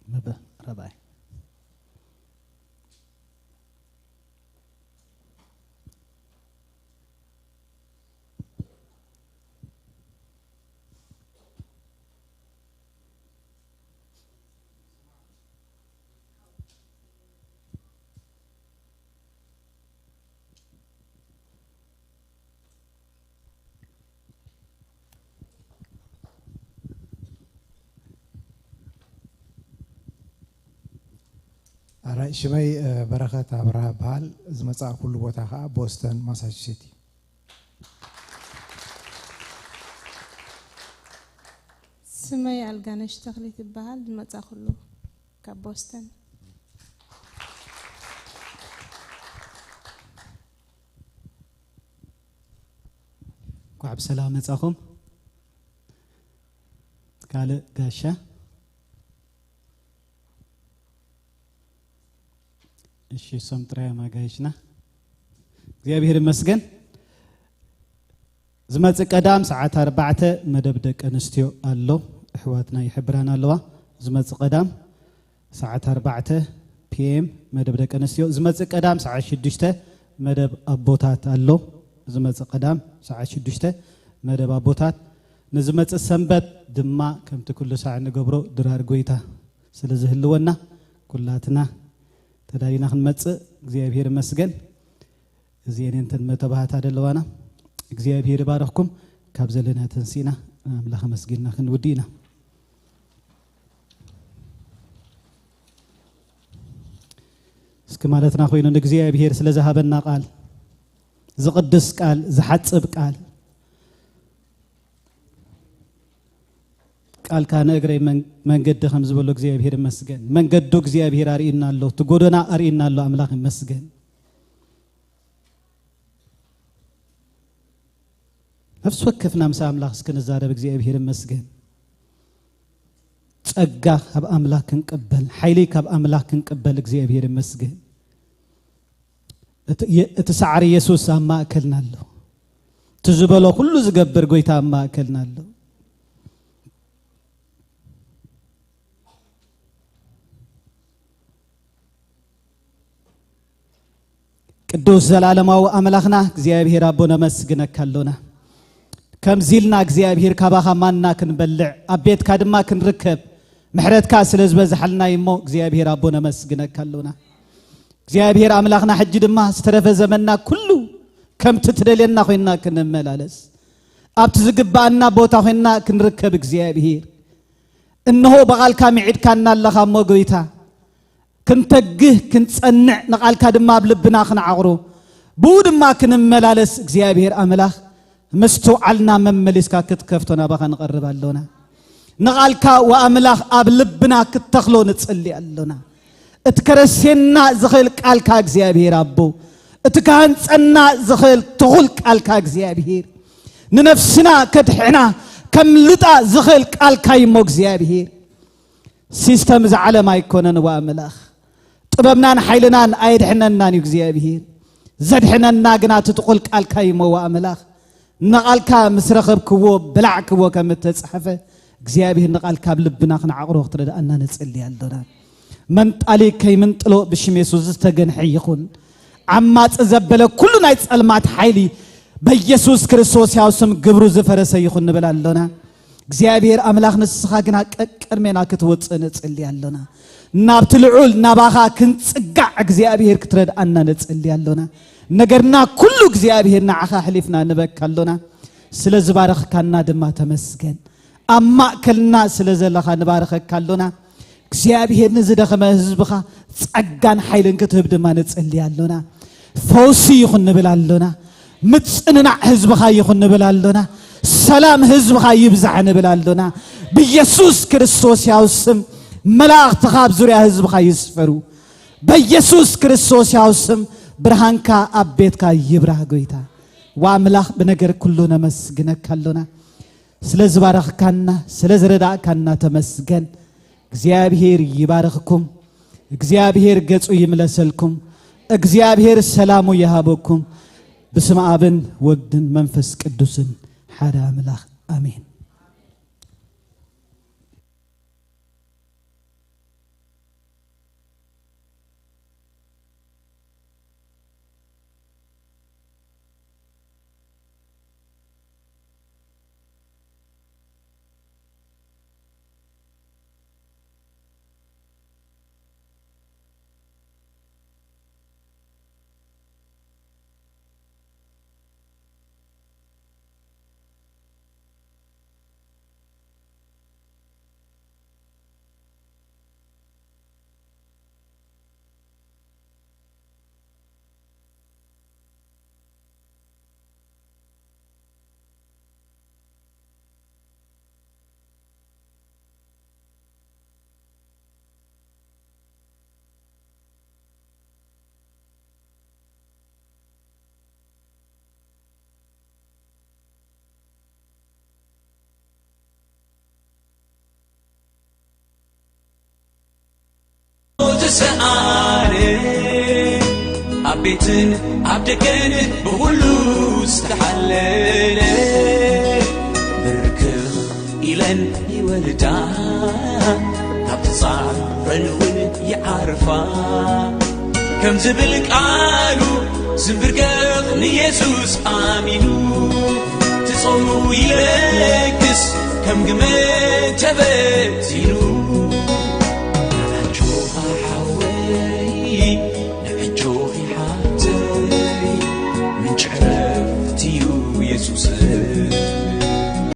መበ-፣ ረባይ። ኣራይ፣ ሽመይ፣ እ፣ በረኸት ኣብርሃ እበሃል። ዝመጻእኩሉ ቦታ ኸኣ ቦስተን፣ ማሳቹሴት እዩ። ስመይ ኣልጋነሽ ተኽሊት ይበሃል። ዝመጻእኩሉ ካብ ቦስተን። እንኳዕ ብሰላም መጻኹም። ካልእ ጋሻ። እሺ፣ እሶም ጥራይ እዮም ኣጋይሽና። እግዚኣብሔር ይመስገን። ዝመጽእ ቀዳም ሰዓት ኣርባዕተ መደብ ደቂ ኣንስትዮ ኣሎ። ኣሕዋትና ይሕብራን ኣለዋ። ዝመጽእ ቀዳም ሰዓት ኣርባዕተ ፒ ኤም መደብ ደቂ ኣንስትዮ። ዝመጽእ ቀዳም ሰዓት ሽዱሽተ መደብ ኣቦታት ኣሎ። ዝመጽእ ቀዳም ሰዓት ሽዱሽተ መደብ ኣቦታት። ንዝመጽእ ሰንበት ድማ ከምቲ ኩሉ ሳዕ እንገብሮ ድራር ጎይታ ስለ ዝህልወና ኩላትና ተዳሊና ክንመጽእ እግዚኣብሔር ይመስገን። እዚኤን እየን እተን መተባህታ ዘለዋና። እግዚኣብሔር ይባርኽኩም። ካብ ዘለና ተንሲእና ኣምላኽ ኣመስጊንና ክንውድእ ኢና። እስኪ ማለትና ኮይኑ ንእግዚኣብሔር ስለ ዝሃበና ቃል፣ ዝቕድስ ቃል፣ ዝሓጽብ ቃል፣ ቃልካ ንእግረይ መን-፣ መንገዲ ከም ዝበሎ እግዚኣብሔር ይመስገን። መንገዱ እግዚኣብሔር ኣርእዩና ኣሎ፣ እቲ ጎደና ኣርእዩና ኣሎ። ኣምላኽ ይመስገን። ነፍሲ ወከፍና ምስ ኣምላኽ እስኪ ንዛረብ። እግዚኣብሔር ይመስገን። ጸጋ ካብ ኣምላኽ ክንቅበል፣ ሓይሊ ካብ ኣምላኽ ክንቅበል እግዚኣብሔር ይመስገን። እቲ የ-፣ እቲ ሳዕሪ የሱስ ኣብ ማእከልና ኣሎ። እቲ ዝበሎ ኩሉ ዝገብር ጎይታ ኣብ ማእከልና ኣሎ። ቅዱስ ዘላለማዊ ኣምላኽና እግዚኣብሔር ኣቦ ነመስግነካ ኣሎና። ከምዚ ኢልና እግዚኣብሔር ካባኻ ማና ክንበልዕ ኣብ ቤትካ ድማ ክንርከብ ምሕረትካ ስለ ዝበዝሓልና እሞ እግዚኣብሔር ኣቦ ነመስግነካ ኣሎና። እግዚኣብሔር ኣምላኽና ሕጂ ድማ ዝተረፈ ዘመንና ኩሉ ከምቲ ትደልየና ኮይንና ክንመላለስ ኣብቲ ዝግባኣና ቦታ ኮይንና ክንርከብ እግዚኣብሔር እንሆ ብቓልካ ምዒድካና ኣለኻ እሞ ጎይታ ክንተግህ ክንጸንዕ ንቓልካ ድማ ኣብ ልብና ክንዓቕሮ ብኡ ድማ ክንመላለስ እግዚኣብሔር ኣምላኽ ምስትውዓልና መመሊስካ ክትከፍቶ ናባኻ ንቐርብ ኣሎና። ንቓልካ ወኣምላኽ ኣብ ልብና ክትተኽሎ ንጽሊ ኣሎና። እቲ ከረሴና ዝኽእል ቃልካ እግዚኣብሔር ኣቦ፣ እቲ ክሃንጸና ዝኽእል ትኹል ቃልካ እግዚኣብሔር፣ ንነፍስና ከድሕና ከምልጣ ዝኽእል ቃልካ እዩሞ እግዚኣብሔር። ሲስተም እዚ ዓለም ኣይኮነን ዋ ኣምላኽ። ጥበብናን ሓይልናን ኣየድሕነናን እዩ እግዚኣብሔር። ዘድሕነና ግና እቲ ጥቑል ቃልካ እዩሞ ዋ ኣምላኽ። ንቓልካ ምስ ረኸብክዎ በላዕክዎ ከም እተጻሕፈ እግዚኣብሔር ንቓልካ ኣብ ልብና ክንዓቕሮ ክትረድኣና ንጽሊ ኣሎና። መንጣሊ ከይምንጥሎ ብሽም የሱስ ዝተገንሐ ይኹን። ዓማጺ ዘበለ ኩሉ ናይ ጸልማት ሓይሊ በኢየሱስ ክርስቶስ ያው ስም ግብሩ ዝፈረሰ ይኹን ንብል ኣሎና። እግዚኣብሔር ኣምላኽ ንስኻ ግና ቀቅድሜና ክትወፅእ ንጽሊ ኣሎና። ናብቲ ልዑል ናባኻ ክንጽጋዕ እግዚኣብሔር ክትረድኣና ንጽሊ ኣሎና። ነገርና ኩሉ እግዚኣብሔር ንዓኻ ኣሕሊፍና ንበካ ኣሎና። ስለ ዝባረኽካና ድማ ተመስገን። ኣብ ማእከልና ስለ ዘለኻ ንባረኸካ ኣሎና። እግዚኣብሔር ንዝደኸመ ህዝብኻ ጸጋን ሓይልን ክትህብ ድማ ንጽሊ ኣሎና። ፈውሲ ይኹን ንብል ኣሎና። ምጽንናዕ ህዝብኻ ይኹን ንብል ኣሎና። ሰላም ህዝብኻ ይብዛሕ ንብል ኣሎና። ብኢየሱስ ክርስቶስ ያው ስም መላእኽትኻ ኣብ ዙርያ ህዝብኻ ይስፈሩ። በኢየሱስ ክርስቶስ ያው ስም ብርሃንካ ኣብ ቤትካ ይብራህ ጎይታ። ወኣምላኽ ብነገር ኩሉ ነመስግነካ ኣሎና። ስለ ዝባረኽካና፣ ስለ ዝረዳእካና ተመስገን። እግዚኣብሔር ይባርኽኩም። እግዚኣብሔር ገጹ ይምለሰልኩም። እግዚኣብሔር ሰላሙ ይሃበኩም። ብስም ኣብን ወድን መንፈስ ቅዱስን ሓደ ኣምላኽ ኣሜን። ተሰኣረ ኣብ ቤትን ኣብ ደገን ብኹሉ ዝተሓለለ ብርክኽ ኢለን ይወርዳ ካብ ተጻረን እውን ይዓርፋ። ከም ዝብል ቃሉ ዝንብርከኽ ንየሱስ ኣሚኑ ትጾሙ ይለግስ ከም ግመ ተበቲኑ